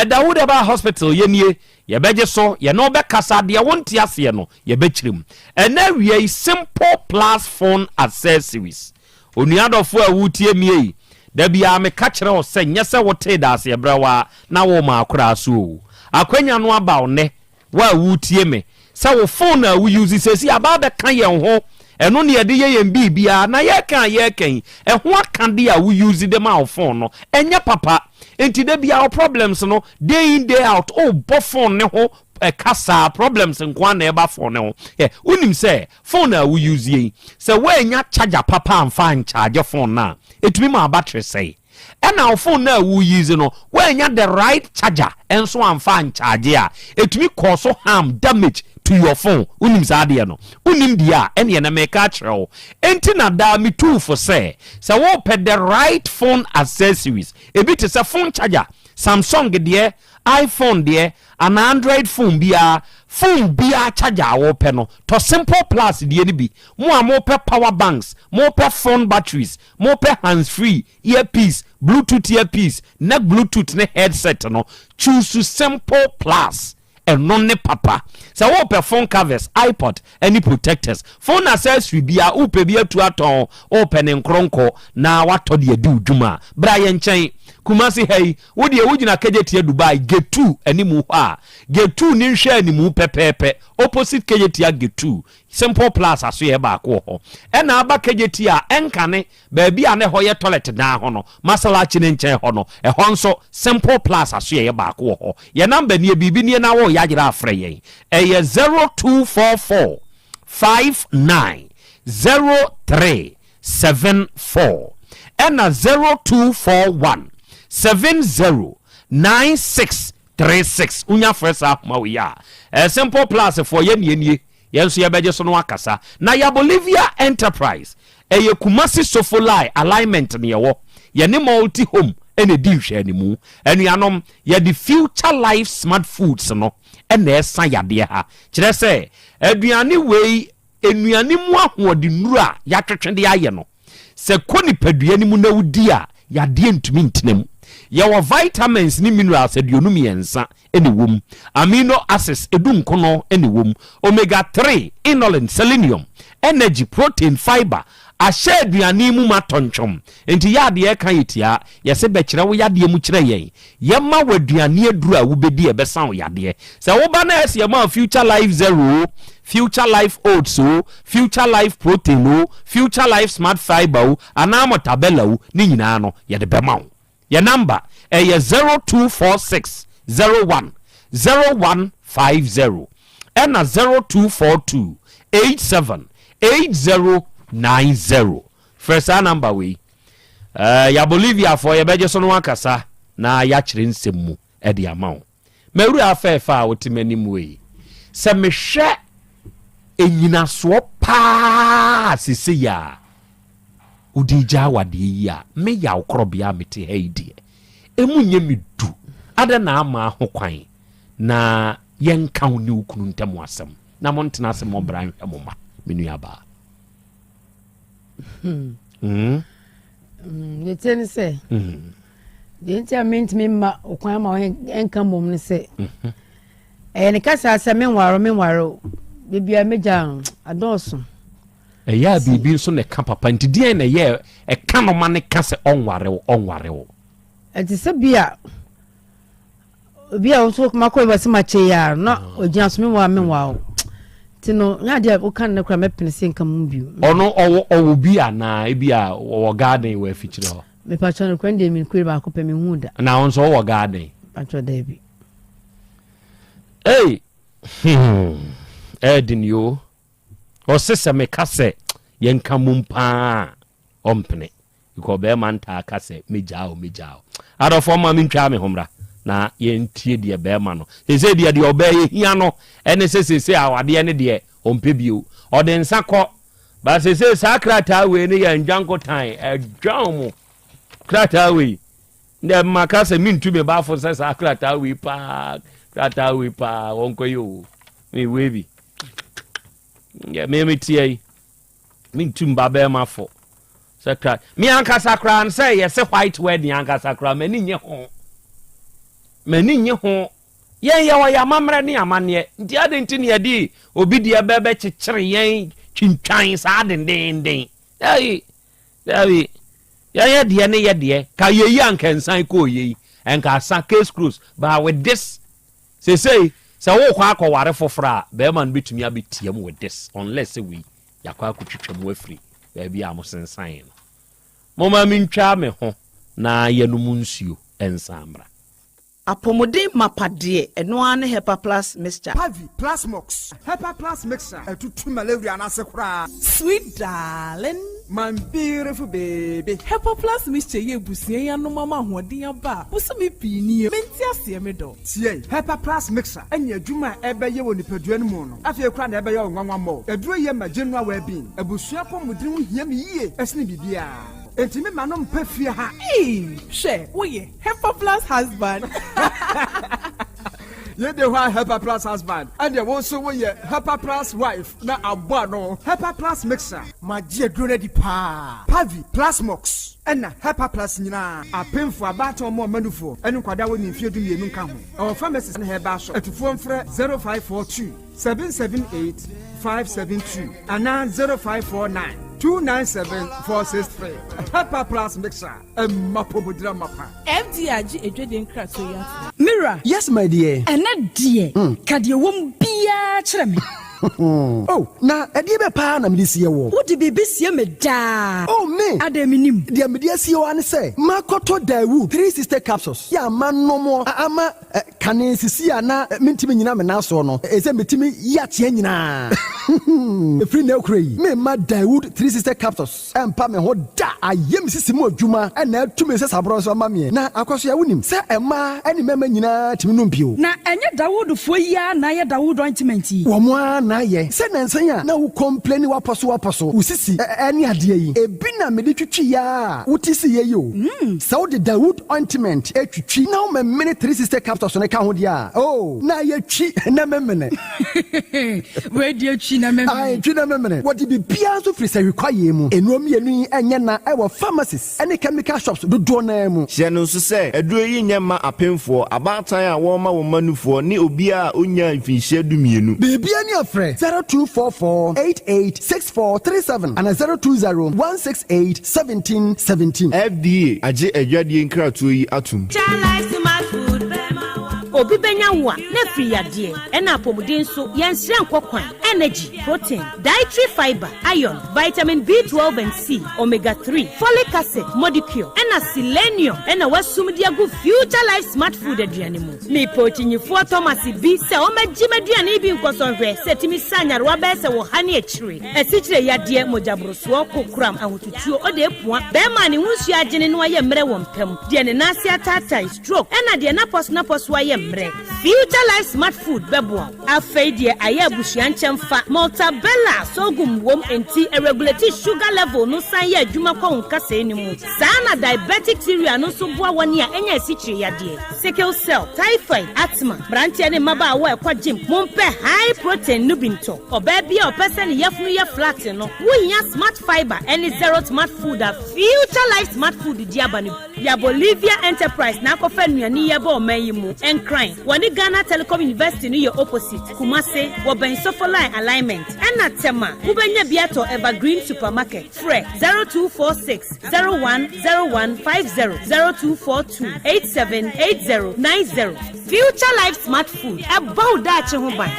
[SPEAKER 1] Dawood Herbal Hospital yɛnie, yɛbɛgye so, yɛne wobɛkasa, deɛ wonte aseɛ no yɛbɛkyerɛ mu. Ɛnɛ awia yi, Simple Plus Phone Accessories. Onua dɔfo a wotie mie yi, da biara meka kyerɛ wo sɛ nyɛ sɛ wotee daaseɛ berɛ waa na woma akoraa so o. Akwanya no aba wo nnɛ, wo a woretie me, sɛ wo phone a wo use seesei aba abɛka yɛn ho, ɛno na yɛde yɛ yɛn biribiara, na yɛreka a yɛreka yi, ɛho akadeɛ a wo use de ma wo phone no, ɛnyɛ papa. Nti da biara wo problems no, day in day out, wobɔ phone no ho ɛka saa, problems nko ara na ɛba phone no ho. Ɛ, wonim sɛ phone a wo use yi, sɛ woannya charger papa amfa ancharge phone no a, ɛtumi ma battery sɛe. Ɛna wo phone no a wo use no, woannya the right charger nso amfa ancharge a, ɛtumi cause harm, damage to your phone. Wonim saa adeɛ no? Wonim deɛ a, ɛneɛ na meka akyerɛ wo. Enti na daa metu fo sɛ, sɛ wopɛ the right phone accessories, ebi te sɛ phone charger, Samsung deɛ, iPhone deɛ, anaa Android phone biara, phone biara charger a wopɛ no, tɔ Simple Plus deɛ no bi. Mo a mopɛ power banks, mopɛ phone batteries, mopɛ hands free, earpiece, Bluetooth earpiece, neck Bluetooth ne headset no, choose Simple Plus. Ɛno ne papa. Sɛ wopɛ phone covers, iPod ne protectors, phone accessory bia wopɛ bi atu atɔn, wopɛ ne nkoronkɔ na watɔ de adi wo dwuma a, bra yɛn nkyɛn. Kumasi ha yi, wo deɛ wogyina Kejetia Dubai Gate 2 animu hɔ a, Gate 2 ne nhwɛ animu pɛpɛɛpɛ, opposite Kejetia Gate 2, Simple Plus asoyɛ baako wɔ hɔ. Ɛna aba Kejetia a, ɛnkane baabi a na ɛhɔ yɛ toilet dan hɔ no, Masalachi ne nkyɛn hɔ no, ɛhɔ nso Simple Plus asoyɛ baako wɔ hɔ. Yɛn number nie, biribi nie na wɔreyɛ ayerɛ afrɛ yɛn. Ɛyɛ 0244 59 03 74 ɛna 0241 70 96 36. Wonya frɛ saa ahoma wei a, Simple Plus foɔ yɛ nie nie, yɛn nso yɛbɛgye so no akasa. Na yɛ Bolivia Enterprise, ɛyɛ Kumasi Sofolai alignment ne yɛwɔ, yɛne Multi Home ɛna ɛdi nhwɛanimu. Anuanom, yɛde Future Life Smart Foods no ɛna ɛsa yadeɛ ha. Kyerɛ sɛ, aduane wei, nnuane mu ahoɔdennuro a yɛatwetwe de ayɛ no, sɛ kɔ nipadua no mu na wodi a, yadeɛ ntumi ntena mu. Yɛwɔ vitamins ne minerals 23 ɛna ɛwɔ mu. Amino acids 19 ɛna ɛwɔ mu. Omega 3, inulin, selenium, energy, protein, fiber, ahyɛ aduane mu ma tɔntwom. Nti yɛ adeɛ ɛka yɛ tia, yɛsɛ bɛkyerɛ wo yadeɛ mu kyerɛ yɛn. Yɛma wo aduane aduru a wobɛdi a ɛbɛsa wo yadeɛ. Sɛ woba na ɛsɛ yɛma wo Future Life Zero o, Future Life Oats o, Future Life Protein o, Future Life Smart Fiber o, anaa Motabella o, ne nyinaa no yɛde bɛma wo. Yɛ number ɛyɛ 0246 01 0150 ɛna 0242 87 8090. Frɛ saa number wei. Yɛ Boliviafoɔ yɛbɛgye so no akasa na yɛakyerɛ nsɛm mu de ama wo. Mawura afɛɛfɛ a wote m'anim wei, sɛ mehwɛ enyinasoɔ Paa sesei a wode regya awadeɛ yi a, me yaw korɔbea a mete ha yi deɛ, ɛmu nyɛ me du. Adɛn na ama ho kwan na yɛnka wo ne wo kunu ntam asɛm na montena ase mmɔ bra nhwɛ mo mma, me nuabaa?
[SPEAKER 9] Hmm. Mm. Deɛ ɛteɛ ne sɛ, deɛ nti a mentumi mma ɔkwan ma ɛnka mmom ne sɛ, mhm. Ɛyɛ ne kasa sɛ menware wo, menware wo. Baabi a mɛgya no, adɔɔso.
[SPEAKER 1] Ɛyɛ a biribi nso na ɛka papa nti deɛn na ɛyɛ ɛka no ma ne ka sɛ ɔnware wo, ɔnware wo?
[SPEAKER 9] Ɛte sɛ bi a obi a nso makɔ ebi sɛ makyɛ yi a na ah. ogyina so menware menware wo. Nti no nyɛ adeɛ a woka no koraa mɛpene sɛ nka mu bio.
[SPEAKER 1] Ɔno ɔwɔ ɔwɔ bi anaa ebi a ɔwɔ garden wɔ afikyire hɔ?
[SPEAKER 9] Mepakyɛ no kwan deɛ menkure baako pɛ menhuu da.
[SPEAKER 1] Na wo nso wowɔ garden?
[SPEAKER 9] Mepakyɛ daabi.
[SPEAKER 1] Ei hmm ɛɛden yoo. Ɔse sɛ meka sɛ yɛnka mum paa a ɔmpene because bɛɛma ntaa ka sɛ mɛgyaa wo mɛgyaa wo. Adɔfoɔ mma mentwaa me ho mmra na yɛntie deɛ bɛɛma no seesei deɛ deɛ ɔbaa yɛ hia no ɛne sɛ seesei awadeɛ ne deɛ ɔmpɛ bio ɔde nsa kɔ ba seesei saa krataa wei no yɛ ndwankotan ɛdwan mo krataa wei Ndɛ maka sɛ mentu me ba fo sɛ saa krataa wei paa krataa wei paa wɔnkɔyɛ o mewei bi yɛ me meteɛ yi mentu mba bɛrima fo sɛ kra me ankasa koraa no sɛ yɛsɛ white wedding ankasa koraa m'ani nye ho m'ani nye ho yɛn yɛ ɔyɛ amammerɛ ne amanneɛ nti ade nti ne yɛde obi deɛ bɛbɛkyekyere yɛn twintwan saa dendenden ɛyi Dabi, yɛyɛ deɛ ne yɛ deɛ, ka yei a nka nsan kɔɔ yei, nka asa, case close, but with this, sesei sɛ wokɔ akɔware foforɔ a, bɛrima no bɛtumi abɛtiam with this, unless sɛ wei yɛakɔ akɔtwitwa mu afiri baabi a mosensan no. Momma mentwa me ho na yɛnom nsuo nsan mmra.
[SPEAKER 15] Apɔmuden mapa deɛ, ɛno ara ne Hepa Plus Mixture.
[SPEAKER 16] Pavi, Plasmox, Hepa Plus Mixture atutu malaria no ase koraa.
[SPEAKER 17] Sweet darling.
[SPEAKER 16] My beautiful baby.
[SPEAKER 17] Hepa Plus Mixture yi abusua yi anom ama ahoɔden aba a bosome pii nie. Mente aseɛ me dɔ.
[SPEAKER 16] Tie! Hepa Plus Mixture ne adwuma a ɛbɛyɛ wɔ nipadua no mu no, afei koraa na ɛbɛyɛ wo nwanwa mmɔ. Aduro yi ma general well-being. Abusua apɔmuden ho hia me yie sene biribiara. Enti me ma no mpa fie ha.
[SPEAKER 17] Eii hwɛ woyɛ Hepa plus husband.
[SPEAKER 16] Yei de hɔ a Hepa plus husband ɛneɛ wo nso wo yɛ Hepa plus wife na abɔ ano. Hepa plus mixer. Magye aduro no adi paa. Pavi, Plasmox ɛna Hepa plus nyinaa. Apemfoɔ, abaatan ɔmo ɔma nufoɔ ɛne nkwadaa a wɔnni mfeɛ dumienu nka ho. Ɛwɔ pharmacies ne herbal shop. Atufoɔ mfrɛ 0542 778 572 anaa 0549 297 463. Hepa plus mixer. Ɛmma apɔmuden amapa.
[SPEAKER 17] FDA agye adwadie nkratoɔ yi atom.
[SPEAKER 18] Me wura.
[SPEAKER 19] Yes my dear.
[SPEAKER 18] Ɛnnɛ deɛ, ka deɛ ɛwɔ mu biara kyerɛ me.
[SPEAKER 19] Oh, na ɛdeɛ bɛ paa na mede sie woɔ?
[SPEAKER 18] Wode biribi sie me daa.
[SPEAKER 19] Oh, me!
[SPEAKER 18] Adɛn mennim?
[SPEAKER 19] Deɛ mede asie wo ara ne sɛ, makɔtɔ Daewoo 360 capsules yɛ a manom a ama kane sisi a na mentumi nnyina me nan soɔ no, ɛsɛ metumi yi ateɛ nyinaa. Ɛfiri nnɛ rekora yi, meremma Daewoo 360 capsules. Ɛmpa me ho da. Ayɛ me sisi mu adwuma na atu me nsasaborɔ nso ama meɛ. Na Akwasoa, wonim sɛ mmaa ne mmarima nyinaa tumi nom bio.
[SPEAKER 18] Na ɛnyɛ Dawoodfoɔ yi ara na ayɛ Dawood ointment yi?
[SPEAKER 19] Wɔn ara na ayɛ. Sɛ nnansa yi a na wo complaini w'apɔ so w'apɔ so, wo sisi ne adeɛ yi, ebi na mede twitwi yɛ a wote siiɛ yi o. Sɛ wode Dawood ointment twitwi na womemene 360 capsules no ka ho deɛ a, oh, na ayɛ twi na memene.
[SPEAKER 18] Wei deɛ twi na memene.
[SPEAKER 19] Ae, twi na memene. Wɔde biribiara nso firi sahwi kwaeɛ mu. Nnuro mmienu yi nyɛ na wɔ pharmacies ne chemical shops dodoɔ no ara mu.
[SPEAKER 20] Hyɛ no nso sɛ, aduro yi nyɛ mma apemfoɔ, abaatan a wɔrema wɔn mma nufoɔ, ne obiara a ɔnnyaa mfinhyia dumienu.
[SPEAKER 19] Biribiara ni a frɛ 0244 88 64 37 anaa 020 168 17 17.
[SPEAKER 20] FDA agye adwadie nkratoɔ yi atom.
[SPEAKER 21] Obi bɛnya wo a, na afiri yadeɛ, ɛna apɔmuden nso, yɛnsrɛ nkɔ kwan, energy, protein, dietary fiber, iron, vitamin B12 and C, omega 3, folic acid, modicure, ɛna selenium ɛna wasum de agu Future Life Smart Food aduane mu. Mepɛ okyinyifoɔ Thomas bi sɛ ɔmmɛgye m'aduane yi bi nkɔsɔ nhwɛ sɛ ɛtumi sa nyarewa bɛyɛ sɛ ɔha ne akyire, asikyire yadeɛ, mogyaborosoɔ, kokoram, ahotutuo, ɔde apua, bɛrima a ne ho nsuo agyene no ayɛ mmerɛ wɔ mpa mu, deɛ ne nan ase ataatae, stroke, ɛna deɛ n'apɔso n'apɔso ayɛ mmerɛ. Future Life Smart Food bɛboa wo. Afei deɛ ayɛ abusua nkyɛmfa. Maltabella sorghum wom enti ɛregulate sugar level no san yɛ adwuma kɔ wo nkasɛɛ no mu. Saa na diabetic cereal no nso boa wɔn a anya asikyire yadeɛ, sickle cell, typhoid, asthma. Mmeranteɛ ne mmabaawa a ɛkɔ gym, mompɛ high protein no bi ntɔ. Ɔbaa bi a ɔpɛ sɛ ne yafunu yɛ flat no, wohia Smart Fibre ne Zero Smart Food a Future Life Smart Food de aba no bi. Ya Bolivia Enterprise na akɔfa nnuane yi aba ɔman yi mu. Nkran, wɔne Ghana Telecom University no yɛ opposite. Kumase, wɔbɛn Sofoline Alignment. Ɛna Tema, wobɛnya bi atɔ Evergreen Supermarket. Frɛ 0246 010150, 0242 878090. Future Life Smart Food, ɛbɔ wo daakye ho ban.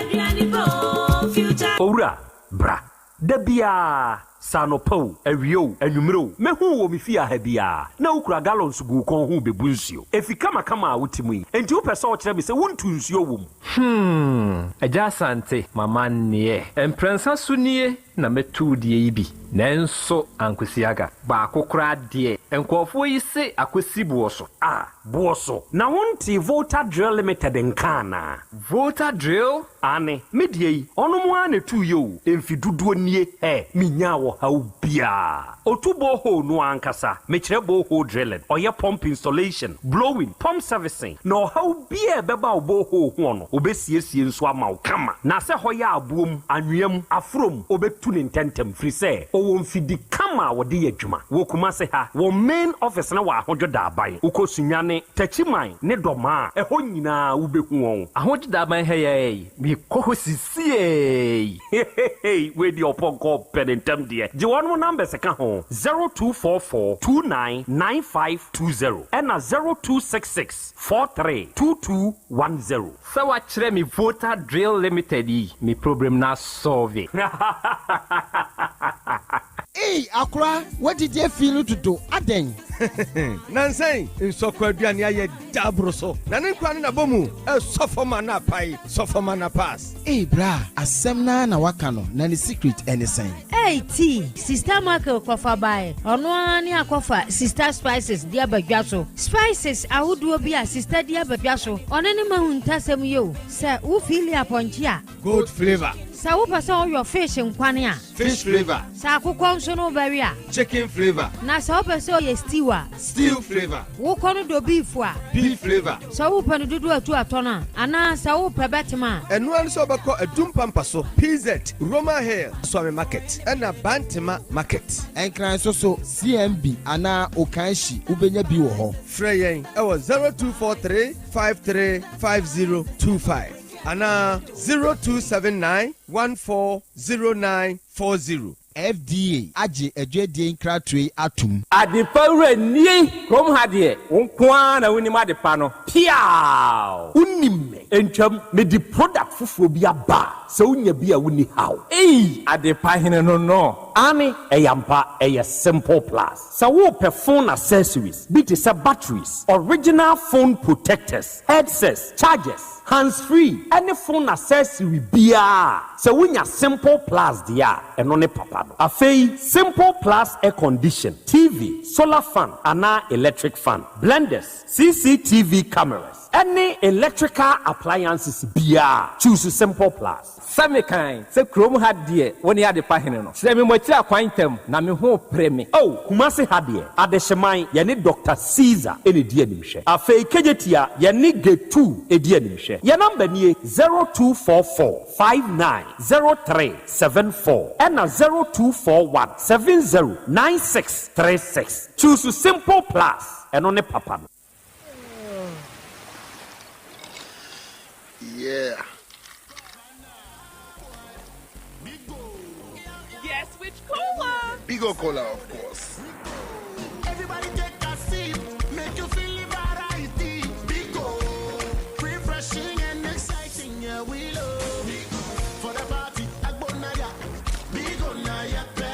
[SPEAKER 1] Owura, bra. Da biara, sɛ anɔpa o, awia o, anwummere o, mɛhu wo wɔ me fie ha biara, na wokura gallons gu wo kɔn ho rebebu nsuo. Efi kamakama a wote mu yi, enti wopɛ sɛ wokyerɛ me sɛ wontu nsuo wɔ mu?
[SPEAKER 3] Hmm, Agya Asante, m'amanneɛ. Mprɛnsa so nie na mɛtu wo deɛ yi bi, nanso ankosi aga. Baako koraa deɛ, nkurɔfoɔ yi se akɔsi boɔ so.
[SPEAKER 1] Ah, boɔ so. Na wontee Volta Drill Limited nka anaa?
[SPEAKER 3] Volta Drill?
[SPEAKER 1] Aane, me deɛ yi, ɔnom ara na ɛtuiɛ o, mfe dodoɔ nie, hɛ, menyaa ɔhaw biara. Ɔtu borehole no ankasa, mekyerɛ borehole drilling, ɔyɛ pump installation, blowing, pump servicing, na ɔhaw biara a ɛbɛba wo borehole hoɔ no, ɔbɛsiesie nso ama wo kama. Na sɛ hɔ yɛ aboɔ mu, anwea mu, aforɔ mu, ɔbɛtu no ntɛntɛm, firi sɛ ɔwɔ mfidi kama a wɔde yɛ adwuma. Wɔ Kumase ha, wɔn main office no wɔ Ahodwo Daaban. Wokɔ Sunyani, Techiman ne Dɔmaa a, ɛhɔ nyinaa wobɛhu wɔn.
[SPEAKER 3] Ahodwo Daaban ha yi ara yi, mekɔ hɔ sisiei.
[SPEAKER 1] Hehehe wei deɛ ɔpɔnkɔ pɛ ne ntɛm deɛ. Gye wɔnom numbers ka ho, 0244 29 9520 ɛna 0266 43 2210.
[SPEAKER 3] Sɛ wakyerɛ me Volta Drill Limited yi, me problem no asɔlve.
[SPEAKER 22] Eii akora wadidi afi no dodo adɛn.
[SPEAKER 16] Nansa yi nsɔkɔ aduane ayɛ dɛ aboro so na ne nkura ne nabɔ mu ɛsɔ fam a na apae sɔ fam a na pass.
[SPEAKER 22] Ei bra asɛm no ara na waka no na ne secret ɛne sɛn.
[SPEAKER 23] Ei tea, Sista Michael kɔfa bae, ɔno ara ne akɔfa Sista Spices de aba dwa so. Spices ahodoɔ bi a Sista de aba dwa so, ɔno ne m'ahuntasɛm yi o, sɛ wo feeli apɔnkye a.
[SPEAKER 16] Goat flavour.
[SPEAKER 23] Sɛ wopɛ sɛ woyɔ fish nkwane a.
[SPEAKER 16] Fish flavour.
[SPEAKER 23] Sɛ akokɔ nso no wobɛwe a.
[SPEAKER 16] Chicken flavour.
[SPEAKER 23] Na sɛ wopɛ sɛ ɔyɛ stew a.
[SPEAKER 16] Stew flavour.
[SPEAKER 23] Wokɔ no dɔ beef a.
[SPEAKER 16] Beef flavour.
[SPEAKER 23] Sɛ wopɛ no dodoɔ atu atɔ no a, anaa sɛ wopɛ bɛtem a.
[SPEAKER 16] Ɛno ara ne sɛ wobɛkɔ Adum Pampa so, PZ, Roma Hill, Suame Market, ɛna Bantema Market.
[SPEAKER 22] Nkran nso so, CMB anaa Okaanshi wobɛnya bi wɔ hɔ.
[SPEAKER 16] Frɛ yɛn wɔ 0243 53 5025. Anaa 0279 1409 40.
[SPEAKER 22] FDA agye adwadie nkratoɔ yi atom.
[SPEAKER 24] Adepa wura nie kurom ha deɛ wo nko ara na wonim adepa no.
[SPEAKER 1] Piaaww! Wonim me ntwam mede product foforɔ bi aba a sɛ wonya bi a wonni haw.
[SPEAKER 24] Ei! Adepa hene no no.
[SPEAKER 1] Aane ɛyɛ ampa ɛyɛ simple plus. Sɛ worepɛ phone accessories bi te sɛ batteries, original phone protectors, headsets, chargers, hands free ɛne phone accessory biara a, sɛ wonya Simple Plus deɛ a, ɛno ne papa no. Afei Simple Plus air condition, TV, solar fan anaa electric fan, blenders, CCTV cameras, ɛne electrical appliances biara a, choose Simple Plus.
[SPEAKER 24] Sɛ mekan sɛ kurom ha deɛ wo ne adepa hene no, kyerɛ me mo akyiri akwan ntɛm, na me ho repere me.
[SPEAKER 1] Oh, Kumasi ha deɛ, Adehyeman, yɛne Doctor Caesar na ɛdi animhwɛ. Afei Kejetia, yɛne Getu di animhwɛ. Yɛn number nie, 0244 59 03 74 ɛna 0241 70 96 36. Choose Simple Plus, ɛno ne papa no.
[SPEAKER 25] Yeah.
[SPEAKER 17] Guess which cola?
[SPEAKER 25] Bigo Cola, of course.
[SPEAKER 26] Everybody take a sip, make you feel the variety. Bigo, refreshing and exciting, yeah we love. Bigo for the party, Agbonaya. Bigo na ya pe,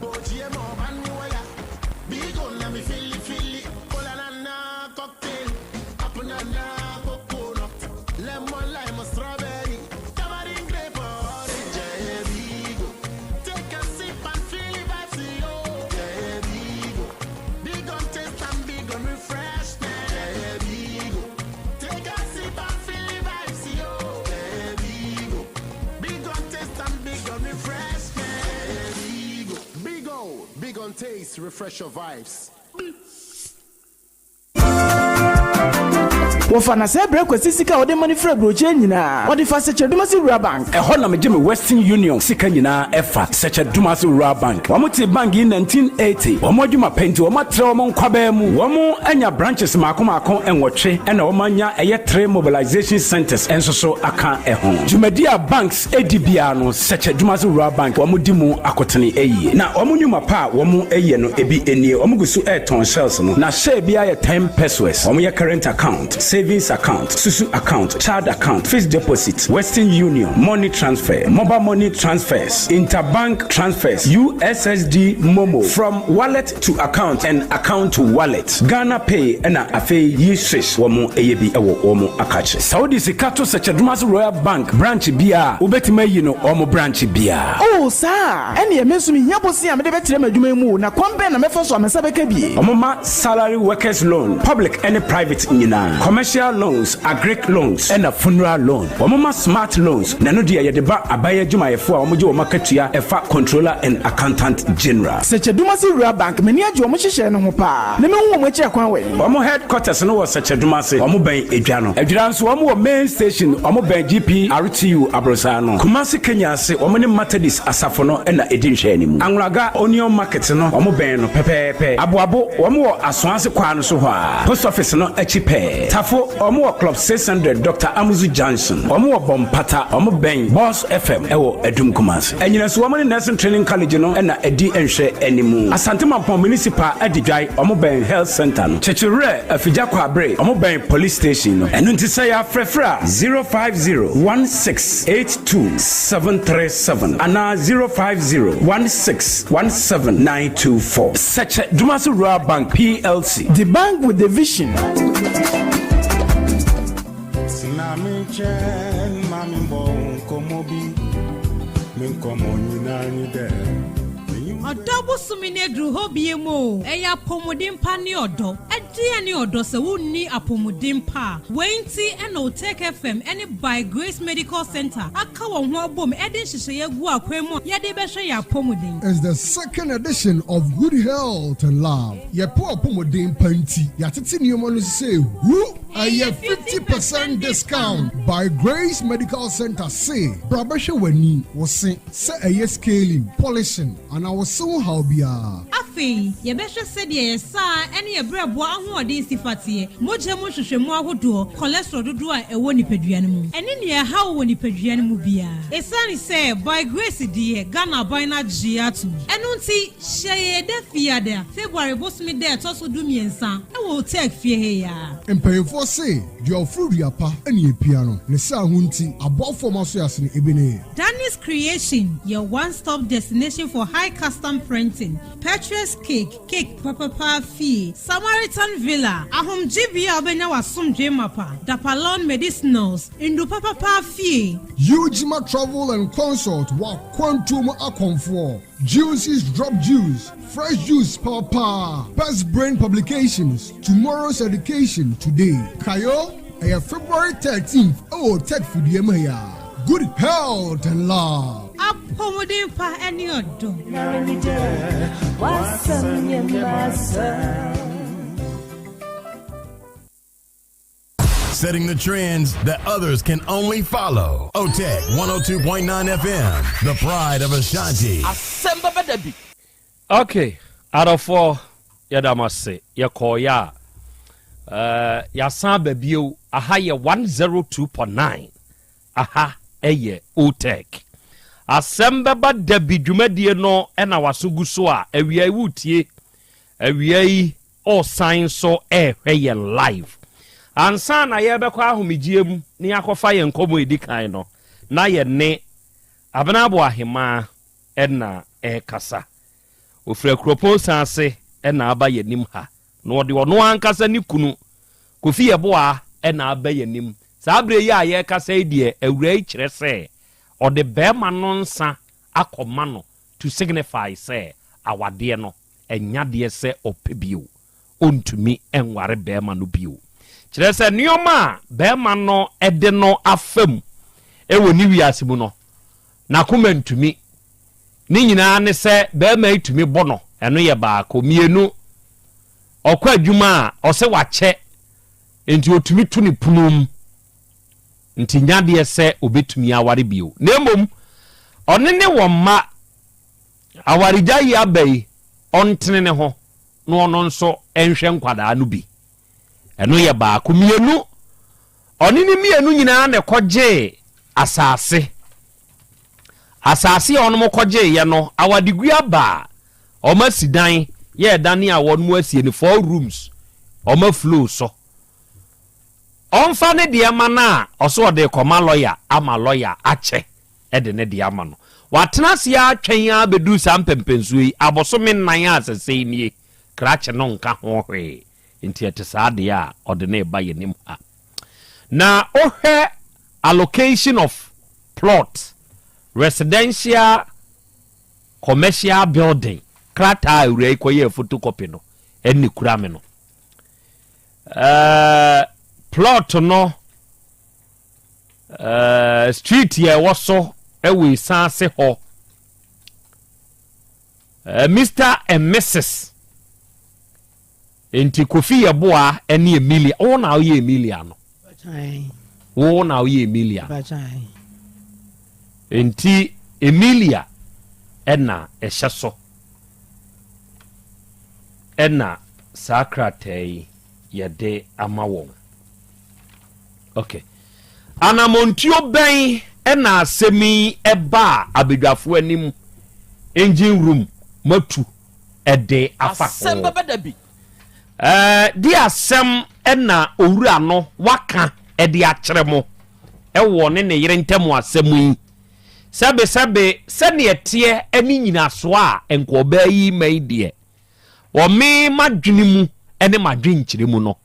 [SPEAKER 26] Boji mo banuaya. Bigo na mi feel it, feel it. Cola na na cocktail, apple na na coconut, lemon lime strawberry, tamarind grape orange, yeah, Bigo. Take a sip and feel the vibes, yo. taste, refresh your vibes.
[SPEAKER 2] Wɔfa na sɛ brɛ Kwasi sika a ɔde ma no firi aburokyire nyinaa, ɔde fa Sɛkyɛ Dumasi Rural Bank.
[SPEAKER 4] Ɛhɔ na megye me Western Union sika nyinaa ɛfa, Sɛkyɛ Dumasi Rural Bank. Wɔn tee bank yi 1980. Wɔn adwuma pɛ nti wɔn atrɛ wɔn nkwabaa mu. Wɔn anya branches maako maako nwɔtwe ɛna wɔn anya ɛyɛ tre mobilization centers nso so aka ɛho. Dwumadi a banks di biara no, Sɛkyɛ Dumasi Rural Bank wɔn di mu akotene yie. Na wɔn nnwuma pa a wɔn yɛ no ebi nie, wɔn gu so retɔn shells no, na share biara yɛ ten pesewas. Wɔn yɛ current account, savings account, susu account, child account, fixed deposit, Western Union, money transfer, mobile money transfers, interbank transfers, USSD MoMo, from wallet to account and account to wallet, Ghana Pay ɛna afei yi swish wɔn yɛ bi wɔ wɔn akakye. Sɛ wode sika to Sɛkyɛdumase Royal Bank branch biara a, wobɛtumi ayi no wɔn branch biara.
[SPEAKER 2] Oh, saa a? Ɛnneɛ me nso mehia bosea a mede bɛtrɛ m'adwuma yi mu o, na kwan bɛn na mɛfa so a me nsa bɛka bi?
[SPEAKER 4] Wɔma salary workers loan, public ne private nyinaa, commercial loans, agric loans ɛna funeral loan. Wɔma smart loans, na ɛno deɛ yɛde ba aban adwumayɛfoɔ a wɔgye wɔn akatua ɛfa Controller and Accountant General.
[SPEAKER 2] Sɛkyɛdumase Rural Bank, m'ani agye wɔn nhyehyɛɛ no ho paa, na mehu wɔn akyiri akwan wɛn?
[SPEAKER 4] Wɔn headquarters no wɔ Sɛkyɛdumase, wɔn bɛn Edwa no. Adwira nso wɔn wɔ main station, wɔn bɛn GPRTU aborosan no. Kumasi Kenya ase, wɔn ne Methodist asafo no na ɛdi nhwɛanimu. Anwraga Onion Market no, wɔn bɛn no pɛpɛɛpɛ. Aboabo, wɔn wɔ Asoase kwaa no so hɔ ara, Post Office no akyi pɛɛ. Tafo, wɔn wɔ Club 600 Doctor Amuzu Junction. Wɔn wɔ Bompata, wɔn bɛn Boss FM wɔ Adum Kumasi. Anyinaso, wɔn ne Nursing Training College no na ɛdi nhwɛanimu. Asante Mampong Municipal Adidwae, wɔn bɛn Health Centre no. Kyekyewerɛ, Afigya Kwabre, wɔn bɛn Police Station no. Ɛno nti sɛ yɛafrɛfrɛ a, 050 1682 737 anaa 050 1617 924. Sɛkyɛ Dumasi Rural Bank PLC.
[SPEAKER 2] The bank with the vision.
[SPEAKER 26] Tena me nkyɛn ma me mbɔ wo nkɔmmɔ bi. Me nkɔmmɔ nyinaa nye dɛ.
[SPEAKER 5] Ɔdɔ bosome no aduru hɔ biom o, ɛyɛ apɔmuden pa ne ɔdɔ. Ɛdeɛn ne ɔdɔ sɛ wonni apɔmuden pa a? Wei nti na Otec FM ne By Grace Medical Centre aka wɔn ho abom de nhyehyɛeɛ agu akwan mu a yɛde rebɛhwɛ yɛn apɔmuden.
[SPEAKER 6] It's the second edition of Good Health and Love. Yɛpɛ w'apɔmuden pa nti, yɛatete nneɛma no so sɛ hu! Ɛyɛ 50 percent discount! By Grace Medical Centre se bra bɛhwɛ w'ani, wo se, sɛ ɛyɛ scaling, polishing, anaa wo se ho haw biara.
[SPEAKER 5] Afei, yɛbɛhwɛ sɛdeɛ yɛn saa ne yɛn berɛboɔ ahoɔden si fa teɛ, mogya mu nhwehwɛmu ahodoɔ, cholesterol dodoɔ a ɛwɔ nipadua no mu, ɛne nea ɛha wo wɔ nipadua no mu biara. Ɛsiane sɛ By Grace deɛ Ghana aban no agye atom, ɛno nti hyɛ yɛn da Fiada, February bosome da a ɛtɔ so dumiɛnsa wɔ Otec fie ha yi ara.
[SPEAKER 6] Mpanyinfoɔ se, deɛ ɔforo dua pa ne epia no, ne saa ho nti, aboafoɔ ma so yɛ asene ebi ne.
[SPEAKER 5] Danny's Creation, your one-stop destination for high custom printing, Petrus Cake, cake papapa fie, Samaritan Villa, ahomgyebea a wobɛnya w'asomdwoe mapa, Dapalon Medicinals, nnuru papapa fie.
[SPEAKER 6] Ujima Travel and Consult, w'akwantuo mu akɔmfoɔ, Juices Drop Juice, Fresh Juice papa, Best Brain Publications, Tomorrow's Education Today. Kayo, ɛyɛ February 13th ɛwɔ Tech fidua mu ha yi ara. Good health and love.
[SPEAKER 5] Apɔmuden pa ne ɔdɔ.
[SPEAKER 10] Setting the trends that others can only follow. OTEC 102.9 FM, the pride of Ashanti.
[SPEAKER 24] Asɛm bɛba da bi.
[SPEAKER 1] Ok adɔfoɔ yɛda mo ase yɛkɔɔeɛ a eh, yɛasan aba bio aha yɛ 102.9 aha ɛyɛ otec asɛm bɛba da bi dwumadie no ɛna waso gu so a awia yi wotie awia yi ɔsan nso ɛrehwɛ yɛn live ansa na yɛbɛkɔ ahomegyeɛ mu na yɛakɔfa yɛn nkɔmmɔ ɛdi kan no na yɛne Abena Aboahemaa na ɛrekasa. Ɔfiri Akuropɔn San ase na aba yɛn anim ha, na ɔde ɔno ankasa ne kunu, Kofi Yeboah na aba yɛn anim. Saa berɛ yi a yɛrekasa yi deɛ, awuraa yi kyerɛ sɛ ɔde barima no nsa akɔma no to signify sɛ awadeɛ no, ɛnyɛ adeɛ sɛ ɔpɛ bio. Ɔntumi nware barima no bio. Kyerɛ sɛ nneɛma a barima no de no afa mu wɔ ne wiase mu no, n'akoma ntumi. Ne nyinaa ne sɛ barima yi tumi bɔ no. Ɛno yɛ baako. Mmienu, ɔkɔ adwuma a ɔsɛ wakyɛ nti ɔtumi to ne pono mu nti nya adeɛ sɛ ɔbɛtumi aware bio. Na mmom ɔne ne wɔ mma awaregya yi aba yi ɔntene ne ho na ɔno nso nhwɛ nkwadaa no bi. Ɛno yɛ baako. Mmienu, ɔne ne mmienu nyinaa na ɛkɔgyee asase. Asase a wɔnom kɔgyeeɛ no, awadegua baa. Wɔn asi dan, yɛ ɛdane a wɔnom asie no, four rooms, wɔn aflow so. Ɔmfa ne deɛ ma no a, ɔsɛ ɔde rekɔma lɔya ama lɔya akyɛ de ne deɛ ama no. Watena ase ara atwɛn ara bɛduru saa mpɛmpɛnsuo yi, abosome nnan a sɛsɛi nie, krakye no nka ho hwee. Nti ɛte saa deɛ a, ɔde no reba yɛn anim ha. Na wohwɛ allocation of plot, residential commercial building krataa a awuraa yi kɔyɛɛ photocopy no, ɛne kura me no. Uh, plot no, uh, street yɛ ɛwɔ so ɛwɔ esan ase hɔ. Uh, Mr and Mrs. Enti Kofi Yeboah ne Emilia, wo na woyɛ Emilia no? Wo na woyɛ Emilia no? Enti Emilia ɛna ɛhyɛ so ɛna saa krataa yi yɛde ama wɔn. Okay. Anamontuo bɛn ɛna asɛm yi ɛbaa abadwafoɔ anim engine room matu de afa ho.
[SPEAKER 2] Asɛm bɛba da bi.
[SPEAKER 1] Ɛɛ, de asɛm na owura no waka de akyerɛ mo wɔ ne ne yere ntam asɛm yi. Sɛbesɛbe, sɛnea ɛteɛ ne nnyinasoɔ a nka ɔbaa yi rema yi deɛ, wɔ me m'adwene mu ne m'adwenkyerɛ mu no,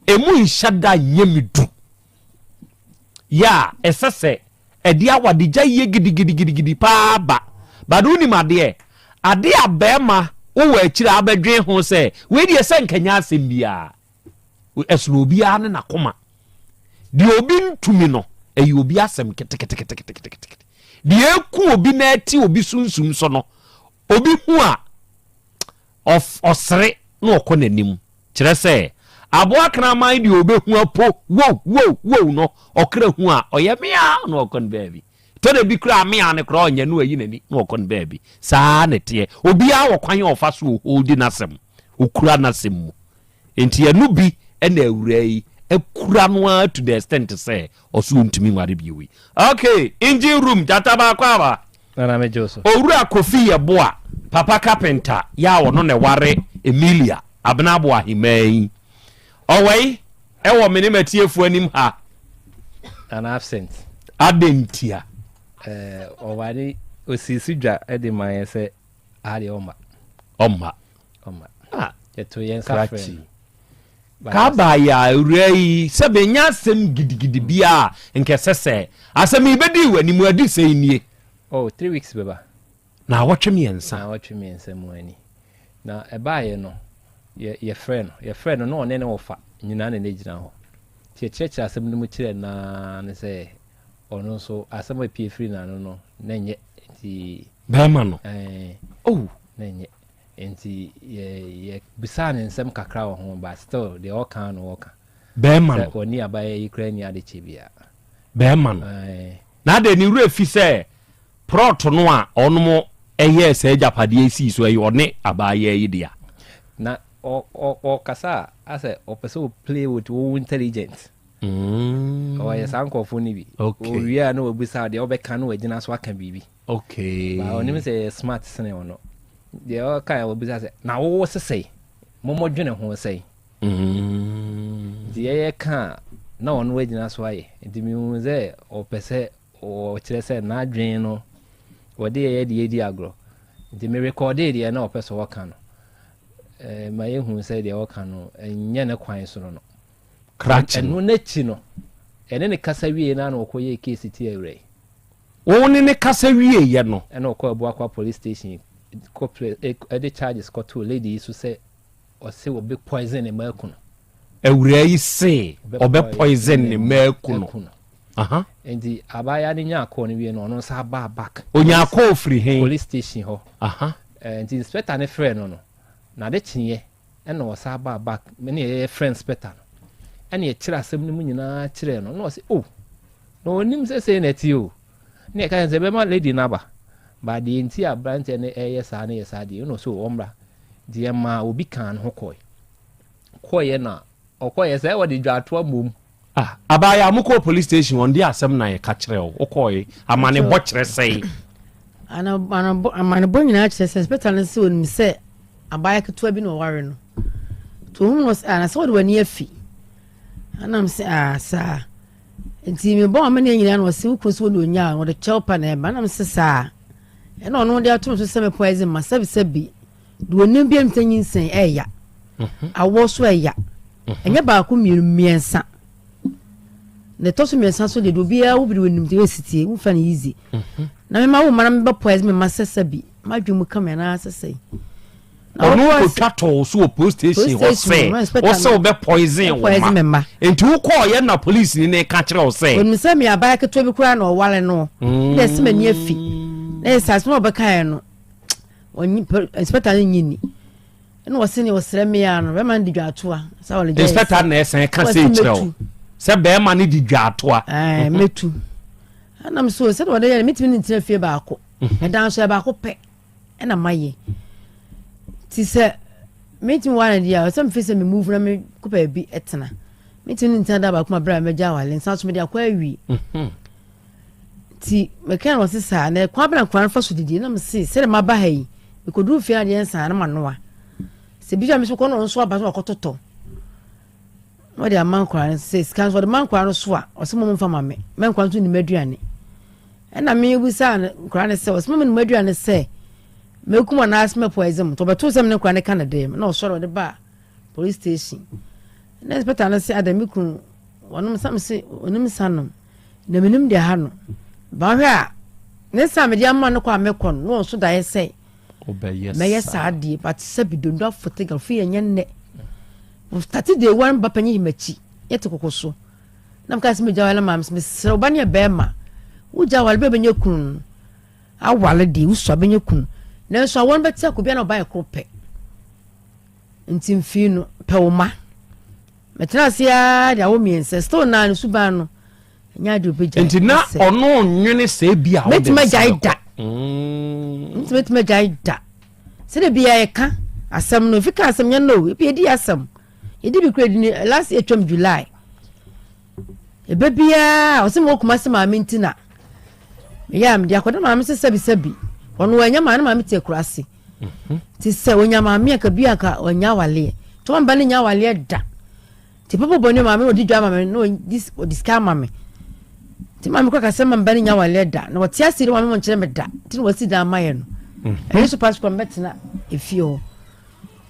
[SPEAKER 1] emu nhyɛ da nyɛ me du. Yɛ a ɛsɛ sɛ ɛde awadegya yie gidigidigidigidi paa ba. But wonim adeɛ? Adeɛ a bɛrima wowɔ akyire a wobɛdwen ho sɛ wei deɛ sɛ nka nyɛ asɛm biara. Ɛsono obiara ne n'akoma. Deɛ obi ntumi no, ɛyɛ obi asɛm keteketeketekete. Deɛ ɛku obi na ɛte obi sunsum so no, obi hu a, Ɔsere na ɔkɔ n'anim. Kyerɛ sɛ, aboa kraman deɛ ɔbɛhu apo wow wow wow no, ɔkra hu a, ɔyɛ meaw na ɔkɔ ne baabi. Tɔ da bi koraa a meaw no koraa ɔnyɛ na wayi n'ani na ɔkɔ ne baabi. Saa na ɛteɛ. Obiara wɔ kwan a ɔfa so ɔholdi n'asɛm, ɔkura n'asɛm mu. Enti ɛno bi na awuraa yi akura no ara to the extent sɛ ɔso ɔntumi nware bio yi. Okay, engine room, gyata baako aba.
[SPEAKER 3] Nana me gye wo so.
[SPEAKER 1] Owura Kofi Yeboah, Papa Carpenter yɛ a ɔno na ɛware Emilia Abena Aboahemaa yi. Ɔwɔ yi ɛwɔ me ne m'atiefoɔ anim ha.
[SPEAKER 3] Nana absent.
[SPEAKER 1] Adɛn ntia?
[SPEAKER 3] Eh, ɔware osii so dwa de ma yɛn sɛ aha deɛ ɔmma.
[SPEAKER 1] Ɔmma.
[SPEAKER 3] Ɔmma.
[SPEAKER 1] Ah,
[SPEAKER 3] Yɛto yɛn nsa frɛ
[SPEAKER 1] krakye.
[SPEAKER 3] no. But
[SPEAKER 1] Ka baayɛ a awuraa yi sɛ bɛnya asɛm gidigidi biara a nka ɛsɛ sɛ asɛm yi bɛdii w'anim adi sɛn nie.
[SPEAKER 3] Oh, 3 weeks bɛba.
[SPEAKER 1] Naawɔtwe mmiɛnsa.
[SPEAKER 3] Naawɔtwe mmiɛnsa mu ani. Na ɛbaayɛ no, yɛ yɛfrɛ no, yɛfrɛ no na ɔne ne wɔfa nyinaa na ne gyina hɔ. Nti yɛkyerɛkyerɛ asɛm no mu kyerɛ naa ne sɛ ɔno nso asɛm a epie firi n'ano no na nyɛ nti.
[SPEAKER 1] Bɛrima no.
[SPEAKER 3] Ɛɛ.
[SPEAKER 1] Oh.
[SPEAKER 3] Na nyɛ. Nti yɛ yɛ bisaa ne nsɛm kakra wɔ ho but still deɛ ɔka no ɔka.
[SPEAKER 1] Bɛrima no.
[SPEAKER 3] Sɛ ɔni abayɛ yi koraa ni ade kyɛ bia.
[SPEAKER 1] Bɛrima no.
[SPEAKER 3] Ɛɛ.
[SPEAKER 1] Na adɛn ne werɛ fi sɛ plot no a ɔnom ɛyɛɛ saa agyapadeɛ yi sii so ɛyɛ ɔne abaayewa yi dea.
[SPEAKER 3] Na ɔ ɔ ɔkasa a asɛ ɔpɛ sɛ ɔ play with wo intelligent. Ɔyɛ saa nkurɔfoɔ no bi.
[SPEAKER 1] Okay.
[SPEAKER 3] Owie a na wabisa deɛ ɔbɛka na wagyina so aka biribi.
[SPEAKER 1] Okay.
[SPEAKER 3] Ba ɔnim sɛ yɛ smart sene ɔno. Deɛ ɔka a wabisa sɛ na wowɔ sesɛe mommɔ dwene ho sɛe. Nti yɛyɛ ka a na ɔno agyina so ayɛ. Nti mehu sɛ ɔpɛ sɛ ɔkyerɛ sɛ n'adwene no wɔde yɛyɛ deɛ ɛdi agorɔ. Nti me recordee deɛ na ɔpɛ sɛ ɔka no. Eh, ma yɛhu sɛ deɛ ɔka no ɛnyɛ ne kwan so no no.
[SPEAKER 1] Krakye
[SPEAKER 3] no. Ɛno n'akyi no, ɛne ne kasa wie na na ɔkɔyɛɛ case tia awura yi.
[SPEAKER 1] Wo ne ne kasa wieeɛ no.
[SPEAKER 3] Ɛna ɔkɔɔ Abuakwa police station kɔ plɛ ɛde charges kɔtoo lady yi so sɛ ɔse ɔbɛ poison ne mma aku no.
[SPEAKER 1] Awuraa yi se ɔbɛ poison ne mma aku no. Aha.
[SPEAKER 3] Nti abaayewa no nyaa call no wie no ɔno nsa baa back.
[SPEAKER 1] Onyaa call firi he?
[SPEAKER 3] Police station hɔ.
[SPEAKER 1] Aha.
[SPEAKER 3] Eh, nti inspector no frɛɛ no no, na ade kyeeɛ ɛna ɔsan baa back, me ne yɛyɛ frɛ inspector no, ɛna yɛkyerɛ asɛm no mu nyinaa kyerɛɛ no, na ɔse oh, na ɔnim sɛ sei na ɛteɛ o, na yɛka kyerɛ no sɛ bɛma lady no aba, but deɛ nti a aberanteɛ no ɛyɛ saa no yɛ saa deɛ, ɛna ɔse oh, ɔmmra, nti yɛmaa obi kaa ne ho kɔe, kɔeɛ na ɔkɔeɛ sɛ wɔde dwaatoa mmom.
[SPEAKER 1] Ah, abaayewa, mokɔɔ police station wɔn de asɛm na yɛka kyerɛ wo, wokɔe, amanebɔ kyerɛ sɛe?
[SPEAKER 9] Amanebɔ nyinaa kyerɛ sɛ inspector no sɛ onim sɛ abaayewa ketewa bi na ɔware no. Nti ohun no sɛ, ah, na sɛ wɔde w'ani afi. Anam sɛ, ah, saa. Nti mebɔ amanneɛ nyinaa na ɔse wo kunu sɛ wɔde onyaa no, wɔde kyɛw pa na ɛba. Anam sɛ saa. Ɛna ɔno de ato me so sɛ me poison ma sɛbisɛbi. Deɛ onim bi sɛ nyinsɛn ɛɛya. Mhm. Awoɔ so ɛya. Mhm. Ɛnyɛ baako mmienu mmiɛnsa. Na ɛtɔ so mmiɛnsa so deɛ deɛ obiara wo bi de onim deɛ ɛsi tie wofa no easy. Mhm. Na mema wo ma na mebɛ poison me ma sɛ sɛbi madwene mu ka me anaa sɛ sɛn.
[SPEAKER 1] Ɔno kotwa tɔɔ so wɔ police station hɔ sɛ wosɛ wobɛ poison wo ma nti wokɔɔyɛ na police ni ne ka kyerɛ wo sɛ.
[SPEAKER 9] Onim sɛ me abaayewa ketewa bi koraa na ɔware no na ɛsɛ m'ani afi na ɛsɛ asɛm a ɔbɛkaeɛ no inspector no nyi ni ɛna ɔse ne ɔsrɛ me a no bɛrima no de dwaatoa sɛ ɔle gya
[SPEAKER 1] inspector na ɛsɛn ka sɛ kyerɛ wo sɛ bɛrima no de dwaatoa
[SPEAKER 9] ɛɛ mɛtu ɛnam so sɛdeɛ ɔde yɛ no metumi ne ntena fie baako ɛdan so yɛ baako pɛ ɛna mayɛ ti sɛ metumi wa no deɛ a ɔsɛ mefi sɛ me move na mekɔ baabi ɛtena metumi ne ntena da baako ma berɛ a mɛgya awale nsa so mede akɔ awie Nti mekae no ɔse saa na kwan bɛn na nkwadaa no fa so didi na mese sɛdeɛ maba ha yi mekɔduru fie adeɛ nsa na manoa sɛ bi a me so kɔ na ɔno nso aba so wakɔtotɔ na ɔde ama nkwadaa no sɛ sika nso ɔde ma nkwadaa no so a ɔse mo mfa ma me mɛ nkwadaa nso nim aduane ɛna mebusaa nkwadaa no sɛ ɔse mo nim aduane sɛ mɛkum anaasɛ mɛpoison mo nti ɔbɛto sɛ me ne nkwadaa no ka no dɛm na ɔsɔre ɔde ba police station na inspector no se ada me kunu wɔnom nsa mese ɔnim nsa nom Na menim deɛ ɛha no. Bahwɛ a, ne nsa a mede ama no kɔ a mekɔ no, na ɔnso daeɛ sɛ mɛyɛ saa deɛ. But sɛ bi dondo afote galfo yɛ nyɛ nnɛ. Tate day one ba panyin yi m'akyi, yɛte koko so. Na meka sɛ megya wale maame sɛ mesrɛ wo ba ne yɛ bɛrima. Wogya wale bɛ bɛnyɛ kunu no. Awale deɛ wosua bɛnyɛ kunu. Nanso awɔ no bɛte akɔ bi na ɔba yɛ koro pɛ. Nti mfii no pɛ wo ma. Mɛtena ase ara de awo mmiɛnsa still naa ne suban no ɛnyɛ ade obɛgyae.
[SPEAKER 1] Nti na ɔno nwene sɛ bi a wode
[SPEAKER 9] mɛtumi agyae da. Nti mɛtumi agyae da. Sɛdeɛ bia yɛka asɛm no efi ka asɛm nyɛ no ebi yɛdi asɛm yɛdi bi kura di ni last year twam July ebe biara ɔsɛ mo kuma se maame nti na meyɛ a mede akɔda maame sɛ sɛbi sɛbi ɔno wanya maame maame te akura ase. Nti sɛ onya maame a ka bi anka ɔnya awaleɛ. Nti ɔmba no nya awaleɛ da. Nti papa bɔne maame na ɔdi dwa ama me na ɔdi sika ama me. Nti maame kɔ kasa ma mba no nya awaleɛ da. Na ɔte ase de maame mo nkyerɛ me da. Nti na wasi dan ama yɛ no. Mhm. Ɛno so pass kɔ mbɛtena efie hɔ.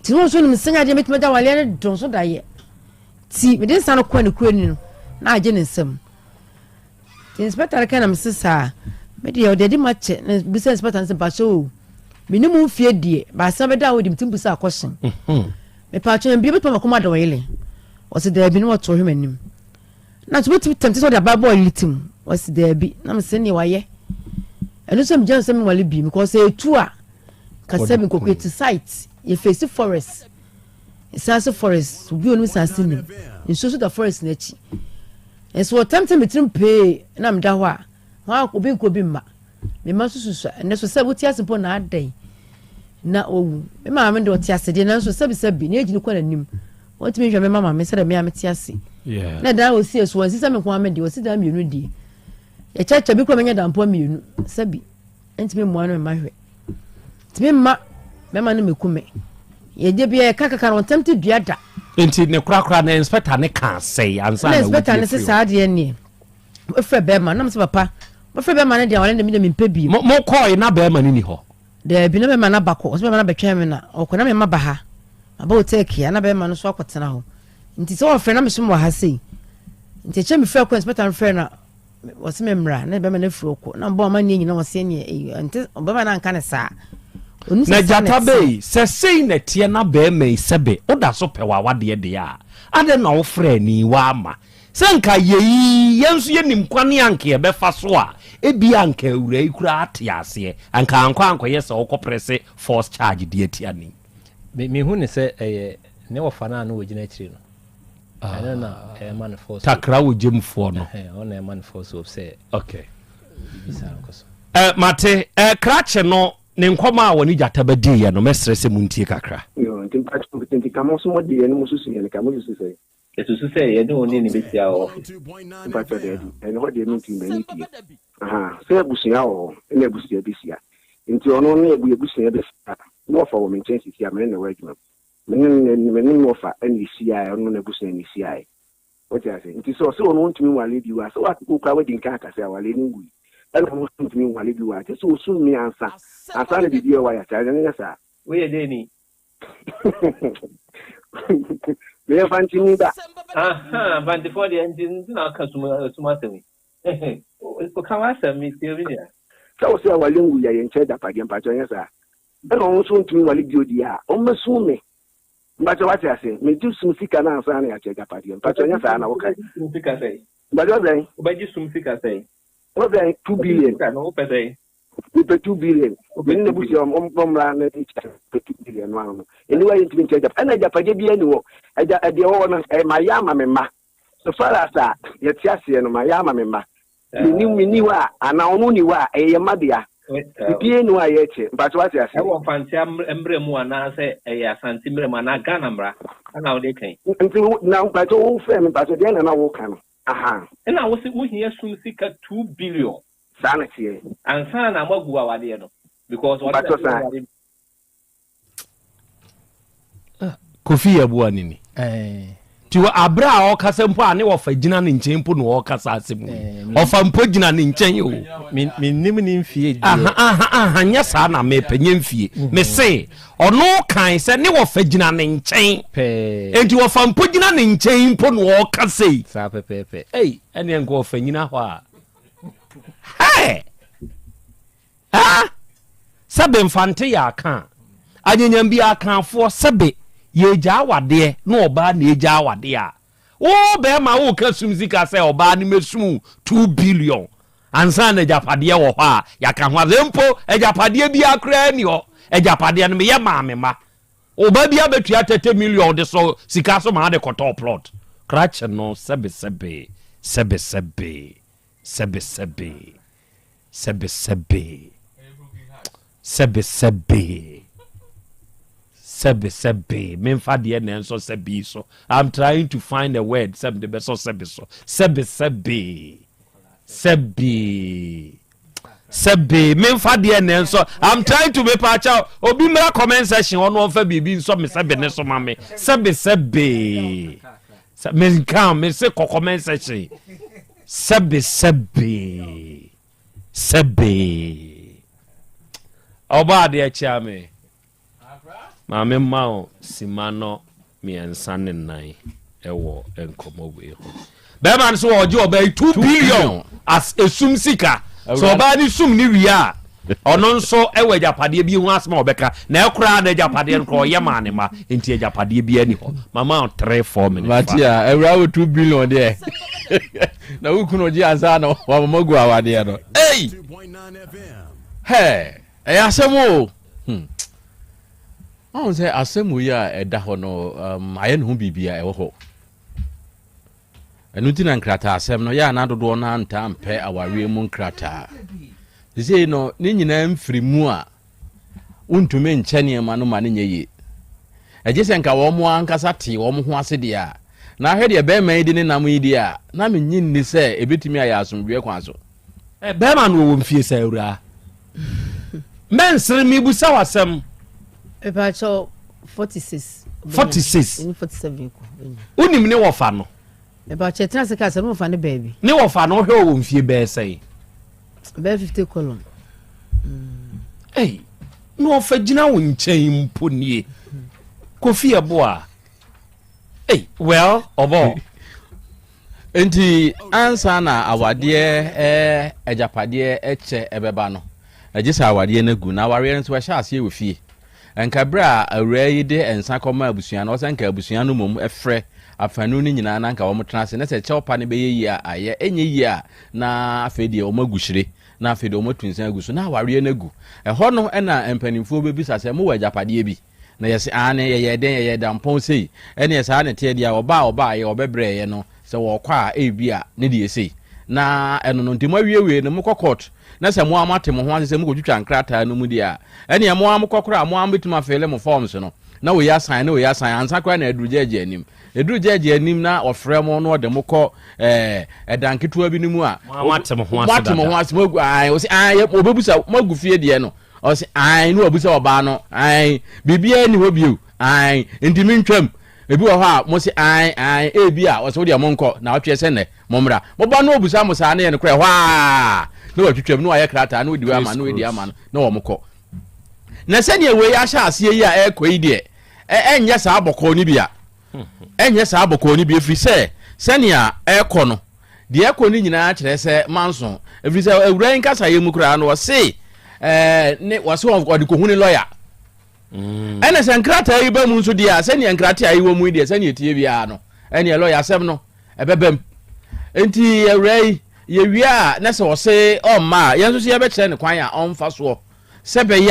[SPEAKER 9] Nti no nso nim sɛ adeɛ mɛtumi agya awaleɛ no dɔn so da yɛ. Nti mede nsa no kɔ ne kuro ni no na agye ne nsam. Nti inspector no kae na mese saa me deɛ ɔde adi makyɛ na bisa inspector no sɛ mpakyɛ o me ne mu mfie deɛ baasa bɛda a wɔde mtim bisa akɔhyɛn mhm. mepaakyɛ mbie bɛtumi makɔma ada ɔyele ɔse daabi na wɔto hwɛ m'anim na nso bɛtumi tɛmte sɛ ɔde aba bɔ ɔyele tim ɔse daabi na mese neɛ wayɛ ɛno nso megya no sɛ menwale bi because ɛtu a kasa bi nkɔkɔ ɛti site yɛfɛsi forest nsaase forest obi onim saase nim nsuo so da forest n'akyi Nso wɔtɛmtɛm me tirim pee na meda hɔ a, hɔ a obi nkɔ obi mma. Me mma nso susua. Ɛnnɛ so sɛ wote ase mpo na adɛn na owu. Me maame de ɔte ase deɛ nanso sɛbisɛbi ne agyini kɔ n'anim. Wɔntumi nhwɛ me mma maame sɛdeɛ me a mete ase. Na dan a wɔsi so wɔnsi sɛ me nko ara me deɛ wɔsi dan mmienu deɛ. Yɛkyɛkyɛ bi kura menya dampoa mmienu sɛbi. Ntumi mmoa no mma hwɛ. Ntumi mma mɛma no mɛku me. Yɛgye bia yɛka kaka no ntɛm te dua da.
[SPEAKER 1] Nti ne korakora na inspector ne ka sɛe ansa na
[SPEAKER 9] inspector ne se saa deɛ neɛ wofrɛ bɛrima nam sɛ papa wofrɛ bɛrima no deɛ awale ne mede mempɛ bio.
[SPEAKER 1] Mo kɔɔe na bɛrima no ni hɔ?
[SPEAKER 9] Daabi na bɛrima no aba kɔ ɔsɛ bɛrima no abɛtwɛn me na ɔkɔ na mema ba ha maba hotel kia na bɛrima no so akɔtena hɔ nti sɛ wɔfrɛ na mesom wɔ ha sei nti ɛkyɛ mefrɛ kɔ inspector no frɛ na Wɔse me mmra na bɛma no afiri ɔkɔ na mbɔ amanneɛ nyina wɔse ɛneɛ eyi ɛnte ɔbɛma no anka ne saa. Ɔnim
[SPEAKER 1] Na
[SPEAKER 9] sɛ saa na
[SPEAKER 1] gyata
[SPEAKER 9] ɛteɛ.
[SPEAKER 1] bɛyi sɛ sei na ɛteɛ na bɛɛma yi sɛbe woda so pɛ w'awadeɛ deɛ a adɛn na wofrɛɛ ni woama Sɛ nka yei, yɛn nso yɛnim kwane a anka yɛbɛfa so a, ebia anka awuraa yi koraa ate aseɛ, anka ankɔ ankɔyɛ sɛ ɔkɔprɛse false charge de atia no yi.
[SPEAKER 3] Me, mehu no sɛ ɛyɛ ne wɔfa no a na ɔgyina akyire no. Ɛno na ɛma no false hope.
[SPEAKER 1] Takra wɔ gyamfoɔ no.
[SPEAKER 3] Ɛhɛn, ɔno na ɛma no false hope sɛ.
[SPEAKER 1] Okay.
[SPEAKER 3] Biribi saa nkɔ so.
[SPEAKER 1] Eh, mate. Eh, krakye no, ne nkɔmmɔ a wɔne gyata bɛdiiɛ no, mɛsrɛ sɛ montie kakra.
[SPEAKER 7] Yo, nti mpakyɛw nti ka mo nso mo deɛ no mo susu yɛn ka mo susu sɛn?
[SPEAKER 8] Yɛsusu sɛ yɛne wo ne no bɛhyia wɔ ɔfese.
[SPEAKER 7] Mpakyɛw daabi, ɛno hɔ deɛ mentumi m'ani die. Ahaa, sɛ abusua wɔ hɔ ɛna abusua bɛhyia. Nti ɔno ne abu abusua bɛhyia a, na ɔfa wɔ me nkyɛn sisi a me ne no wɔ adwuma mu. Me ne no me ne no ɔfa ɛna ɛhyiaeɛ, ɔno n'abusua na ɛhyiaeɛ. Wote ase? Nti sɛ ɔse ɔno ɔntumi nwale bio a, sɛ wo koraa woadi nkan aka sɛ awareɛ no ngui, ɛna ɔno nso ntumi nwale bio a, kyerɛ sɛ ɔsum me ansa, ansa na biribi a ɛwɔ ayɛ akyɛ, ɛnyɛ saa?
[SPEAKER 8] Woyɛ dɛn ni?
[SPEAKER 7] Meyɛ Mfantini ba.
[SPEAKER 8] Ahaa, Mfantefoɔ deɛ nti nti na aka sum sum asɛm yi. Ka w'asɛm metie me nua.
[SPEAKER 7] Sɛ wo se awale ngu yɛ yɛnkyɛ agyapadeɛ mpakyɛw nyɛ saa ɛna ɔno nso ntumi nwale bio deɛ a ɔmmɛsum me mpakyɛw wate aseɛ megye sum sika no ansa na yɛakyɛ agyapadeɛ mpakyɛw nyɛ saa na wokae.
[SPEAKER 8] Wobɛgye sum sika sɛn?
[SPEAKER 7] Mpakyɛw sɛn?
[SPEAKER 8] Wobɛgye sum sika sɛn?
[SPEAKER 7] Wo sɛn? 2 billion.
[SPEAKER 8] Sika no wopɛ sɛn?
[SPEAKER 7] Mepɛ 2 billion. Me ne n'abusua wɔn wɔn mmra na nkyɛ pɛ 2 billion no ano no. Aniwa yɛ ntumi nkyɛ agya. Ɛna agyapadeɛ biara ni hɔ. Agya ɛdeɛ wɔ hɔ no ɛyɛ mayɛ ama me mma. So far as a yɛte aseɛ no mayɛ ama me mma. Menni menni hɔ a anaa ɔno ni hɔ a ɛyɛ yɛn mma dea. Biribiara ni hɔ a yɛkyɛ. Mpakyɛ wate aseɛ.
[SPEAKER 8] Ɛwɔ Mfante mmra mu anaasɛ ɛyɛ Asante mmra mu anaa Ghana mmra ɛna wode kan.
[SPEAKER 7] Nti na mpakyɛ wo frɛ me mpakyɛ deɛn na na woka no. Ahaa.
[SPEAKER 8] Ɛna wose wohia sum sika 2 billion.
[SPEAKER 7] Saa na ɛteɛ.
[SPEAKER 8] Ansa na moagu awadeɛ no because ɔne
[SPEAKER 7] Mpakyɛ saa.
[SPEAKER 8] aware.
[SPEAKER 1] Ah, Kofi yɛ boa ne ni. Ti wɔ abere a ɔkasa mpo a ne wɔfa gyina ne nkyɛn mpo na ɔkasa asɛm yi. Ɔfa mpo gyina ne nkyɛn o.
[SPEAKER 3] Menim ne mfie deɛ.
[SPEAKER 1] Aha aha aha nyɛ saa na mepɛ nyɛ mfie. Mhm. Me se ɔno kan sɛ ne wɔfa gyina ne nkyɛn.
[SPEAKER 3] Pɛɛ.
[SPEAKER 1] Enti wɔfa mpo gyina ne nkyɛn mpo na ɔkasa yi.
[SPEAKER 3] Saa pɛpɛɛpɛ.
[SPEAKER 1] Ei, ɛneɛ nka ɔfa nyina hɔ a. Hey! Ah! Sɛbe Mfante yɛ aka a, anyanyam bi Akanfoɔ sɛbe yɛgya awadeɛ na ɔbaa na ɛgya awadeɛ a, wo bɛrima woka sum sika sɛ ɔbaa no mɛsum 2 billion ansa na agyapadeɛ wɔ hɔ a yɛaka ho asɛm mpo agyapadeɛ biara koraa ni hɔ agyapadeɛ no meyɛ maa me mma Ɔbaa bi abɛtua 30 million de sɔ sika so maa de kɔtɔɔ plot. Krakye no sɛbesɛbe, sɛbesɛbe, sɛbesɛbe, sɛbesɛbe, sɛbesɛbe, sɛbesɛbe. Memfa deɛ na ɛnsɔ sɛbe so. I'm trying to find a word sɛ mede bɛsɔ sɛbe so. Sɛbesɛbe, sɛbe. Sɛbe memfa deɛ nɛ nsɔ I'm trying to mepa akyɛw obi mmra comment section hɔ no ɔmfa biribi nsɔ me sɛbe ne so ma me sɛbe sɛbe sɛ menka me se kɔ comment section sɛbe sɛbe sɛbe ɔbɔ adeɛ kyea me Maame mma wo sima no mmiɛnsa ne nan wɔ nkɔmmɔ wei ho. Bɛrima no so ɔgye ɔbaa yi 2 billion as esum sika. So ɔbaa no sum ne wie a ɔno nso wɔ agyapadeɛ bi ho asɛm a ɔbɛka na ɛkoraa na agyapadeɛ no koraa ɔyɛ maa ne ma nti agyapadeɛ bi ani hɔ. Mama wo 3 4 minutes.
[SPEAKER 11] Mate a awura wo 2 billion deɛ na wo kunu gye ansa na wamama gu awadeɛ no. Ei! Hɛ! Ɛyɛ asɛm o! Hmm. Ɔhu sɛ asɛm wei a ɛda hɔ no, um, ayɛ ne ho biribi a ɛwɔ hɔ. Ɛno nti na nkrataa asɛm no, yɛ a na dodoɔ no antaa mpɛ awareɛ mu nkrataa. Sesei no, ne nyinaa mfiri mu a, wontumi nkyɛ nneɛma no ma no nyɛ yie. Ɛgye sɛ nka wɔn ankasa tee wɔn ho ase deɛ a, na ahwɛ deɛ bɛrima yi de ne nam yi deɛ a, na mennye nni sɛ ɛbɛtumi ayɛ asomdwoeɛ kwan so.
[SPEAKER 1] Eh, bɛrima no wɔwɔ mfie sɛ awuraa. Mɛnsere mebusa w'asɛm.
[SPEAKER 9] Mepakyɛw 46.
[SPEAKER 1] 46.
[SPEAKER 9] Ɛne 47 kɔ.
[SPEAKER 1] Wonim ne wɔfa no?
[SPEAKER 9] Mepakyɛw tena ase ka sɛ ne wɔfa ne baabi.
[SPEAKER 1] Ne wɔfa no wohwɛ ɔwɔ mfie bɛyɛ sɛn?
[SPEAKER 9] Bɛyɛ 50 column.
[SPEAKER 1] Ei, na ɔfa gyina wo nkyɛn mpo nie. Kofi ɛboa. Ei, well, ɔbɔ.
[SPEAKER 11] Enti ansa na awadeɛ eh, agyapadeɛ kyɛ ɛbɛba no, ɛgye sɛ awadeɛ no agu. Na awareɛ no nso ɛhyɛ aseɛ wɔ fie. Nka berɛ a awuraa yi de nsa kɔmaa abusua no, ɔsɛ nka abusua no mmom frɛ afanu no nyinaa na nka wɔtena ase, na sɛ kyɛwpa no bɛyɛ yie a ayɛ, ɛnyɛ yie a na afei deɛ wɔagu hyire, na afei deɛ wɔatu nsa agu so, na awareɛ no agu. Ɛhɔ no na mpanimfoɔ bɛbisa sɛ, mowɔ agyapadeɛ bi? Na yɛse, aane, yɛyɛɛ dɛn, yɛyɛɛ dampɔn sei. Ɛneɛ saa na ɛteɛ deɛ a, ɔbaa a ɔbaeɛ, ɔbɛbrɛeɛ no, sɛ wɔrekɔ a, ebia ne deɛ sei. Na ɛno no, nti moawiewie no, mokɔ court, na sɛ mo ara moate mo ho ase sɛ mokɔtwitwa nkrataa no mu deɛ a, ɛneɛ mo ara mokɔ koraa a, mo ara mobɛtumi afeele mo forms no, na wei asan, na wei asan, ansa koraa na aduru gyɛɛgye anim. Ɛduru gyɛɛgye anim na ɔfrɛ mo na ɔde mo kɔ ɛɛ ɛdan ketewa bi no mu a,
[SPEAKER 1] Mo ara moate mo ho ase
[SPEAKER 11] moate mo
[SPEAKER 1] dada.
[SPEAKER 11] ho ase, moagu, ae, ɔse, ae, ɔbɛbusa, moagu fie deɛ no, Ɔse ae ne wabisa ɔbaa no ae biribiara nni hɔ bio ae nti mentwam ebi wɔ hɔ a mo se ae ae ebi a ɔse wodeɛ monkɔ na ɔtweɛ sɛ nnɛ mommra moba no ɔbusa mo saa ne yɛ nokorɛ hɔ a na watwitwam na wayɛ krataa na wadi wei ama no wadi ama no na wɔn kɔ na sɛdeɛ wei ahyɛ aseɛ yi a ɛrekɔ yi deɛ ɛnyɛ saa bɔkɔɔ no bi a ɛnyɛ saa bɔkɔɔ no bi ɛfiri sɛ sɛnea ɛrekɔ no Deɛ ɛkɔ no nyinaa kyerɛ sɛ manso, ɛfiri sɛ awura yi nkasaeɛ mu koraa no ɔse ɛɛ ne wɔse ɔde kɔhu ne lɔya. Mm. Ɛna sɛ nkrataa yi ba mu nso deɛ a sɛdeɛ nkrataa yi wɔ mu yi deɛ sɛdeɛ ɛtie biara no ɛneɛ lɔya asɛm no ɛbɛba mu. Nti awura yi yɛwie a na sɛ ɔse ɔmma a yɛn nso so yɛbɛkyerɛ ne kwan a ɔmfa soɔ sɛ bɛyɛ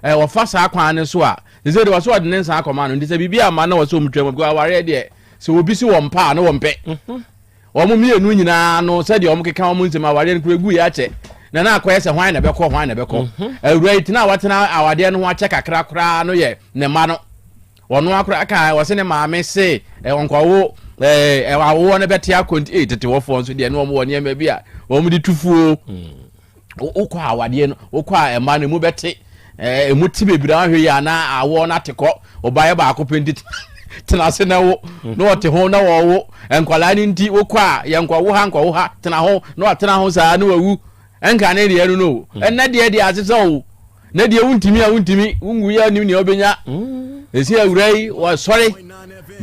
[SPEAKER 11] a ɔfa saa kwan no so a sɛ deɛ wɔsɛ ɔde ne nsa akɔma no nti sɛ biribi amma na wɔsɛ ɔmutwa mu because awareɛ deɛ sɛ obi si wɔn pa a na wɔn pɛ. Mhm. Wɔn mmienu nyinaa no, sɛdeɛ wɔkeka wɔn nsɛm, awareɛ no kura gu yɛ akyɛ. Na na akɔyɛ sɛ hwan na ɛbɛkɔ, hwan na ɛbɛkɔ. Mhm. Awura yi tena a watena awadeɛ no ho akyɛ kakra koraa no yɛ ne mma no. Ɔno akora ka wɔse ne maame se ɔnkɔwo awoɔ no bɛte akɔ nti ee tete wɔfoɔ nso deɛ ne wɔn wɔ nneɛma bi a wɔn de tu fuo. Mm. Wokɔ awadeɛ no, wokɔ a mma no emu bɛte. Emu te bebree ahwɛ yi a na awoɔ no ate kɔ. Ɔbaeɛ baako pɛ nti tena ase na wo na ɔte ho na wɔwo nkwadaa no nti wokɔ a yɛ nkɔwo ha nkɔwo ha tena ho na watena ho saa na wawu nka ne deɛ no no mm. ɛnɛ deɛ deɛ asesɛ o na deɛ wontumi a wontumi wonwu yɛ anim nea wobɛnya mm. ɛsi awura yi wɔsɔre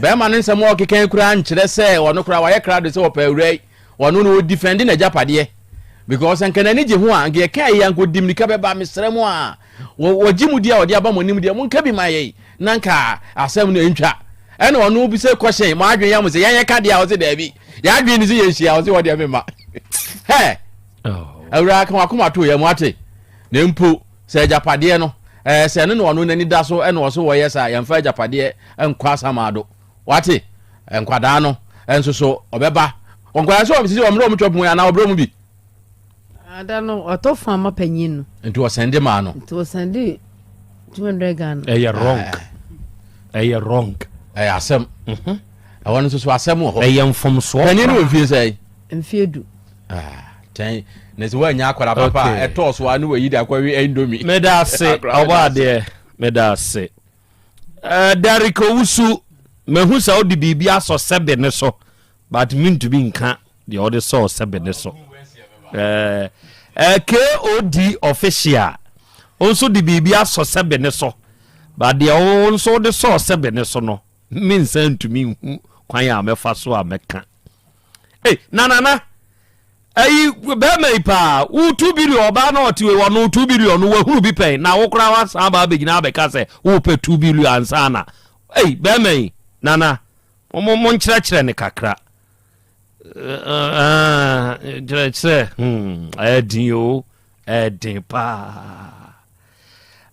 [SPEAKER 11] bɛrima no nsɛm a ɔkeka koraa nkyerɛ sɛ ɔno koraa wayɛ krado sɛ wɔpɛ awura yi Ɔno no ɔdifɛnde n'agyapadeɛ because nka n'ani gye ho a nka yɛka yi a nka ɔdi mmirika bɛba mesrɛ mo a wɔgye mu di a ɔde aba mo anim deɛ monka bi ma yɛn na nka asɛm no ɛntwa ɛna ɔno bi sɛ kɔhyɛn mo adwene yɛ mo sɛ yɛn yɛka deɛ a ɔse daabi yɛn adwene ne sɛ yɛnhyia ɔse wɔ deɛ mema hɛ awura ka wakoma to yɛ mo ate na mpo sɛ agyapadeɛ no ɛɛ sɛ ɛno na ɔno n'ani da so ɛna ɔso wɔyɛ saa yɛmfa agyapadeɛ nkɔ asamaado Wate? Nkwadaa no nso so ɔbɛba. Nkwadaa nso sisi wɔn wɔn twɛ pon anaa ɔbrɛ mu bi.
[SPEAKER 9] Ada no ɔtɔ fun ama panyin no.
[SPEAKER 11] Nti ɔsɛnde maa no.
[SPEAKER 9] Nti ɔsɛnde 200 Ghana.
[SPEAKER 1] Ɛyɛ wrong. Ɛyɛ wrong.
[SPEAKER 11] Ɛyɛ asɛm. Mhm. Ɛwɔ no nso so asɛm wɔ hɔ.
[SPEAKER 1] Ɛyɛ mfomsoɔ.
[SPEAKER 11] Panyin no wɔ mfie sɛ.
[SPEAKER 9] Mfie du.
[SPEAKER 11] Ah, tɛn na sɛ woanya akwara papa a ɛtɔɔ so a ne wayi de akɔwe indomie.
[SPEAKER 1] Meda ase ɔbɔ adeɛ meda ase. Eh, Derrick Owusu, mahu sɛ wode biribi asɔ sɛbe ne so, but mentumi nka deɛ wode sɔɔ sɛbe ne so. Eh, eh, KOD official, wo nso de biribi asɔ sɛbe ne so, but deɛ wo nso wode sɔɔ sɛbe ne so no, mensa ntumi nhu kwan a mɛfa so a mɛka. Hey, na nana, Ayi bɛrima yi paa wo two billion ɔbaa na ɔte wei ɔno two billion no wahunu bi pɛn na wo koraa wasan aba abɛgyina abɛka sɛ wopɛ two billion ansa na ei bɛrima yi nana mo mo nkyerɛkyerɛ ne kakra nkyerɛkyerɛ hmm ɛyɛ o ɛden paa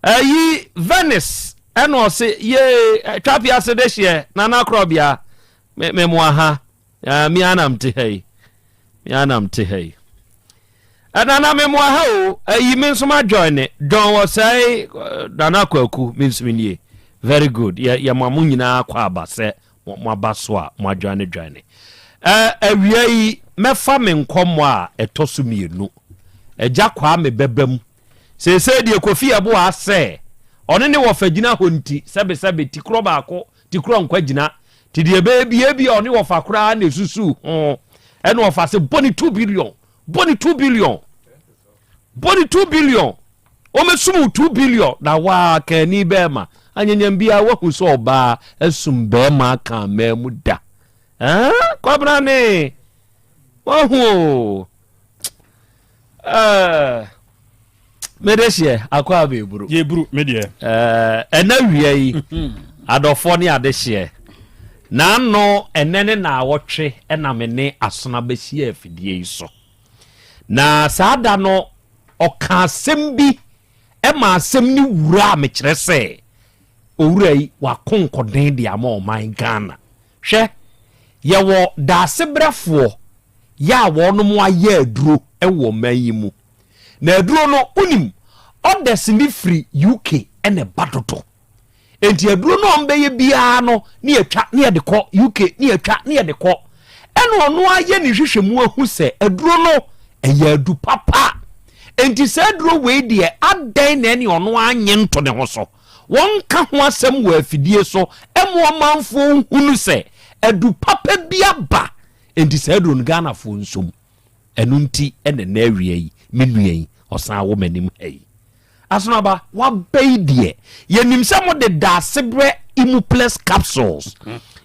[SPEAKER 1] ayi Venice ɛna ɔse yee twapia ase de hyeɛ nana korɔbea me me mo aha me anam te ha yi Me ara na mete ha yi. Nana me mmoa ha o. Ayi me nso ma join ne. John Ɔsɛe Nana Kwaku me nso me nie. Very good. Yɛ yɛ ma mo nyinaa kɔ aba sɛ mo aba so a mo adwane dwane. Awia yi mɛfa me nkɔmmɔ a ɛtɔ so mmienu. Agya Kwame bɛba mu. Seesei deɛ Kofi Yeboah sɛ ɔne ne wɔfa gyina hɔ nti sɛbesɛbe tikorɔ baako Ti korɔ nkwa gyina. Ti deɛ ɛbɛyɛ bi ebia ɔne ɔfa koraa na esusu ho. Ɛna ɔfa se bɔ ne 2 billion. Bɔ ne 2 billion. Bɔ ne 2 billion. Ɔmɛsum wo 2 billion na waa kani bɛɛma. Anyanyam biara wahu sɛ ɔbaa asum bɛɛma aka amaa mu da. Ɛɛ Kwabena ne wahu o. Ɛɛ. Mede hyeɛ akɔ a bɛburu.
[SPEAKER 4] Yɛburu me deɛ.
[SPEAKER 1] Ɛna wia yi adɔfoɔ ne adehyeɛ naano ɛnɛ ne naawɔtwe ɛna me ne asona bɛhyia afidie yi so. Na saa da no ɔka asɛm bi ɛma asɛm ne wura a mekyerɛ sɛ owura yi wako nkɔden de ama ɔman Ghana. Hwɛ, yɛwɔ daasebrɛfoɔ yɛ a wɔnom ayɛ aduro wɔ ɔman yi mu. Na aduro no, wonim, orders no firi UK na ɛba dodo. Enti aduro no a wɔbɛyɛ biara no, ne yɛtwa ne yɛde kɔ UK, ne yɛtwa ne yɛde kɔ. Ɛna ɔno ayɛ ne nhwehwɛmu ahu sɛ aduro no ɛyɛ adu papa. Enti saa aduro wei deɛ, adɛn na ɛne ɔno anye nto ne ho so? Wɔnka ho asɛm wɔ afidie so ma ɔmanfoɔ nhunu sɛ adu papa bi aba. Enti saa aduro no Ghanafoɔ nsom. Ɛno nti na ɛnnɛ awia yi, me nua yi, ɔsan wɔ m'anim ha yi. Asonaba, waba yi deɛ, yɛnim sɛ mode daasebrɛ Imuplex capsules,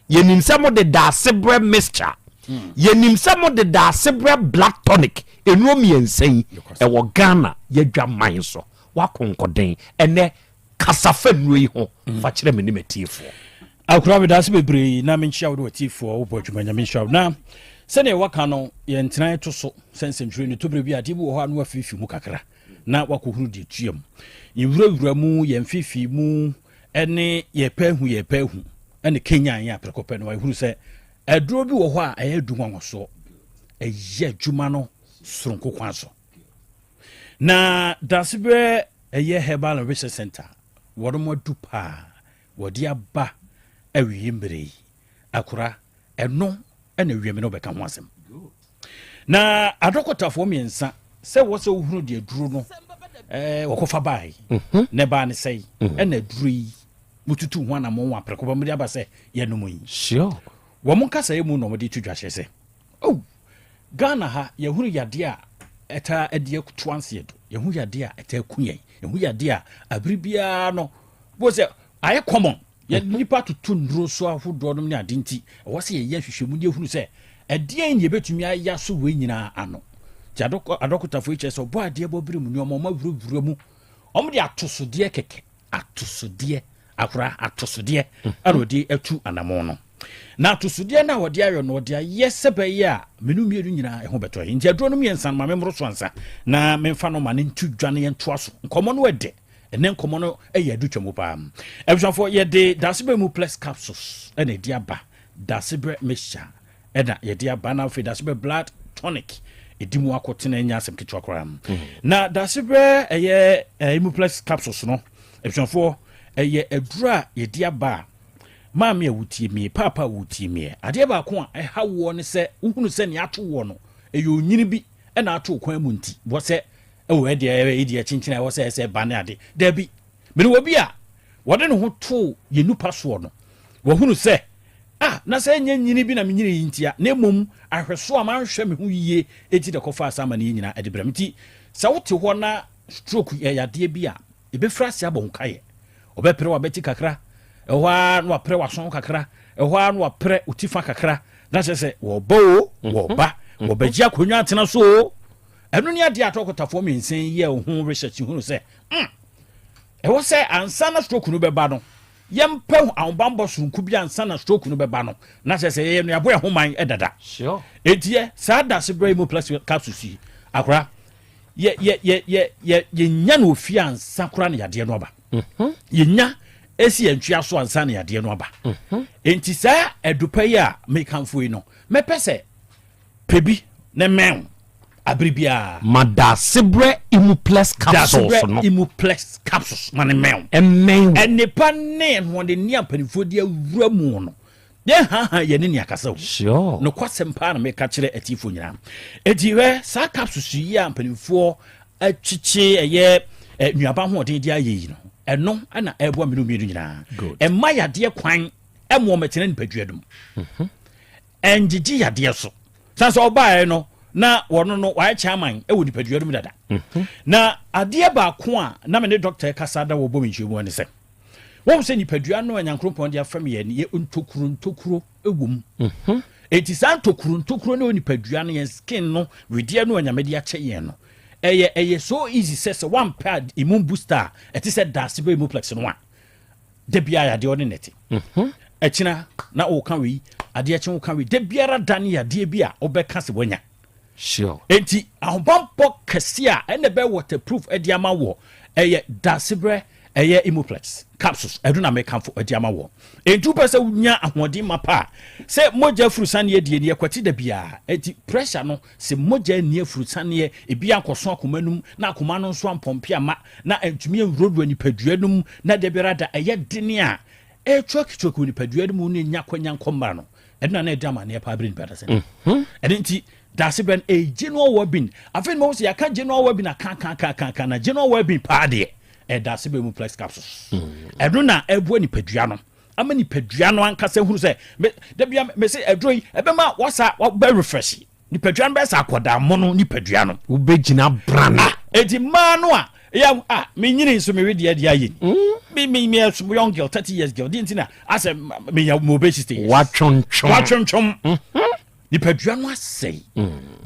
[SPEAKER 1] yɛnim sɛ mode daasebrɛ mixture, yɛnim sɛ mode daasebrɛ black tonic, nnuro mmiɛnsa yi, ɛwɔ Ghana yɛadwa man so. Woakonkɔden. Ɛnnɛ, kasa fa nnuro yi ho fa kyerɛ me ne m'atiefoɔ.
[SPEAKER 4] Akura medase bebree na menkyia wo ne w'atiefoɔ wobɔ adwuma nyame nhyira wo na sɛdeɛ waka no yɛntena to so sɛ nsɛmtwerɛ no tɔberɛ bi adeɛ bi wɔ hɔ a na wafiifi mu kakra na wakɔhunu deɛ tua mu yɛwurawura mu yɛmfiifi mu ɛne yɛpɛ ahu yɛpɛ ahu ɛne kenyan yɛ aprɛkɔ pɛ no wahunu sɛ aduro bi wɔ hɔ a ɛyɛ adu nwanwasoɔ ɛyɛ adwuma no soronko kwan so na daseberɛ ɛyɛ herbal and research center wɔn adu paa Wɔde aba awieɛ mmerɛ yi. Akora, ɛno na awia me ne wobɛka ho asɛm. Na adɔkɔtafoɔ mmiɛnsa sɛ wɔ sɛ wohunu deɛ aduro no eh, wɔkɔfa bae mhm. na ɛbaa ne sɛe mhm. ɛna aduro yi motutu ho anammɔn wɔ aprɛko pɛ mode aba sɛ yɛnom yi.
[SPEAKER 1] Sure.
[SPEAKER 4] Wɔn nkasaeɛ mu na wɔde to dwa kyerɛ sɛ oh, Ghana ha yɛhunu yadeɛ a ɛtaa adi to anseɛ do, yɛhu yadeɛ a ɛtaa ku yɛn, yɛhu yadeɛ a abere biara no bo sɛ ayɛ common yɛ mhm. nipa toto nnuro so ahodoɔ nom ne ade nti ɛwɔ sɛ yɛyɛ nhwehwɛmu ne yɛhunu sɛ ɛdeɛn ne yɛbɛtumi ayɛ so wei nyinaa ano nti adɔkotafoɔ yi kyerɛ sɛ ɔbɔ adeɛ bɔ bere mu nneɛma ɔma wurawura mu wɔn de atosodeɛ kɛkɛ atosodeɛ akora atosodeɛ ɛna ɔde atu anamɔn no na atosodeɛ no a wɔde ayɔ no ɔde ayɛ sɛ bɛyɛ a menu mmienu nyinaa ɛho bɛtɔ yɛ nti aduro no mmiɛnsa no ma memmoro so ansa na memfa no ma no ntu dwa no yɛntoa so nkɔmmɔ no ɛdɛ ɛnɛ nkɔmmɔ no ɛyɛ adu twam paa abusuafoɔ yɛde dasebrɛ mu plus capsules ɛna ɛde aba dasebrɛ mixture ɛna yɛde aba na afei dasebrɛ blood tonic ɛdi mu akɔtena nya asɛm ketewa koraa mm. na dasebrɛ ɛyɛ imuplex capsules no abusuafoɔ ɛyɛ aduro a yɛde aba a maame a wotie mie paapa a wotie mie adeɛ baako a ɛha woɔ ne sɛ wohunu sɛ nea ato woɔ no ɛyɛ onyini bi ɛna ato kwan mu nti wɔ sɛ ɛwɔ ɛdeɛ ɛyɛ deɛ kyenkyen a ɛwɔ sɛ ɛsɛ ba ne ade daabi mene wɔ bi a wɔde ne ho too yɛn nupa soɔ no wɔhunu sɛ ah na sɛ ɛnyɛ nyini bi na menyini yi ntia na mmom ahwɛso a manhwɛ me ho yie enti na ɛkɔfaa saa amanneɛ nyinaa ɛde brɛ me nti sɛ wote hɔ na stroke yɛ yadeɛ bi a ɛbɛfiri ase abɔ wo nkaeɛ ɔbɛpere w'abati kakra ɛhɔ ara na wapere w'aso kakra ɛhɔ ara na wapere wo ti fa kakra na kyerɛ sɛ wɔba o wɔba wɔbɛgye akonnwa atena so o ɛno ne adeɛ a atɔkotafoɔ mmiɛnsa yi yɛ ho research hunu sɛ mm, ɛwɔ sɛ ansa na stroke no bɛba no yɛmpɛ ahobammɔ soronko bi ansa na stroke no bɛba no na kyerɛ sɛ yɛyɛ no yɛabɔ yɛn ho man dada enti yɛ saa dase berɛ yi mu plus capsules yi akora yɛ yɛ yɛ yɛ yɛ yɛnya no ofie ansa koraa na yadeɛ no aba mhm. yɛnya esi yɛn twea so ansa na yadeɛ no aba mhm. enti saa adupa yi a mekamfo yi no mɛpɛ sɛ pɛ bi na mmɛn abere biara.
[SPEAKER 1] Ma Daasebrɛ Imuplex capsules
[SPEAKER 4] Daasebrɛ
[SPEAKER 1] no.
[SPEAKER 4] Imuplex capsules ma ne mmɛn wo.
[SPEAKER 1] Mmɛn wo.
[SPEAKER 4] Nnepa ne ahoɔdenne a mpanimfoɔ de awura mu no, yɛnhaha yɛn ne nea kasa o.
[SPEAKER 1] Sure.
[SPEAKER 4] Nokwasɛm paa na meka kyerɛ atiefoɔ nyinaa. Enti hwɛ saa capsules yi a mpanimfoɔ akyekye ɛyɛ nnuaba ahoɔden de ayɛ yi no, ɛno na ɛboa mmienu mmienu nyinaa. Ɛmma yadeɛ kwan ɛmmoa mɛtena nipadua no mu. Mhm. Ɛngyegye yadeɛ so. San sɛ ɔbaeɛ no na wɔno no wayɛ chairman wɔ nipadua no mu dada. Mhm. Na adeɛ baako a na me ne dɔkta kasa da wɔbɔ me nkyerɛmu ne sɛ wɔn sɛ nipadua no a Nyankoropɔn de afam yɛn yɛ ntokuro ntokuro wɔ mu. Mhm. Enti saa ntokuro ntokuro ne wɔ nipadua no yɛn skin no wedeɛ no a Nyame de akyɛ yɛn no.
[SPEAKER 12] Ɛyɛ ɛyɛ so easy sɛ sɛ wampɛ a immune booster a ɛte sɛ daase bɛ Immuplex no a, da biara yadeɛ ɔne nɛte. Ɛkyina na ɔka wei, adeɛ kye woka wei, da biara da ne yadeɛ bi a wobɛka sɛ wanya. Enti ahobammɔ kɛse a ɛna ɛbɛyɛ waterproof de ama wɔ ɛyɛ Daasebrɛ ɛyɛ Immuplex capsules, ɛno na mekamfo de ama wɔ. Enti wopɛ sɛ wonya ahoɔden mapa a, sɛ mogya afurusaneɛ deɛ ni ɛkwati da biara. Enti pressure no, sɛ mogya nni afurusaneɛ, ebi ankɔso akoma no mu, na akoma no nso ampɔmpe amma, na antumi anwurawura nipadua no mu, na da biara da ɛyɛ dene a, ɛretwerɛtwerɛ wɔ nipadua no mu na ɛnya akwanya nkɔ mmara no, ɛno na na ɛde amanneɛ paa berɛ nipa dasani. Ɛno nti daase berɛ no ɛyɛ general well-being. Afei no mahu sɛ yɛaka general well-being aka na general well-being paa deɛ, ɛyɛ daase berɛ Immuplex capsules. Ɛno na ɛboa nipadua no ama nipadua no ankasa hunu sɛ da bia mese aduro yi ɛbɛma wasa wabɛ refresh nipadua no, bɛyɛ sɛ akɔdaa mo no nipadua no.
[SPEAKER 1] Wobɛgyina brana.
[SPEAKER 12] Enti mmaa no a yɛ a menyini nso mewe deɛ deɛ ayɛ ni me me young girl, 30 years girl deɛ, nti na asɛ menya mo bɛ 60 years.
[SPEAKER 1] Watwontwom.
[SPEAKER 12] Watwontwom nipadua no asɛe.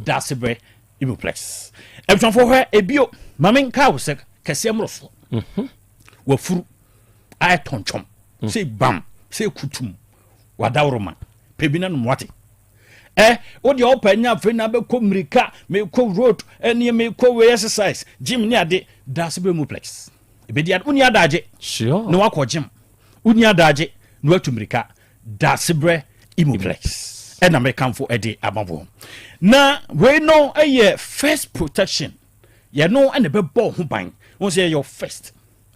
[SPEAKER 12] Daase berɛ Immuplex, abusuafoɔ, hwɛ ebio, maame nka wo sɛ kɛseɛ mmoro so, wafuru ayɛ tɔntwɔm sɛ bam sɛ kutum, wadaworoma pɛ bi na nom wate. Ɛ wo deɛ wopɛ nya afei na bɛkɔ mmirika, mekɔ road ɛne mekɔ wei exercise gym ne ade, daase berɛ Immuplex ebɛdi ade. Wonni adagye na wakɔ gym, wonni adagye na watu mmirika, daase berɛ Immuplex ɛna mekamfo ɛde ama wɔ. Na wei no ɛyɛ first protection, yɛno ɛna ɛbɛbɔ wo ho ban. Wɔn sɛ yɛyɛ first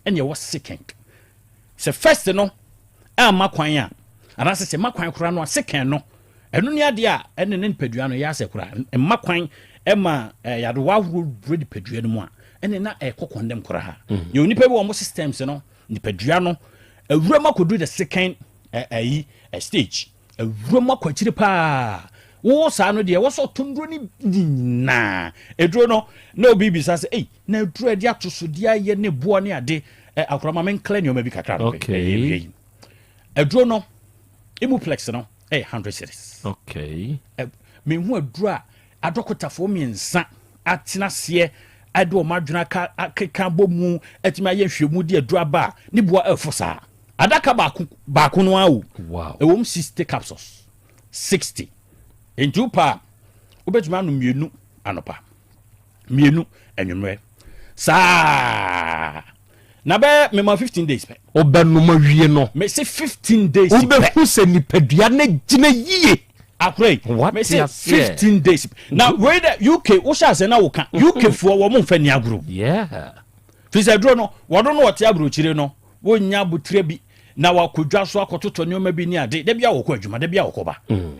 [SPEAKER 12] ɛna yɛwɔ second. Sɛ first no ama kwan a, anaasɛ sɛ ma kwan koraa no a, second no ɛno ne adeɛ a ɛne ne nipadua no yɛ asɛ koraa mma kwan ɛma yadewa ahorow wura nipadua no mu a, ɛne na ɛkɔ kɔndɛm koraa. Yɛ onipa bi wɔ wɔn systems no, nipadua no awura mu akɔduru the second ɛyi stage, awura mu akɔ akyire paa. Wo saa no deɛ, wɔsɔ tonduro no nyinaa eduro no na obi bisa sɛ, ei, na aduro a yɛde ato so deɛ ayɛ ne boɔ ne ade akorama menklɛ nneɛma bi kakra no. Ɛyɛ wie yi, aduro no Immuplex no ɛyɛ 100 cedis. Mehu aduro a adɔkotafoɔ mmiɛnsa atena aseɛ ɛde wɔn adwene aka akeka bɔ mu atumi ayɛ nhwehwɛmu de aduro aba a ne boa ɛfo saa. Adaka baako baako no ara o, ɛwɔ mu 60 capsules, 60. Nti wopa a, wobɛtumi anom mmienu anɔpa, mmienu anwummerɛ saa na bɛyɛ mema 15 days pɛ.
[SPEAKER 1] Wobɛnom awie no,
[SPEAKER 12] mese 15 days pɛ.
[SPEAKER 1] Wobɛhu sɛ nipadua no gyina yie.
[SPEAKER 12] Akora yi,
[SPEAKER 1] Wate
[SPEAKER 12] mese
[SPEAKER 1] aseɛ.
[SPEAKER 12] 15 days na wei dɛ UK wohyɛ ase na woka UK foɔ wɔ mo mfa ni agorɔ firi sɛ duro no wɔno no wɔte aburokyire no, wɔnya abotire bi na wakɔdwa so akɔtotɔ nneɛma bi ne ade, da bi a wɔkɔ adwuma, da bi a wɔkɔba.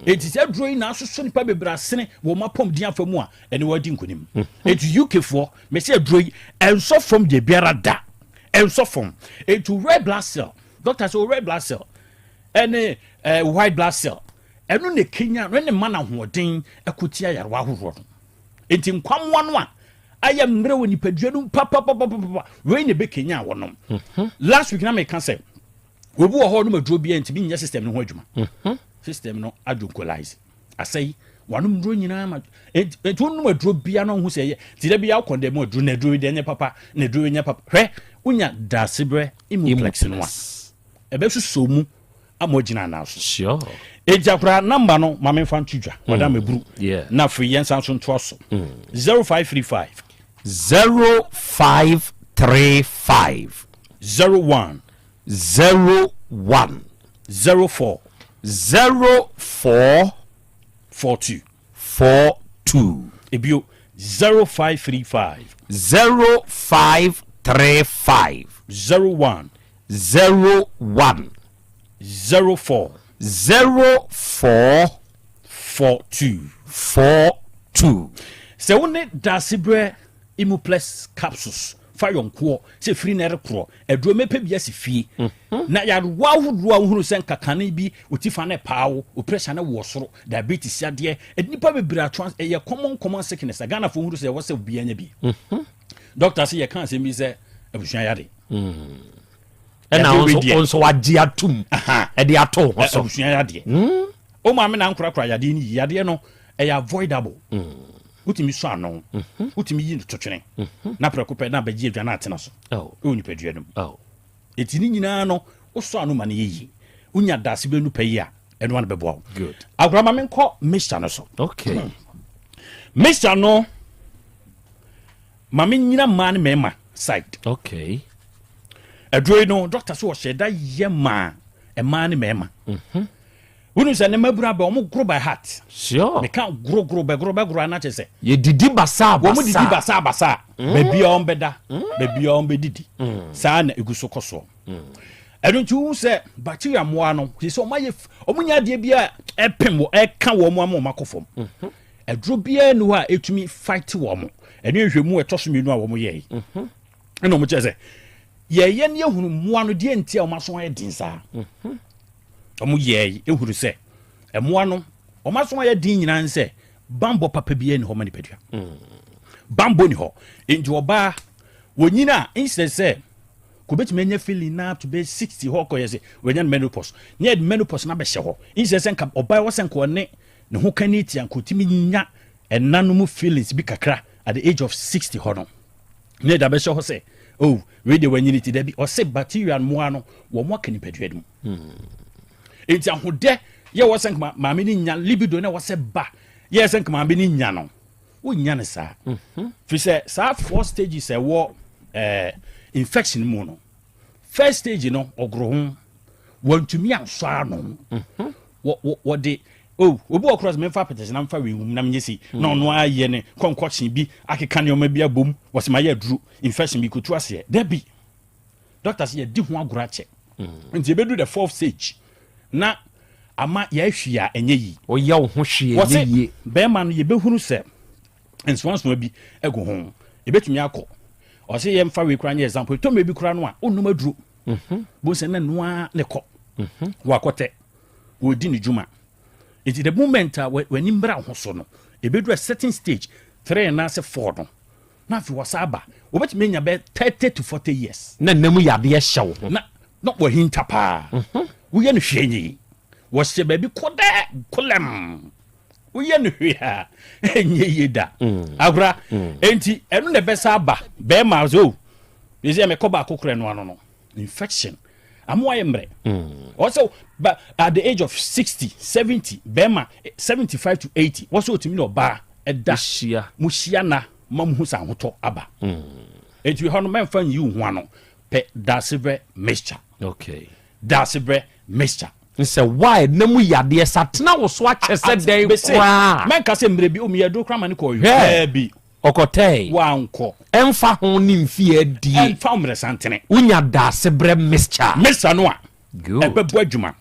[SPEAKER 12] Enti sɛ duro yi na asoso nipa bebree asene wɔ wɔn apɔmuden afa mu a, ɛne wɔadi nkonim. Enti UK foɔ, mese aduro yi ɛnsɔ fam deɛ biara da, ɛnsɔ fam. Enti red blood cell, doctor sɛ red blood cell ɛne white blood cell, ɛno na kenya no ɛne ma no ahoɔden ɛko tia yarewa ahodoɔ no. Enti nkwamoa no a ayɛ mmerɛ wɔ nipadua no mu papapapapa, wei na ɛbɛkenya wɔnom. Last week na meka sɛ obi wɔ hɔ nom aduro biara ntumi nyɛ system no ho adwuma, system no adwonkolize asɛe, wanom duro nyinaa ma enti wonom aduro bia no ho sɛ ɛyɛ nti da bia wokɔ dɛ mu aduro na aduro yi deɛ nyɛ papa na aduro yi nyɛ papa. Hwɛ, wonya Daasebrɛ Immuplex no a, ɛbɛsosɔ mu ama wagyina anaa so. Enti akora number no ma memfa nto dwa, wada maburu na afei yɛnsan so ntoa so. 0535
[SPEAKER 1] 0535
[SPEAKER 12] 01
[SPEAKER 1] 01
[SPEAKER 12] 04
[SPEAKER 1] 04
[SPEAKER 12] 42.
[SPEAKER 1] 42.
[SPEAKER 12] Ebio, 0535
[SPEAKER 1] 0535
[SPEAKER 12] 01
[SPEAKER 1] 01
[SPEAKER 12] 04
[SPEAKER 1] 04
[SPEAKER 12] 42.
[SPEAKER 1] 42.
[SPEAKER 12] Sɛ wo ne Daasebrɛ Immuplex capsules fa yɔnkoɔ sɛ firi na ɛrekorɔ aduro mɛpɛ bi asi fie na yarewa ahodoɔ a wohunu sɛ nkakane bi otifa no paa wo, o pressure no wɔ soro, diabetes adeɛ, nnipa bebree ato ɛyɛ common common sickness a Ghanafoɔ hunu sɛ ɛwɔ sɛ obiara nya bi. Doctor sɛ yɛka asɛm bi sɛ abusua yade.
[SPEAKER 1] Ɛna wo nso, wo nso wagye atom ɛde ato ho so.
[SPEAKER 12] Abusua yadeɛ o, maame na nkorakora yadeɛ no yi, yadeɛ no ɛyɛ avoidable. Wotumi sɔ ano, wotumi yi no to twene, na prɛko pɛ na abɛgye aduane atena so ɛwɔ nipadua no mu. Eti ne nyinaa no, wosɔ ano ma no yɛ yie. Wonya daase bɛ nupa yi a, ɛno ano bɛboa wo. Agorɔ ma menkɔ mixture no so.
[SPEAKER 1] Okay.
[SPEAKER 12] Mixture no, ma menyina mmaa ne mmarima side.
[SPEAKER 1] Okay.
[SPEAKER 12] Aduro yi no, doctor so ɔhyɛ da yɛ maa mmaa ne mmarima. Wonim sɛ ne mmabunu abɛ wɔn goro by heart.
[SPEAKER 1] Sure.
[SPEAKER 12] Meka goro goro bɛgoro bɛgoro ana kyerɛ sɛ.
[SPEAKER 1] Yɛdidi basaa basaa.
[SPEAKER 12] Wɔn didi basaa basaa. Baabi a wɔn bɛda, baabi a wɔn bɛdidi. Saa na egu so kɔ soɔ. Ɛno nti wohu sɛ bacteria mmoa no sɛ sɛ wɔn ayɛ wɔn nyɛ adeɛ bi a ɛpem wɔ ɛka wɔn ama wɔn akɔ fam. Aduro biara ni hɔ a ɛtumi fight wɔn. Ɛno nhwɛmu ɛtɔ so mmienu a wɔn yɛ yi. Ɛna wɔn kyerɛ sɛ yɛyɛ ne yɛhunu mmoa no deɛ nti a wɔn aso ayɛ den saa. Wɔn yɛɛ ehuru sɛ mmoa no wɔn aso ayɛ den nyinaa nsɛ bambɔ papa biara ni hɔ ma nipadua. Bambɔ ni hɔ. Nti ɔbaa wɔnyina a instead sɛ kò betumi anya feeling na to be 60 hɔ kɔ yɛ sɛ wɔanya no menopause. Ne yɛ menopause na bɛhyɛ hɔ. Instead sɛ nka ɔbaa wɔ sɛ nka ɔne ne ho ka ne tia nka otumi nya ɛna no mu feelings bi kakra at the age of 60 hɔ no. Ne yɛ da bɛhyɛ hɔ sɛ oh wei deɛ wanyini ti dabi ɔsɛ bacteria mmoa no wɔn aka nipadua no mu. Nti ahodɛ yɛ wɔ sɛ nka maame no nya libido na wɔ sɛ ba yɛ sɛ nka maame no nya no wonya no saa. Firi sɛ saa four stages ɛwɔ infection mu no, first stage no ɔgoro ho wɔntumi ansɔ ano. Wɔde oh obi wɔ korɔ sɛ memfa apɛtɛsɛ na mfa wei nwum na menyɛ sei na ɔno ayɛ ne kɔnkɔkye bi akeka nneɛma bi abom wɔsɛ mayɛ aduru infection bi kotu aseɛ. Dabi, doctor sɛ yɛdi ho agorɔ akyɛ. Nti yɛbɛdu the fourth stage na ama yɛahwie a ɛnyɛ yi.
[SPEAKER 1] Ɔyɛ wo ho hwee ɛnyɛ yie.
[SPEAKER 12] Bɛrima no yɛbɛhunu sɛ nsoansoa bi agu ho ɛbɛtumi akɔ. Ɔsɛ yɛmfa wei koraa nyɛ example. Ɛtɔ mmerɛ bi koraa no a wonnom aduro bo sɛ na noa ne kɔ wakɔtɛ wɔdi ne dwuma. Nti the moment a w'ani mmra ho so no ɛbɛduru a certain stage 3 anaasɛ 4 no na afei wɔsa aba wɔbɛtumi anya bɛ 30 to 40 years
[SPEAKER 1] na nam yadeɛ hyɛ wo ho
[SPEAKER 12] na wɔahinta paa. Woyɛ no hwee nyi wɔhyɛ baabi kodɛ kolɛm woyɛ no hwee a ɛnyɛ yie da. Agora enti ɛno na ɛbɛsa aba bɛrima sɛ o yɛsɛ mekɔ baako korɛ no ano no infection ama wayɛ mmerɛ. Ɔsɛ ba at the age of 60 70 bɛrima 75 to 80 wɔsɛ ɔtumi ne ɔbaa ɛda mo hyia na ma mo hu sɛ ahotɔ aba. Enti hɔ no mɛmfa nyi wo ho ano pɛ dasebrɛ mixture.
[SPEAKER 1] Okay.
[SPEAKER 12] Dasebrɛ mixture.
[SPEAKER 1] Nsɛ why na mu yadeɛ satena wo so akyɛ sɛ dɛn koraa.
[SPEAKER 12] Mɛnka sɛ mmerɛ bi omiyɛ duro koraa ma ne kɔ hwɛ bi.
[SPEAKER 1] Ɔkɔtɛe.
[SPEAKER 12] Wankɔ.
[SPEAKER 1] Ɛmfa ho ne mfie adie.
[SPEAKER 12] Ɛmfa wo mmerɛ santene.
[SPEAKER 1] Wonya dasebrɛ mixture.
[SPEAKER 12] Mixture no a. Ɛbɛbɔ adwuma.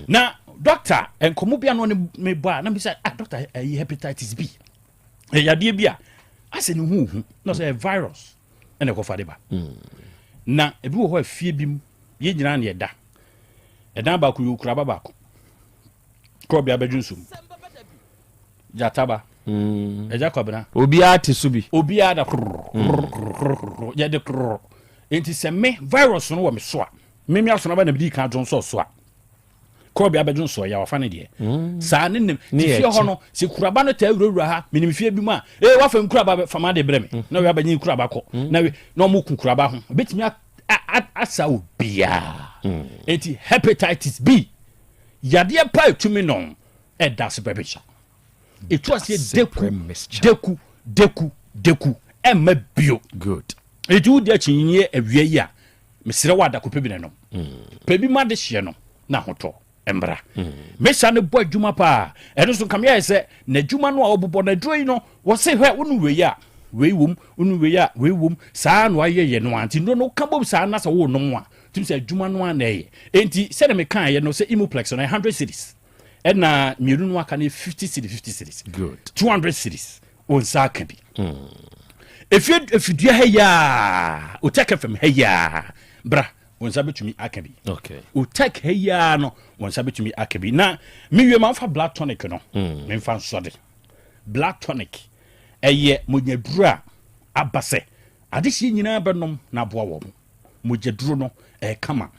[SPEAKER 12] Na doctor nkɔmmɔ bi a na ɔne me bɔ a na mebisa ah doctor ɛyi hepatitis B. Ɛyɛ yadeɛ bi a asɛ ne ho hu na ɔsɛ virus ɛna ɛkɔfa de ba. Na ebi wɔ hɔ a fie bi mu yɛn nyinaa na yɛda. Ɛdan baako yɛ okuraba baako. Kɔɔbea bɛdwo nsuom. Gyataba. Ɛgya kwabena.
[SPEAKER 1] Obiara te so bi.
[SPEAKER 12] Obiara da korororororororo yɛde korororo. Nti sɛ me virus no wɔ me so a, me me asono aba na medi kan dwo nsɔ so a, kɔɔbea bɛdwo nsɔ yɛ wafa ne deɛ. Saa ne nem. Ti fie hɔ no, sɛ kuraba no taa wurawura ha, menim fie bi mu a, ee wafa nkuraba fama de brɛ me. Na wei abɛnye kuraba kɔ. Na wei na ɔmo ku kuraba ho. Ebetumi asa obiara. Nti hepatitis B yadeɛ pa etumi no ɛda so bɛbɛhyɛ. Etu aseɛ deku deku deku deku ɛmma bio.
[SPEAKER 1] Good.
[SPEAKER 12] Eti wo di akyinnye awia yi a mesrɛ wo adako pɛ bi na nom. Pɛ bi ma de hyeɛ no na ahotɔ mmra. Mesa no bɔ adwuma paa. Ɛno nso nka meyɛɛ sɛ n'adwuma no a ɔbobɔ no aduro yi no wɔse hwɛ wo no wei a wei wom wo no wei a wei wom saa na wayɛ yɛ no a nti nnuro no ka bom saa na sɛ wo nom a tumi sɛ adwuma no a na ɛyɛ. Enti sɛdeɛ mekaeɛ no sɛ Imuplex no 100 cedis ɛna mmienu no aka no 50 cedis 50 cedis.
[SPEAKER 1] Good.
[SPEAKER 12] 200 cedis wo nsa aka bi. Efie efidua ha yaa Otek FM ha yaa bra wo nsa bɛtumi aka bi.
[SPEAKER 1] Okay.
[SPEAKER 12] Otek ha yaa no wo nsa bɛtumi aka bi. Na mewie ma mfa blood tonic no memfa nsɔde. Blood tonic ɛyɛ mogyaduro a aba sɛ adehyeɛ nyinaa bɛnom na aboa wɔn. Mogyaduro no ɛyɛ kama.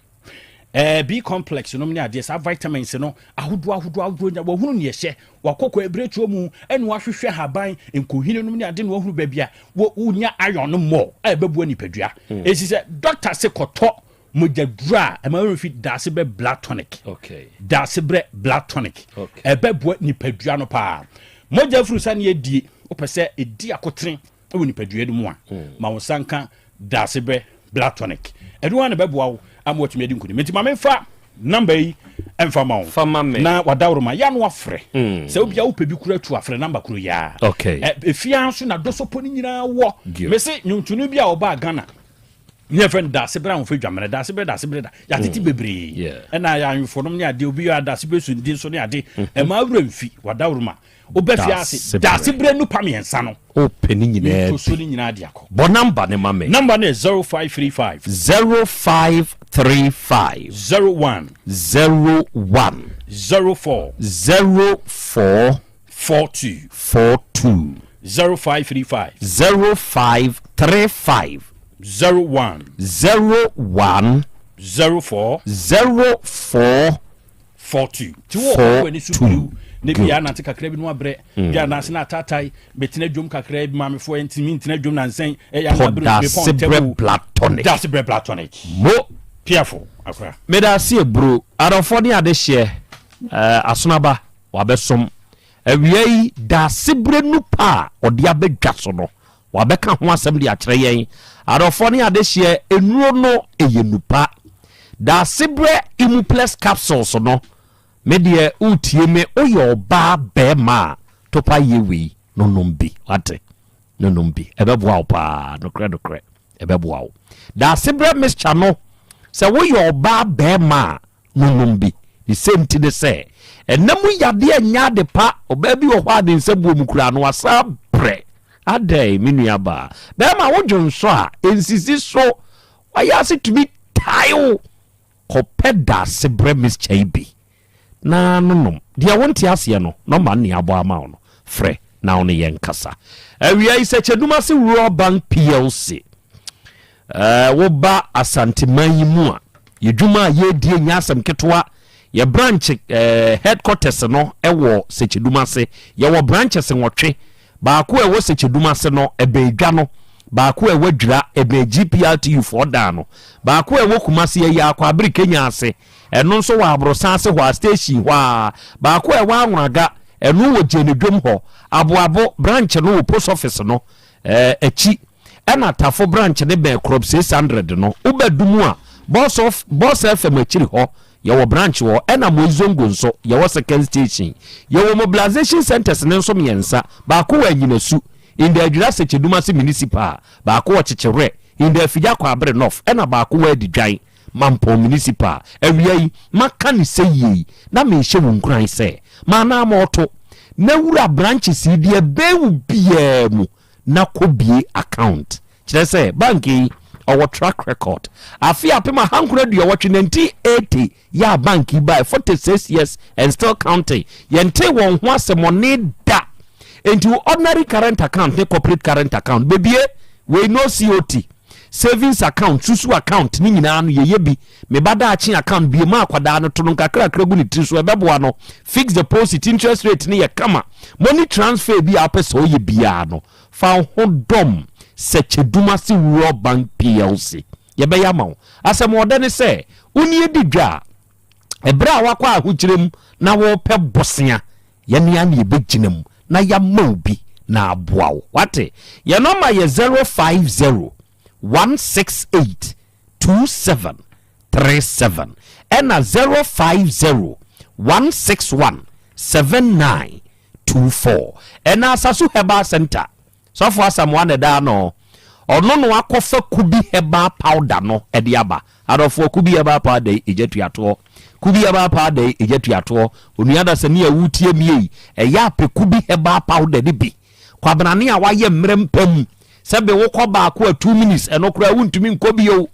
[SPEAKER 12] Eh, B complex nom ne adeɛ saa vitamins no ahodoɔ ahodoɔ ahodoɔ nya wahunu neɛ ɛhyɛ wakɔkɔ abiretuo mu ɛna wahwehwɛ haban nkohini nom ne ade na wahunu baabi a wonya iron no mmɔ a ɛbɛboa nipadua mm. ɛsi sɛ doctor se kɔtɔ mogyaduro a ɛma werɛ fi daase bɛ blood tonic
[SPEAKER 1] okay.
[SPEAKER 12] daase brɛ blood tonic ɛbɛboa nipadua no paa mogya furu sa ne adie wopɛ sɛ ɛdi akotene wɔ nipadua no mu a hmm. ma wo nsa nka daasebɛ blood tonic ɛno ara na ɛbɛboa wo ama watumi adi nkonim nti ma memfa namba yi ɛmfa ma wo na wadaworo ma yɛ ano afrɛ hmm. sɛ wobia wopɛ bi kura tu afrɛ namba koro yia ɛfia nso na dosopɔ no nyinaa wɔ mese nnwontoni bi a ɔbaa Ghana ne yɛfrɛ no daase berɛ ahofɛ dwammerɛ daase berɛ daase berɛ da yɛatete mm. bebree ɛna yɛanwefo nom ne adeɛ obi yɛ adaase berɛ sundi nso ne ade mm-hmm. ɛma awura mfi wadaworo ma wobɛfi ase daase berɛ nupa mmiɛnsa no
[SPEAKER 1] wopɛ ne nyinaa
[SPEAKER 12] bi so ne nyinaa de akɔ
[SPEAKER 1] bɔ namba ne ma me
[SPEAKER 12] namba no yɛ 0535
[SPEAKER 1] 0535
[SPEAKER 12] 01
[SPEAKER 1] 01
[SPEAKER 12] 04
[SPEAKER 1] 04
[SPEAKER 12] 42
[SPEAKER 1] 42
[SPEAKER 12] 0535
[SPEAKER 1] 0535
[SPEAKER 12] 01
[SPEAKER 1] 01
[SPEAKER 12] 04
[SPEAKER 1] 04
[SPEAKER 12] 42 ti wɔ hɔ ani so bio ne bia anante kakra bi no abrɛ mm. bia anase na ataatai bɛtena dwom kakra bi maamefoɔ ntumi ntena dwom nansɛn ɛyɛ
[SPEAKER 1] anabere mepɔn ntɛm platonic
[SPEAKER 12] dasebrɛ platonic
[SPEAKER 1] mo
[SPEAKER 12] piafo akora
[SPEAKER 1] meda ase eburo adɔfoɔ ne adehyeɛ eh, asonaba wabɛsom awia yi dasebrɛ nupa a ɔde abɛdwa so no Wabɛka ho asɛm de akyerɛ yɛn. Adɔfoɔ ne adehyeɛ, nnuro no ɛyɛ nupa. Daasebrɛ Immuplex capsules no, me deɛ wotie me, woyɛ ɔbaa bɛɛma a, topa yɛ wei no nom bi, wate? No nom bi, ɛbɛboa wo paa, nokorɛ nokorɛ, ɛbɛboa wo. Daasebrɛ mixture no, sɛ woyɛ ɔbaa bɛɛma a, no nom bi. Ne sɛ nti ne sɛ, ɛna mu yadeɛ nyɛ ade pa. Ɔbaa bi wɔ hɔ a ne nsa buo mu koraa no wasa brɛ. Adɛn, me nua baa? Bɛrima wo dwonsɔ a, ɛnsisi so. Wayɛ ase tumi tae wo. Kɔpɛ daasebrɛ mixture yi bi na nonom. Deɛ wonte aseɛ no, nɔma no nea abɔ ama wo no, frɛ na wo ne yɛn nkasa. Awia yi, Sɛkyɛdumase Rural Bank PLC. Eh, woba Asanteman yi mu a, yɛ dwuma a yɛredie nyɛ asɛm ketewa. Yɛ branch eh, headquarters no wɔ Sɛkyɛdum ase. Yɛwɔ branches nwɔtwe. Baako a ɛwɔ Sɛkyɛdum ase no, ɛbɛn dwa no. Baako a ɛwɔ Adwira, ɛbɛn GPRTU foɔ dan no. Baako a ɛwɔ Kumasi, ɛyɛ Akwabere Kenya ase. Ɛno nso wɔ Aborosan ase hɔ a, station hɔ a. Baako a ɛwɔ Anwonaga, ɛno wɔ Gyenedwom hɔ. Aboabo branch no wɔ post office no eh, akyi. Ɛna Tafo branch no bɛn Krɔb 600 no. Woba du mu a, Boss of Boss FM akyiri hɔ, yɛwɔ branch wɔ hɔ. Ɛna Moi Zongo nso, yɛwɔ second station. Yɛwɔ mobilization centres no nso mmiɛnsa. Baako wɔ Anyinasu, in the Adwira Sekyedumase Municipal, baako wɔ Kyekyewerɛ, in the Afigya Kwaabere North, ɛna baako wɔ Adidwan, Mampɔn Municipal. Awia yi, maka no sɛ yie yi, na merehyɛ wo nkuran sɛ, ma anaa na wura branches yi deɛ ɛbɛn wo biara mu. na kɔ bue account. Kyerɛ sɛ bank yi ɔwɔ track record. Afe 1980, 1980, yɛ a bank yi bae, 46 years and still counting. Yɛntee wɔn ho asɛmɔne da. Enti wo ordinary current account ne corporate current account bebie wei no COT. Savings account, susu account ne nyinaa no yɛyɛ bi. Me ba daakye account bue ma akwadaa no to no nkakrakra gu ne tiri so ɛbɛboa no. Fixed deposit interest rate no yɛ kama. Money transfer bi a wopɛ sɛ ɔyɛ biara no fa wo ho dɔm Sɛkyɛdumase Rural Bank PLC. Yɛbɛyɛ ama wo. Asɛm ɔdɛ ne sɛ wo ne yɛdi dwa a ɛberɛ a wakɔ ahokyerɛ mu na wɔrepɛ bosea yɛne a ne yɛbɛgyina mu na yɛama wo bi na aboa wo. Wate? Yɛn nɔma yɛ 050 168 2737 ɛna 050 161 7924. Ɛna Asasu Herbal Center, Sɔfo Asamoah na ɛda ano. Ɔno na wakɔfa Kubi Herbal Powder no de aba. Adɔfoɔ, Kubi Herbal Powder yi, egya tua toɔ. Kubi Herbal Powder yi, egya tua toɔ. Onua dasani a woretie me yi, ɛyɛ a pɛ Kubi Herbal Powder no bi. Kwabenane a wayɛ mmerɛ mpa mu. Sɛ be wokɔ baako a 2 minutes, ɛno koraa wontumi nkɔ bio.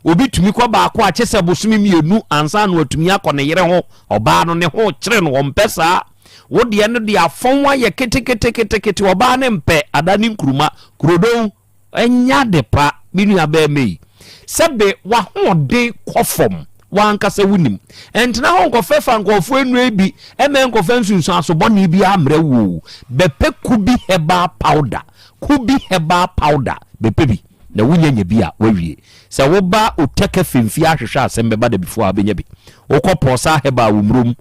[SPEAKER 1] Obi tumi kɔ baako a kyesɛ bosome mmienu ansa na watumi akɔ ne yere ho. Ɔbaa no ne ho kyere no, ɔmpɛ saa. Wo deɛ no deɛ afɔn ayɛ keteketeketekete, ɔbaa no mpɛ ada ne nkuruma. Kurodon, ɛnyɛ ade pa, me nua bɛɛma yi. Sɛ be w'ahoɔden kɔ fam. W'ankasa wonim. Ɛntena hɔ nkɔfɛfa nkurɔfoɔ nnuro bi ɛmɛ nkɔfa nsunsuanso bɔne bi ammrɛ wo o. Bɛpɛ Kubi herbal powder. Kubi herbal powder. Bɛpɛ bi. Na wonya nya bi a, woawie. Sɛ woba Otɛkɛ Femfie ahwehwɛ asɛm bɛba da before a wobɛnya bi. Wokɔ Pɔɔsaa Herbal wɔ Murom,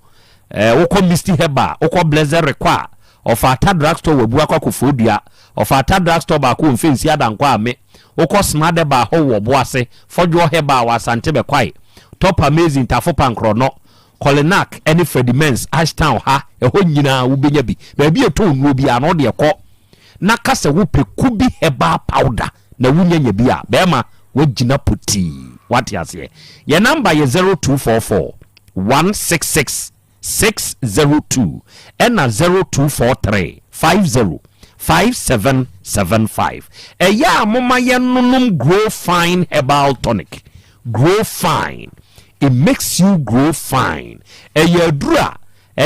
[SPEAKER 1] eh, wokɔ Misty Herbal, wokɔ Blessed Rekɔ a, Ɔfata Drugstore wɔ Abuakwa Kofoɔdua, Ɔfata Drugstore baako wɔ Mfɛnsi Adankwa Ame, wokɔ Smart Herbal hɔ wɔ Ɔboase, Fɔdwoɔ Herbal wɔ Asante Bɛkwae, Top Amazing Tafo Pankrɔnɔ, Kɔlenak ne Freddie Mens, Ashtown ha, ɛhɔ nyinaa wobɛnya bi. Baabi a ɛtɔn nnuro biara no, wodeɛ kɔ na ka sɛ wopɛ Kubi Herbal Powder na wonya nya bi a, bɛrima woagyina potii. Wate aseɛ? Yɛn namba yɛ 0244 166 602 ɛna 0243 50 5775. Ɛyɛ a momma yɛnnonom Grow Fine Herbal Tonic. Grow Fine. It makes you grow fine. Ɛyɛ aduru a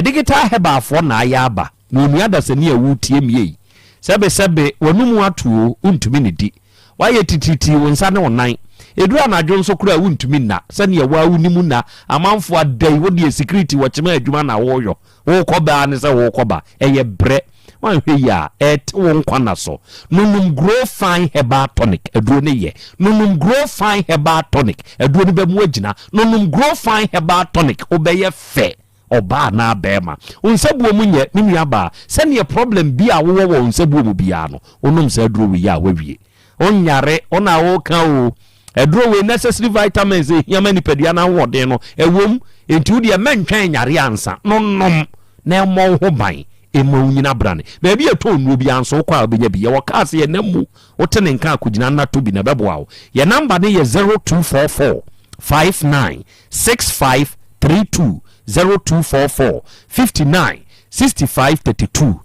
[SPEAKER 1] ɛdigital herbalfoɔ na ayɛ aba. Na onua dasani a woretie me ei, sɛbesɛbe w'anomu ato o, wontumi nnidi. Woayɛ titiritii wo nsa ne wo nan. Ɛduru anadwo nso koraa a wontumi nna. Sɛdeɛ wo ara wonim nna, amanfoɔ ada yi, wo deɛ sikiriti wɔ kyema adwuma na woreyɔ. Worekɔ ba ara ne sɛ worekɔ ba. Ɛyɛ brɛ. Woanhwɛ yie a, ɛrete wo nkwa nna so. Nonom Grow Fine Herbal Tonic, aduro no yɛ. Nonom Grow Fine Herbal Tonic, aduro no bɛma woagyina. Nonom Grow Fine Herbal Tonic, wobɛyɛ fɛ. Ɔbaa anaa bɛɛma. Wo nsabuo mu nyɛ, me nua baa, sɛdeɛ problem bi a wowɔ wɔ wo nsabuo mu biara no, wonom saa aduro wei a, woawie. Wonyare, wo na woka o. Aduro wei, necessary vitamins a ɛhia ma nipadua no ahoɔden no, ɛwom. Enti wo deɛ mɛntwɛn nyare ansa. No nom na ɛmmɔ wo ho ban, ɛmma wo nyina brane. Baabi a ɛtɔn nnuro biara nso, wokɔ a wobɛnya bi. Yɛwɔ cars yɛnam mu, wote ne nka a, kɔgyina na tɔ bi na ɛbɛboa wo. Yɛn number no yɛ 0244 59 65 32 0244 59 65 32.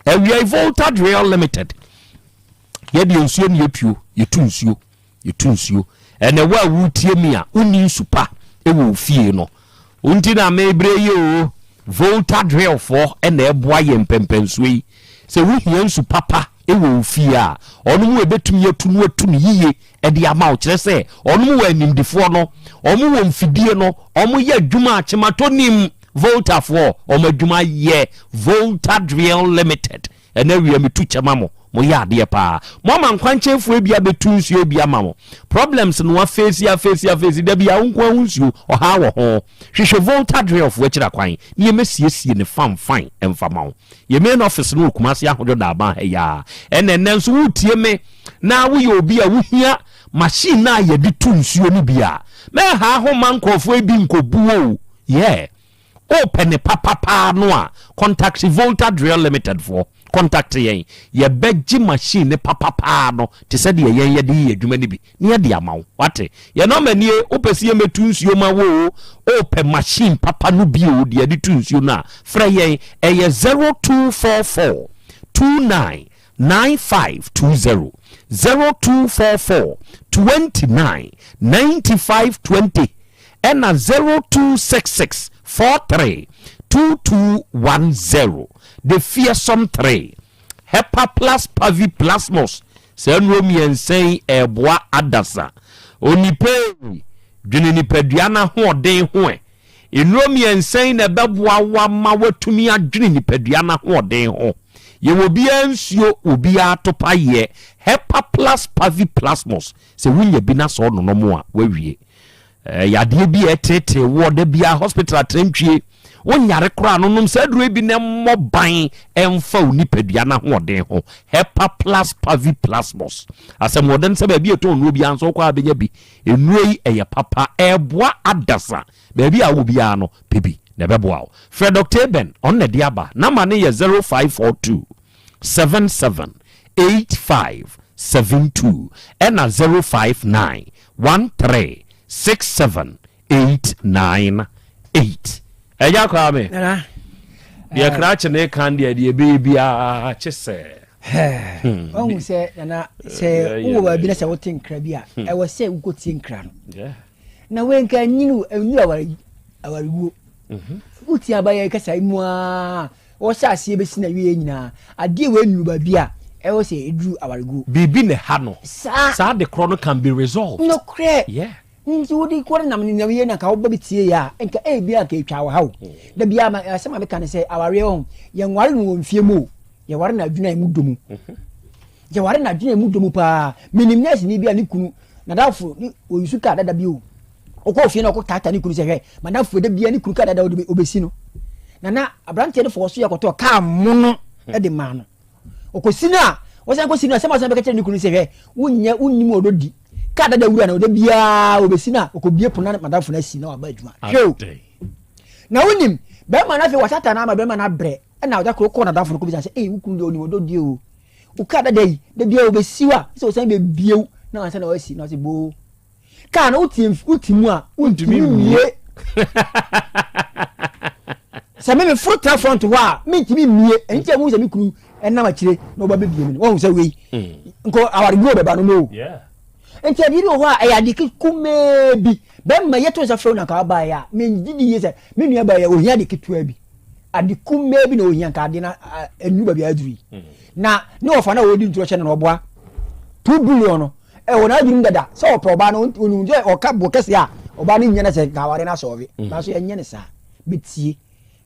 [SPEAKER 1] Awiai Volta Drill Limited. Yɛdeɛ nsuo ne yɛtuo, yɛtu nsuo, yɛtu nsuo. Ɛnɛ wo a wotie mi a wonni nsu pa wɔ wo fie no, wo nti na mebrɛ yi o. Volta Drill foɔ ɛna ɛboa yɛn mpɛmpɛnsuo yi. Sɛ wohia nsu papa wɔ wo fie a, ɔno mu ɛbɛtumi atu no atu no yiye de ama wo. Kyerɛ sɛ, ɔnom wɔ animdefoɔ no, wɔn wɔ mfidie no, wɔn yɛ adwuma a kyematɔ nim. Voltafoɔ, wɔn adwuma yɛ Volta Drill Limited. Ɛnɛ awia metu kyɛ ma mo, mo yɛ adeɛ paa. Mo ama nkwankyɛnfoɔ ebi abɛtu nsuo ebi ama mo. Problems no afeesi afeesi afeesi, da bi a wo nko ara wo nsuo, ɔhaa wɔ ho. Hwehwɛ Volta Drillfoɔ akyiri akwan na yɛmɛsiesie no fanfan mfa ma wo. Yɛn main office no wɔ Kumasi Ahodwo Daaban ha yi ara. Ɛna ɛnnɛ nso woretie me na woyɛ obi a wohia machine no a yɛde tu nsuo no bi a, mɛnhaa ho mma nkurɔfoɔ yi bi nkɔbu o. Yeah. Wopɛ ne papa paa no a, contact Volta Drill Limited foɔ. Contact yɛn. Yɛbɛgye machine ne papa paa no te sɛ deɛ yɛn yɛde yɛ adwuma no bi na yɛde ama wo. Wate? Yɛn nɔma nie, wopɛ sɛ yɛmmɛtu nsuo ma wo o, wopɛ machine papa no bi o, deɛ yɛde tu nsuo no a, frɛ yɛn. Ɛyɛ 0244 29 9520, 0244 29 95 20, ɛna 0266 43 2210. The Fearsome 3, Hepa Plus Pavi Plasmos, Saa nnuro mmiɛnsa yi ɛreboa adasa. Onipa ei, dwene nipadua no ahoɔden ho ɛ. Nnuro mmiɛnsa yi na ɛbɛboa wo ama woatumi adwene nipadua no ahoɔden ho. Yɛwɔ obiara nsuo, obiara atopaeɛ. Hepa Plus Pavi Plasmos, sɛ wonya bi na sɛ ɔnonom a, woawie. Ɛyɛ adeɛ bi a ɛteetee woɔ da biara hospital atrantwie wonyare koraa no nom saa aduro yi bi na ɛmmɔ ban ɛmfa wo nipadua no ahoɔden ho. Hepa Plus Pavi Plasmos asɛm wɔ dɛn sɛ baabi a ɛtɔn nnuro biara nso wokɔ a bɛnya bi. Nnuro yi ɛyɛ papa, ɛboa adasa. Baabi a wɔ biara no pɛ bi na ɛbɛboa wo. Frɛ Dr. Eben, ɔno na ɛde aba. Nama no yɛ 0542 77 85 72 ɛna 059 13 67 898. Ɛgya koraa me.
[SPEAKER 13] Nana.
[SPEAKER 1] Deɛ eh. krakye ne kan deɛ deɛ ɛbɛyɛ biara kye sɛ.
[SPEAKER 13] Hmm. Ɔhu sɛ nana sɛ eh, wowɔ baabi na sɛ wote nkra bi a hmm. ɛwɔ sɛ wokɔtie nkra no. Na wei nka nyini ɛnuru aware awarewuo. Mhm. Wotie abayɛ kasa yi mu aa wɔhyɛ aseɛ bɛsi na wieɛ nyinaa adeɛ wei nuru baabi a ɛwɔ sɛ ɛduru awareguo.
[SPEAKER 1] Biribi na ɛha no. Saa. Saa de korɔ no can be resolved.
[SPEAKER 13] Nokorɛ.
[SPEAKER 1] Yeah.
[SPEAKER 13] Nti wode kɔre nam ne nam yie na nka wobɛ bi tie yɛ a, nka ebi a nka etwa wɔ ha o. Da biara ma asɛm a meka ne sɛ awareɛ ho yɛnware no wɔ mfie mu o, yɛware no adwene a emu dɔ mu. Yɛware no adwene a emu dɔ mu paa. Menim nɛɛseni bi a ne kunu nadamfo ne ɔyusu kaa dada bi o. Ɔkɔɔ fie na ɔkɔ taataa ne kunu sɛ hwɛ madamfo da biara ne kunu kaa dada ɔbɛsi no. Na na aberanteɛ no fɔɔ so yɛ kɔtɔɔ kaa mono de maa no. Ɔkɔsi no a, ɔsan kɔsi no a, asɛm a ɔsan bɛka kyerɛ ne kunu sɛ, Hwɛ, wonyɛ, wonnim ɔdɔ di. Kaa dada wura no, da biara ɔbɛsi no a, ɔkɔbue pono na madamfo no asi na waba adwuma. Hwɛ o! Na wonim, bɛrima no afei wasata no ama bɛrima no abrɛ. Ɛna ɔda koro kɔɔ n'adamfo no kɔbisa sɛ, Ei, wo kunu deɛ ɔnim ɔdɔ di o. Wo kaa dada yi, da biara ɔbɛsi wo a, sɛ ɔsan bɛbue wo na ansa na wasi. Na ɔsɛ boo. Kaa no wote wote mu a wontumi mmie. Sɛ me meforo tena front hɔ a mentumi mmie. Ɛno nti a wohu sɛ me kunu ɛnam akyire na ɔba bɛbie me no. Wɔhu sɛ wei hmm. nko awareguo bɛba no no. Nti adeɛ bi wɔ hɔ a ɛyɛ ade kumaa bi. Bɛrima yɛto nsa frɛ wo na nka wabaeɛ a mengye di yie sɛ me nua baeɛ ohia ade ketewa bi. Ade kumaa bi na ohia nka ade no ɛnuru baabi a aduru yi. Hmm. Na ne wɔfa no a wɔdi ntorɔ kyɛ no na ɔboa 2 billion no ɛwɔ n'adwene mu dada sɛ ɔpɛ ɔbaa no, onim sɛ ɔka bo kɛse a ɔbaa no nyɛ no sɛ nka aware no asɔɔve mm. Nanso ɛnyɛ ne saa. Bɛtie,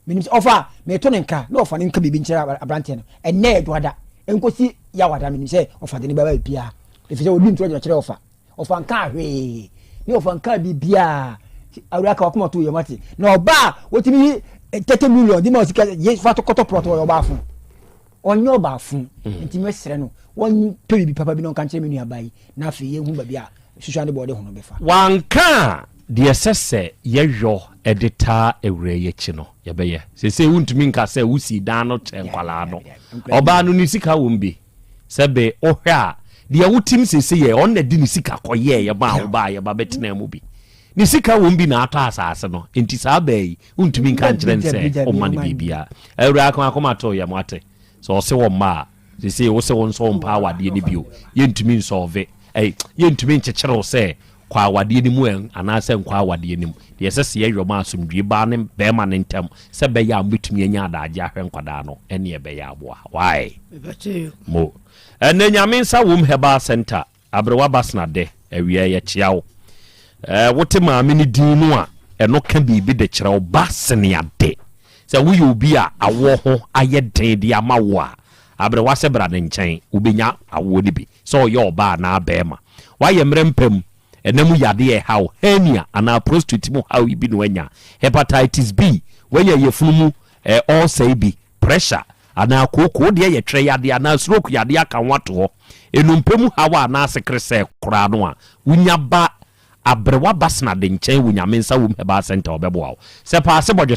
[SPEAKER 13] menim sɛ ɔfa meto ne nka na ɔfa ne nka biribi nkyerɛ aberanteɛ no. Ɛnnɛ yɛ dwoada ɛnkɔsi yawada, menim sɛ ɔfa de ne bɛba biara ɛfiri sɛ ɔdi ntorɔ gyina kyerɛ ɔfa ɔfa nka hwee ne ɔfa nka biribiaa. Awura ka wakoma to yɛ mate na ɔbaa wɔtumi yi 30 million de ma ɔsika yɛ fa kɔtɔ plot, ɔyɛ ɔbaafo, ɔnyɛ ɔbaafo mm. Nti mɛsrɛ no wɔmpɛ biribi papa bi na ɔnka nkyerɛ me nuabaa yi na afei yɛhu baabi a susua ne bɔɔde ho no bɛfa.
[SPEAKER 1] Wanka a, deɛ ɛsɛ sɛ yɛyɔ de taa awura yi akyi no, yɛbɛyɛ. Seesei wontumi nka sɛ wosii dan no kyerɛ nkwadaa no. Ɔbaa no ne sika wom bi. Sɛ be wohwɛ a, deɛ wotim seesei yɛ ɔno na de ne sika kɔyɛɛ maa wo baa yɛba bɛtenaa mu bi. Ne sika wom bi na atɔ asase no. Enti saa baa yi, wontumi nka nkyerɛ no sɛ womma no biribiara. Awuraa akoma too yam, wate? Sɛ ɔse wo mma a, seesei wo se wo nso wompɛ awadeɛ no bio. Yɛntumi nsɔlve, ɛy, yɛntumi nkyekyere wo sɛ kɔ awadeɛ no mu ɛ, anaasɛ nkɔ awadeɛ no mu. Deɛ ɛsɛ sɛ yɛyɔ ma asomdwoeɛ baa ne barima no ntam sɛ ɛbɛyɛ a mobɛtumi anya adagyeɛ ahwɛ nkwadaa no, ɛnneɛ ɛbɛyɛ aboa. Why? Mo. Ɛnnɛ Nyame nsa wom Herbal Centre. Aberewa Basna dɛ, awia yɛkyea wo. Ɛɛ, wote maame no din no a, ɛno ka biribi de kyerɛ wo. Basnea de, sɛ woyɛ obi a awoɔ ho ayɛ den de ama wo a, aberewa sɛ bra ne nkyɛn, wobɛnya awoɔ no bi, sɛ ɔyɛ ɔbaa anaa barima. Woayɛ mmerɛ mpa mu, ɛna mu yadeɛ ɛha wo, hernia anaa prostrate mu haw yi bi na woanya, hepatitis B, woanya yafunu mu eh, ulcer yi bi, pressure anaa kooko, wo deɛ yɛ twerɛ yadeɛ anaa stroke yadeɛ aka ho ato hɔ, nnompe mu haw anaa sekeresɛɛ koraa no a, wonya ba Aberewa Basnade nkyɛn wɔ Nyame Nsa Wom Herbal Centre ɔbɛboa wo. Sɛ paase bɔdwe.